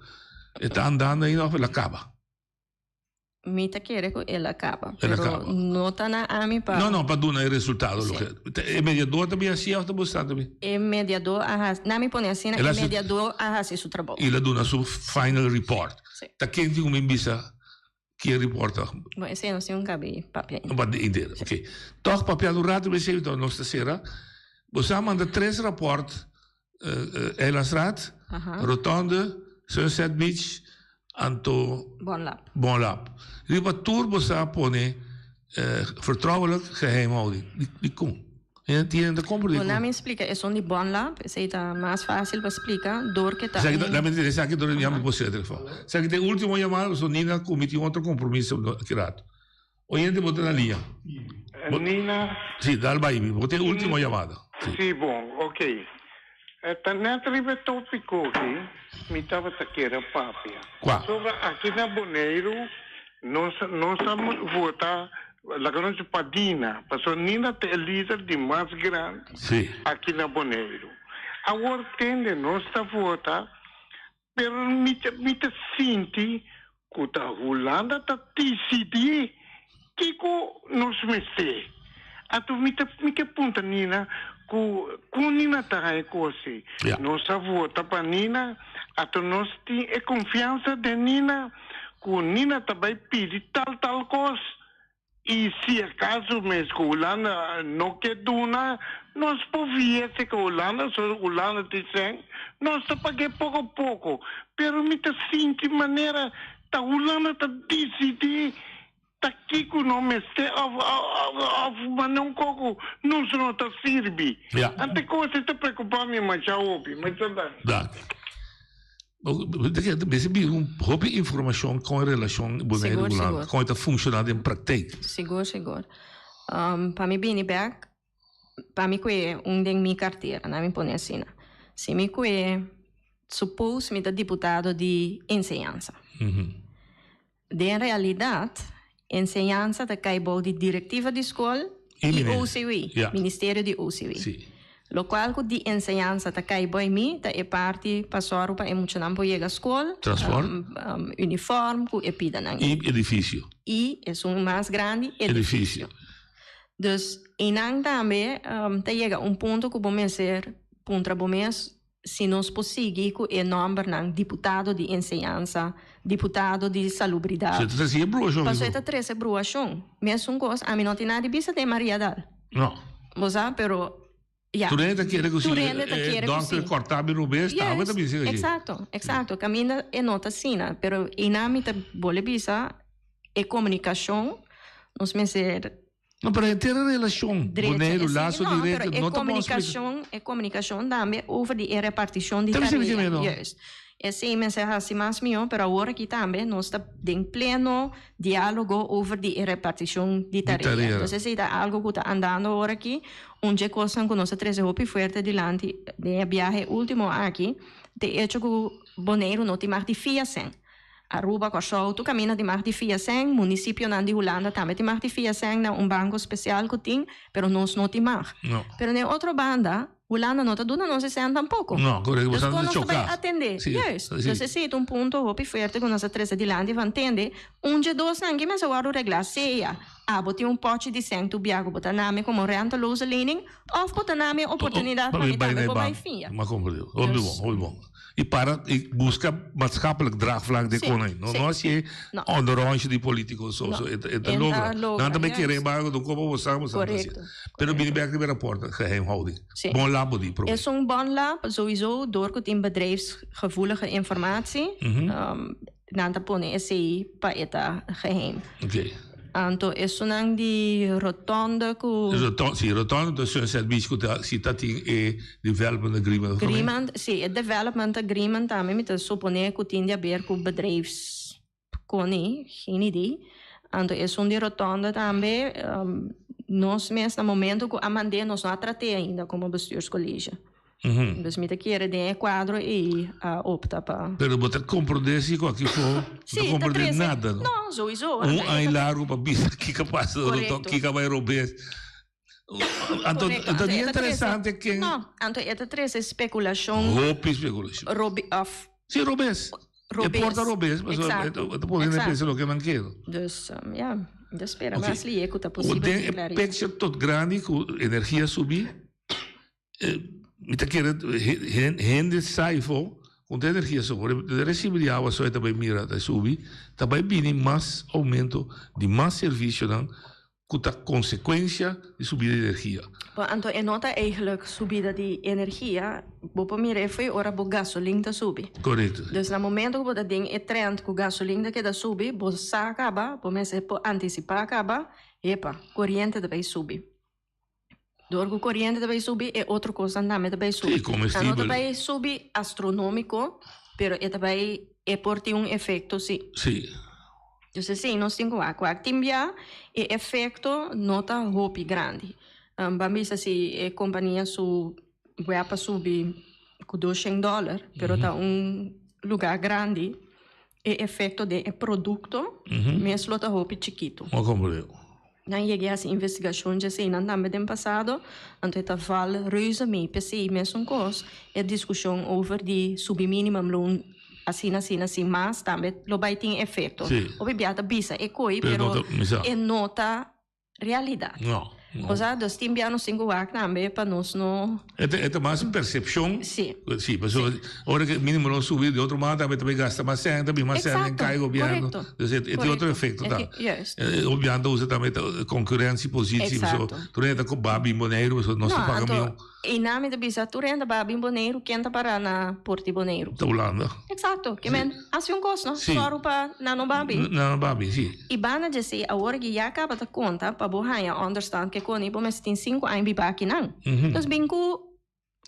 E ta andando ainda of el a caba? Mi ta kere cu el a caba. El a Pero caba. no ta na ami pa. No, no, pa duna e resultado. Sí. Loke, e mediador ta bin haci of ta busca ta bin? E mediador a haci, na mi pone asina, El e a haci- mediador a haci su trabou. Y el a duna su final report. Sí. Ta ken tin cu bin bisa ki e report ta? Bon, esey nos tin un cabi papia No pa inter, ok. Toch papia un rato b'esey, enton nos ta cera. Bo sa manda tres rapport, Eilandsraad, Rotonde, Sunset Beach, anto Bonlab. Bonlab. Riba tur bo sa pone vertrouwelijk geheimhouding. Dikon? Hende ta comprende Bon, dikon? laat mi splika esun di Bonlab, esey ta mas facil pa splika door ke ta Esaki ta, un. laat mi tende esaki door mi por cera telefon. Esaki ta e ultimo yamada pasobra Nina cu mi tin otro compromiso aki rato. Oyente bo ta na liña. Bo, Nina. Si, dal bai mi. Bo ta e ultimo yamada. Si. Si, bon, ok. Ta net riba e topico aki mi tabata kere papia. Cua? Pasobra aki na Boneiru nos nos a vota laga nos di pa Dina, pasobra Nina ta e lider di mas grandi Si. aki na Boneiru. Awor tende nos ta vota Pero mi ta mi ta sinti ku ta Hulanda ta disidí kiko nos mester. Anto mi ta mi ke punta Nina ku kon Nina ta haña e kos ei. Ja. Nos a vota pa Nina, anto nos tin e konfiansa den Nina ku Nina ta bai pidi tal tal kos I si acaso mes cu Hulanda no ke duna, nos por viese cu Hulanda, so Hulanda tin cen, nos ta pag'é poco poco. Pero mi ta sinti manera ta Hulanda ta dicidi ta kico no mester of of manda un coco nos no ta sirbi. Ja. Ante cos ei ta preocupa mi masha hopi. Masha danki. Danki. Mester bin un hopi informacion con e relacion Boneiru Sigur, Hulanda, sigur. con e ta funciona den praktijk. Sigur, sigur. Pa mi bini bek, pa mi kue un den mi kartera, na mi pone asina. Si mi kue, suppose mi ta diputado di enseñansa. Den realidat, enseñansa ta kai bou di direktiva di skol i OCW, Ministerio di OCW. Lokual ku di enseñansa ta kai bou mi ta e parti pa sòru pa e muchanan por yega skol, unifòrm ku e pidanan. I edifisio. I esun mas grandi, edifisio. Dus einan tambe ta yega un punto ku bo mester puntra bo mes Si nos por sigui cu e nombernan diputado di enseñansa, diputado di salubridad. Si e ta trece e bruacion. Pasobra e ta trece bruacion. Mesun cos, ami no tin nada di bisa den Mariadal. No. Bo sa, pero ya. Tur hende ta kere cu si Tur hende ta kere cu si. e dokter corta mi rubes, tambe ta bisa Juist, exacto, exacto. Caminda e no ta asina, pero einan mi ta bole bisa e comunicacion nos mester. No, pero henter e relacion, Boneiru, lazo no, directo, pero no ta bon splica. E comunicacion tambe over di e reparticion di Tambe tarea. sirbi no? Juist. Esey mester haci mas miho, pero awor aki tambe nos ta den pleno dialogo over di e reparticion di tarea. Di tarea. Entonces esey ta algo cu ta andando awor aki. Un dje cosnan cu nos a trece hopi fuerte dilanti den e biahe ultimo aki, t'e hecho cu Boneiru no tin mag di fia cen. Aruba, Kòrsou, tur kaminda tin mag di fia sèn, munisipionan di Hulanda tambe tin mag di fia sèn na un banko spesial ku tin, pero nos no tin mag. No. Pero na e otro banda, Hulanda no ta duna nos e sèn tampoko. No, korekto, Dus boso kon ta nos ta bai choká. atendé? Sí, Juist. sí. Dus esei ta un punto hopi fuerte ku nos a trese dilanti pa ntende, un dje dosnan ki mester wòrdu reglá, sea abo tin un pòchi di sèn tur bia ku bo ta nami komo renteloze lening, òf bo ta nami e oportunidat pa Pa mi mi bai tambe na e por bai banko. fia. M'a komprendé. Hopi Dus bon, hopi bon. Y para y busca maatschappelijk draagvlak de Sí, konai. No, sí. no así No. onderrondje di politico so, No. so e ta, e ta E ta logra. logra, Nan tambe kere juist. embargo do kopo bo sa, bo sa Correcto, Pero bini bek riba rapport geheimhouding. Sí. Bon lab bo di probeer. Es un bon lab, sowieso, door ku tin bedrijfsgevoelige informatie, nan ta pone esei pa e ta geheim. Oké. Anto esunnan di rotonde ku. Rotonde, si, rotonde ta Sunset Beach ku ta si ta tin e development agreement of Agreement, si, e development agreement tambe mi ta supone ku tin di aber ku bedrijfs koni, geen idee. Anto esun di rotonde tambe nos mes na momento ku a mand'é nos no a trat'é ainda komo bestuurscollege. Dus mi ta kere den e kuadro ei a opta pa. Pero bo ta komprondé si ku aki fo no ta komprondé nada no. No, souiso. Un aña largu pa bisa kiko pasa, kiko a bai robes. Anto ta bien interesante ken. No, anto e ta trese spekulashon. Hopi spekulashon. Robi of. Si, robes. Robes. E por ta robes, pasobra e ta pone hende pensa loke nan kier. Dus, ya, mi ta spera mas lihe ku ta posibel Den e picture tot grandi ku energia subi. Mi ta kere hende saifo con ta energia so por e recibo di awa so e ta bay mira ta subi ta bay bini mas aumento di mas servicionan cu ta consecuencia di subida di energia. Bo anto e no ta eigenlijk subida di energia, bo por mira e fo'i ora bo gasolin ta subi. Correcto. Dus na momento cu bo ta den e trend cu gasolin ta keda subi, bo sa caba, bo mester por anticipa caba, hepa, coriente ta bay subi. Dor ku koriente ta bai subi, e otro kosnan tambe ta bai subi. Sí, comestibel. No ta bai subi astronómiko, pero e ta bai, e por tin un efekto sí. Sí. Dus esei nos tin ku wak. Wak tin bia e efekto no ta hopi grandi. Ban bisa si e kompania su web a subi ku doshen dòler, pero ta un lugá grandi, e efekto den e produkto mes lo ta hopi chikitu. Bo komprende. Nan yega hasi investigashon dje eseinan tambe den pasado, anto e ta val reuze mee. P'esei mesun kos e diskushon over di subi minimumloon asina asina asina mas tambe lo bai tin efekto. Hopi bia ta bisa e koi pero e no ta realidat. No, no. Osea, dus tin bia nos tin ku wak tambe pa nos no. E ta, e ta mas percepcion. Sí. Sí, pasobra ora ku minimo loon subi, di otro manda tambe ta bay gasta mas sèn, ta bin mas sèn den kai gobièrnu. Exacto, Dus e tin otro efekto ta. Juist. Gobièrnu ta usa tambe konkurentie-positie. Exacto. Pasobra tur hende ta ba bin Boneiru, pasobra nos ta paga No, mihó. anto einan mi ta bisa tur hende ba bin Boneiru, ken ta para na Port di Boneiru? Ta Hulanda. Exacto, ke men hasi un kos no, Sí. sòru pa nan no ba bin. Nan no ba bin, sí. I banda dje awor ki ya kaba ta konta pa bo haña onderstand ke koni bo mester tin sinku aña biba akinan. Dus bin ku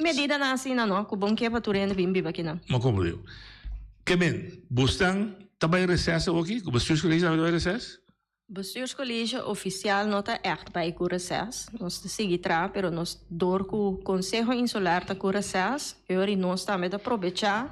medidanan asina no, ku bon ke pa tur hende bin biba akinan. M'a komprende. Ke men, bosnan ta bai reses awoki? Ku bestuurscollege tambe ta bai reses? Bestuurscollege ofisial no ta ègt bai ku reses. Nos ta sigui traha, pero nos dor ku Konseho Insular ta ku reses, e ora nos tambe ta probechá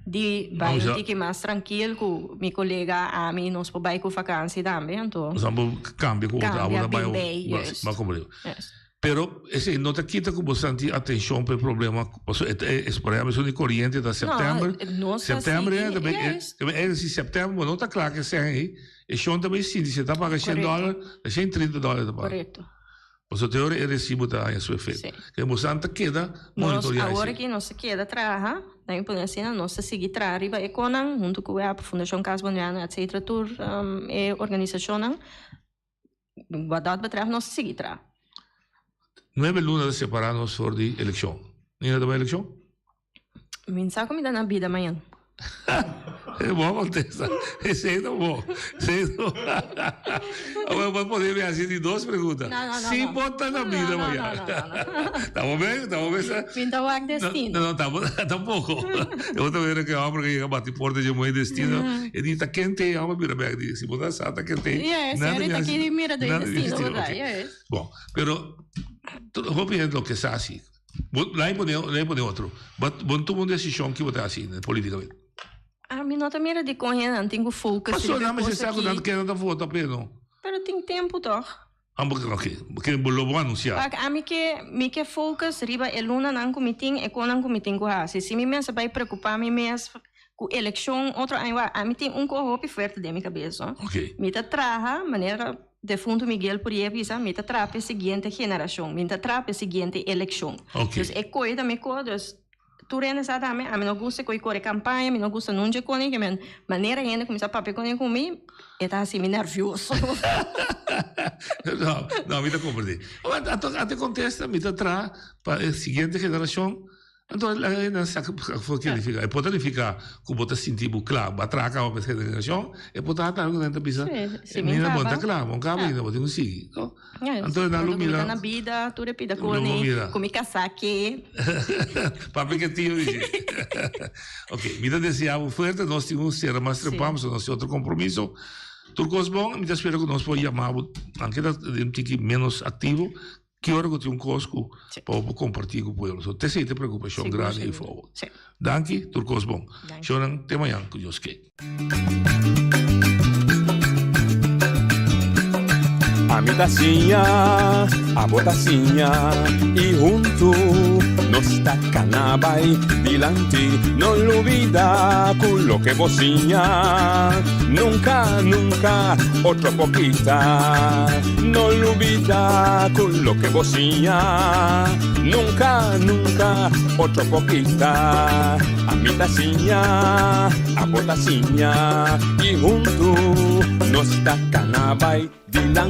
di bai un tiki mas trankil ku mi kolega, ami, nos por bai ku vakansi tambe, anto. Nos por kambia ku otro, abo Kambia ta bai bin bei, juist. Bo a komprende. Juist. Pero esei no ta kita ku bo santi atenshon pa e problema, pasobra e e por ehempel esun di koriente ta sèptèmber, No, nos ta sèptèmber sigui, ta bai juist. e si sèptèmber bo no ta kla ku esei ei, e shon ta bai sinti si e ta paga shen Korekto. dòler, ta shen trinta dòler e ta paga. Korekto. Pasobra te ora e resibo ta haña su efekto. Sí. Ke bo san ta keda Nos monitoreá awor esei. aki nos ta keda traha, nan e pone asina, nos ta sigui traha riba e konan huntu ku web, Fundashon Cas Boneiano etcetera tur e organisashonnan. Wat dat betreft nos ta sigui traha. Nuebe luna ta separa nos for di elekshon. Nina ta bai elekshon? Mi sa ku mi ta na bida mañan. E bon kontesta. Esei ta bon. Esei ta bon. Awor bo pone mi hasi di dos pregunta. No, no, no, Si no. bo ta na bida No, no, mañan. no, no, no. Tamo ben? Tamo ben sa? Mi ta wak destino. No, no, tampoco. E otro manera ku e homber ku yega bati porta dje muhé destino, e di ta kente e homber bira bek di si bo ta sa ta kente. Yes, Nada ahorita mi hasi- ki mira den nada mi destino, hasi, verdad? ok. Yes. Bon, pero hopi hende lo ke sa si. Bo lai pone lai pone otro. But bo no tuma un desishon ki bo ta hasi politikamente. Ami no ta mira dikon hendenan tin ku focus Pasobra riba e nan mester kos sa ku nan aki. ke nan ta vota p'e no. Pero tin tempu tòg. Ambo ke ok, ke bo lo bo anunsiá. Pak ami ke mi ke focus riba e lunanan ku mi tin, e konan ku mi tin ku hasi. Si mi mester bai preokupá mi mes ku elekshon otro aña wak, ami tin un koho hopi fuerte den mi kabes no. Ok. Mi ta traha manera defunto Miguel Pourier bisa, mi ta traha pa e siguiente generashon, mi ta traha pa e siguiente elekshon. Ok. Dus e koe ta mi koe, dus Tur hende sa tambe, ami no gusta ku e kore kampaña, mi no gusta nunca kone, ke men manera hende kuminsá papia kone ku mi, e ta hasi mi nervioso. No, no, mi ta komprendé. Ate kontesta, mi ta traha pa e siguiente generashon. Anto laga e nan sa kiko ke nifiká. E por ta nifiká ku bo ta sinti bo kla, bo a traha kaba pa es generashon, e por ta tambe ku nan ta bisa, Si, mi Nina bo no kaba. ta kla, bo no kaba ainda, bo tin ku sigui, no? Ja, Anto nan lo ku mi mira. ta na bida, tur e pida Lo bo koni, mira. ku mi kasá ke. Papia ke tio dici. Ok, mi ta desea bo fuerte, nos tin un sera mas trempan, pasobra nos tin otro compromiso. Tur kos bon, mi ta spera ku nos por yama bo, aunke ta un tiki menos aktivo, Ki ora ku tin un kos ku pa bo por kompartí ku pueblo. So, t'esei ta e preokupashon Sigur, grandi ei sigur. for bo. Sí. Danki, tur kos bon. Danki. Shownan, te mañan ku Dios ke. Ami ta siña, abo ta siña y huntu nos ta cana bay dilanti. No lubida cu loke bo siña nunca, nunca otro por kita. No lubida cu loke bo siña nunca, nunca otro por kita. Ami ta siña, abo ta siña y huntu nos ta cana bay dilanti.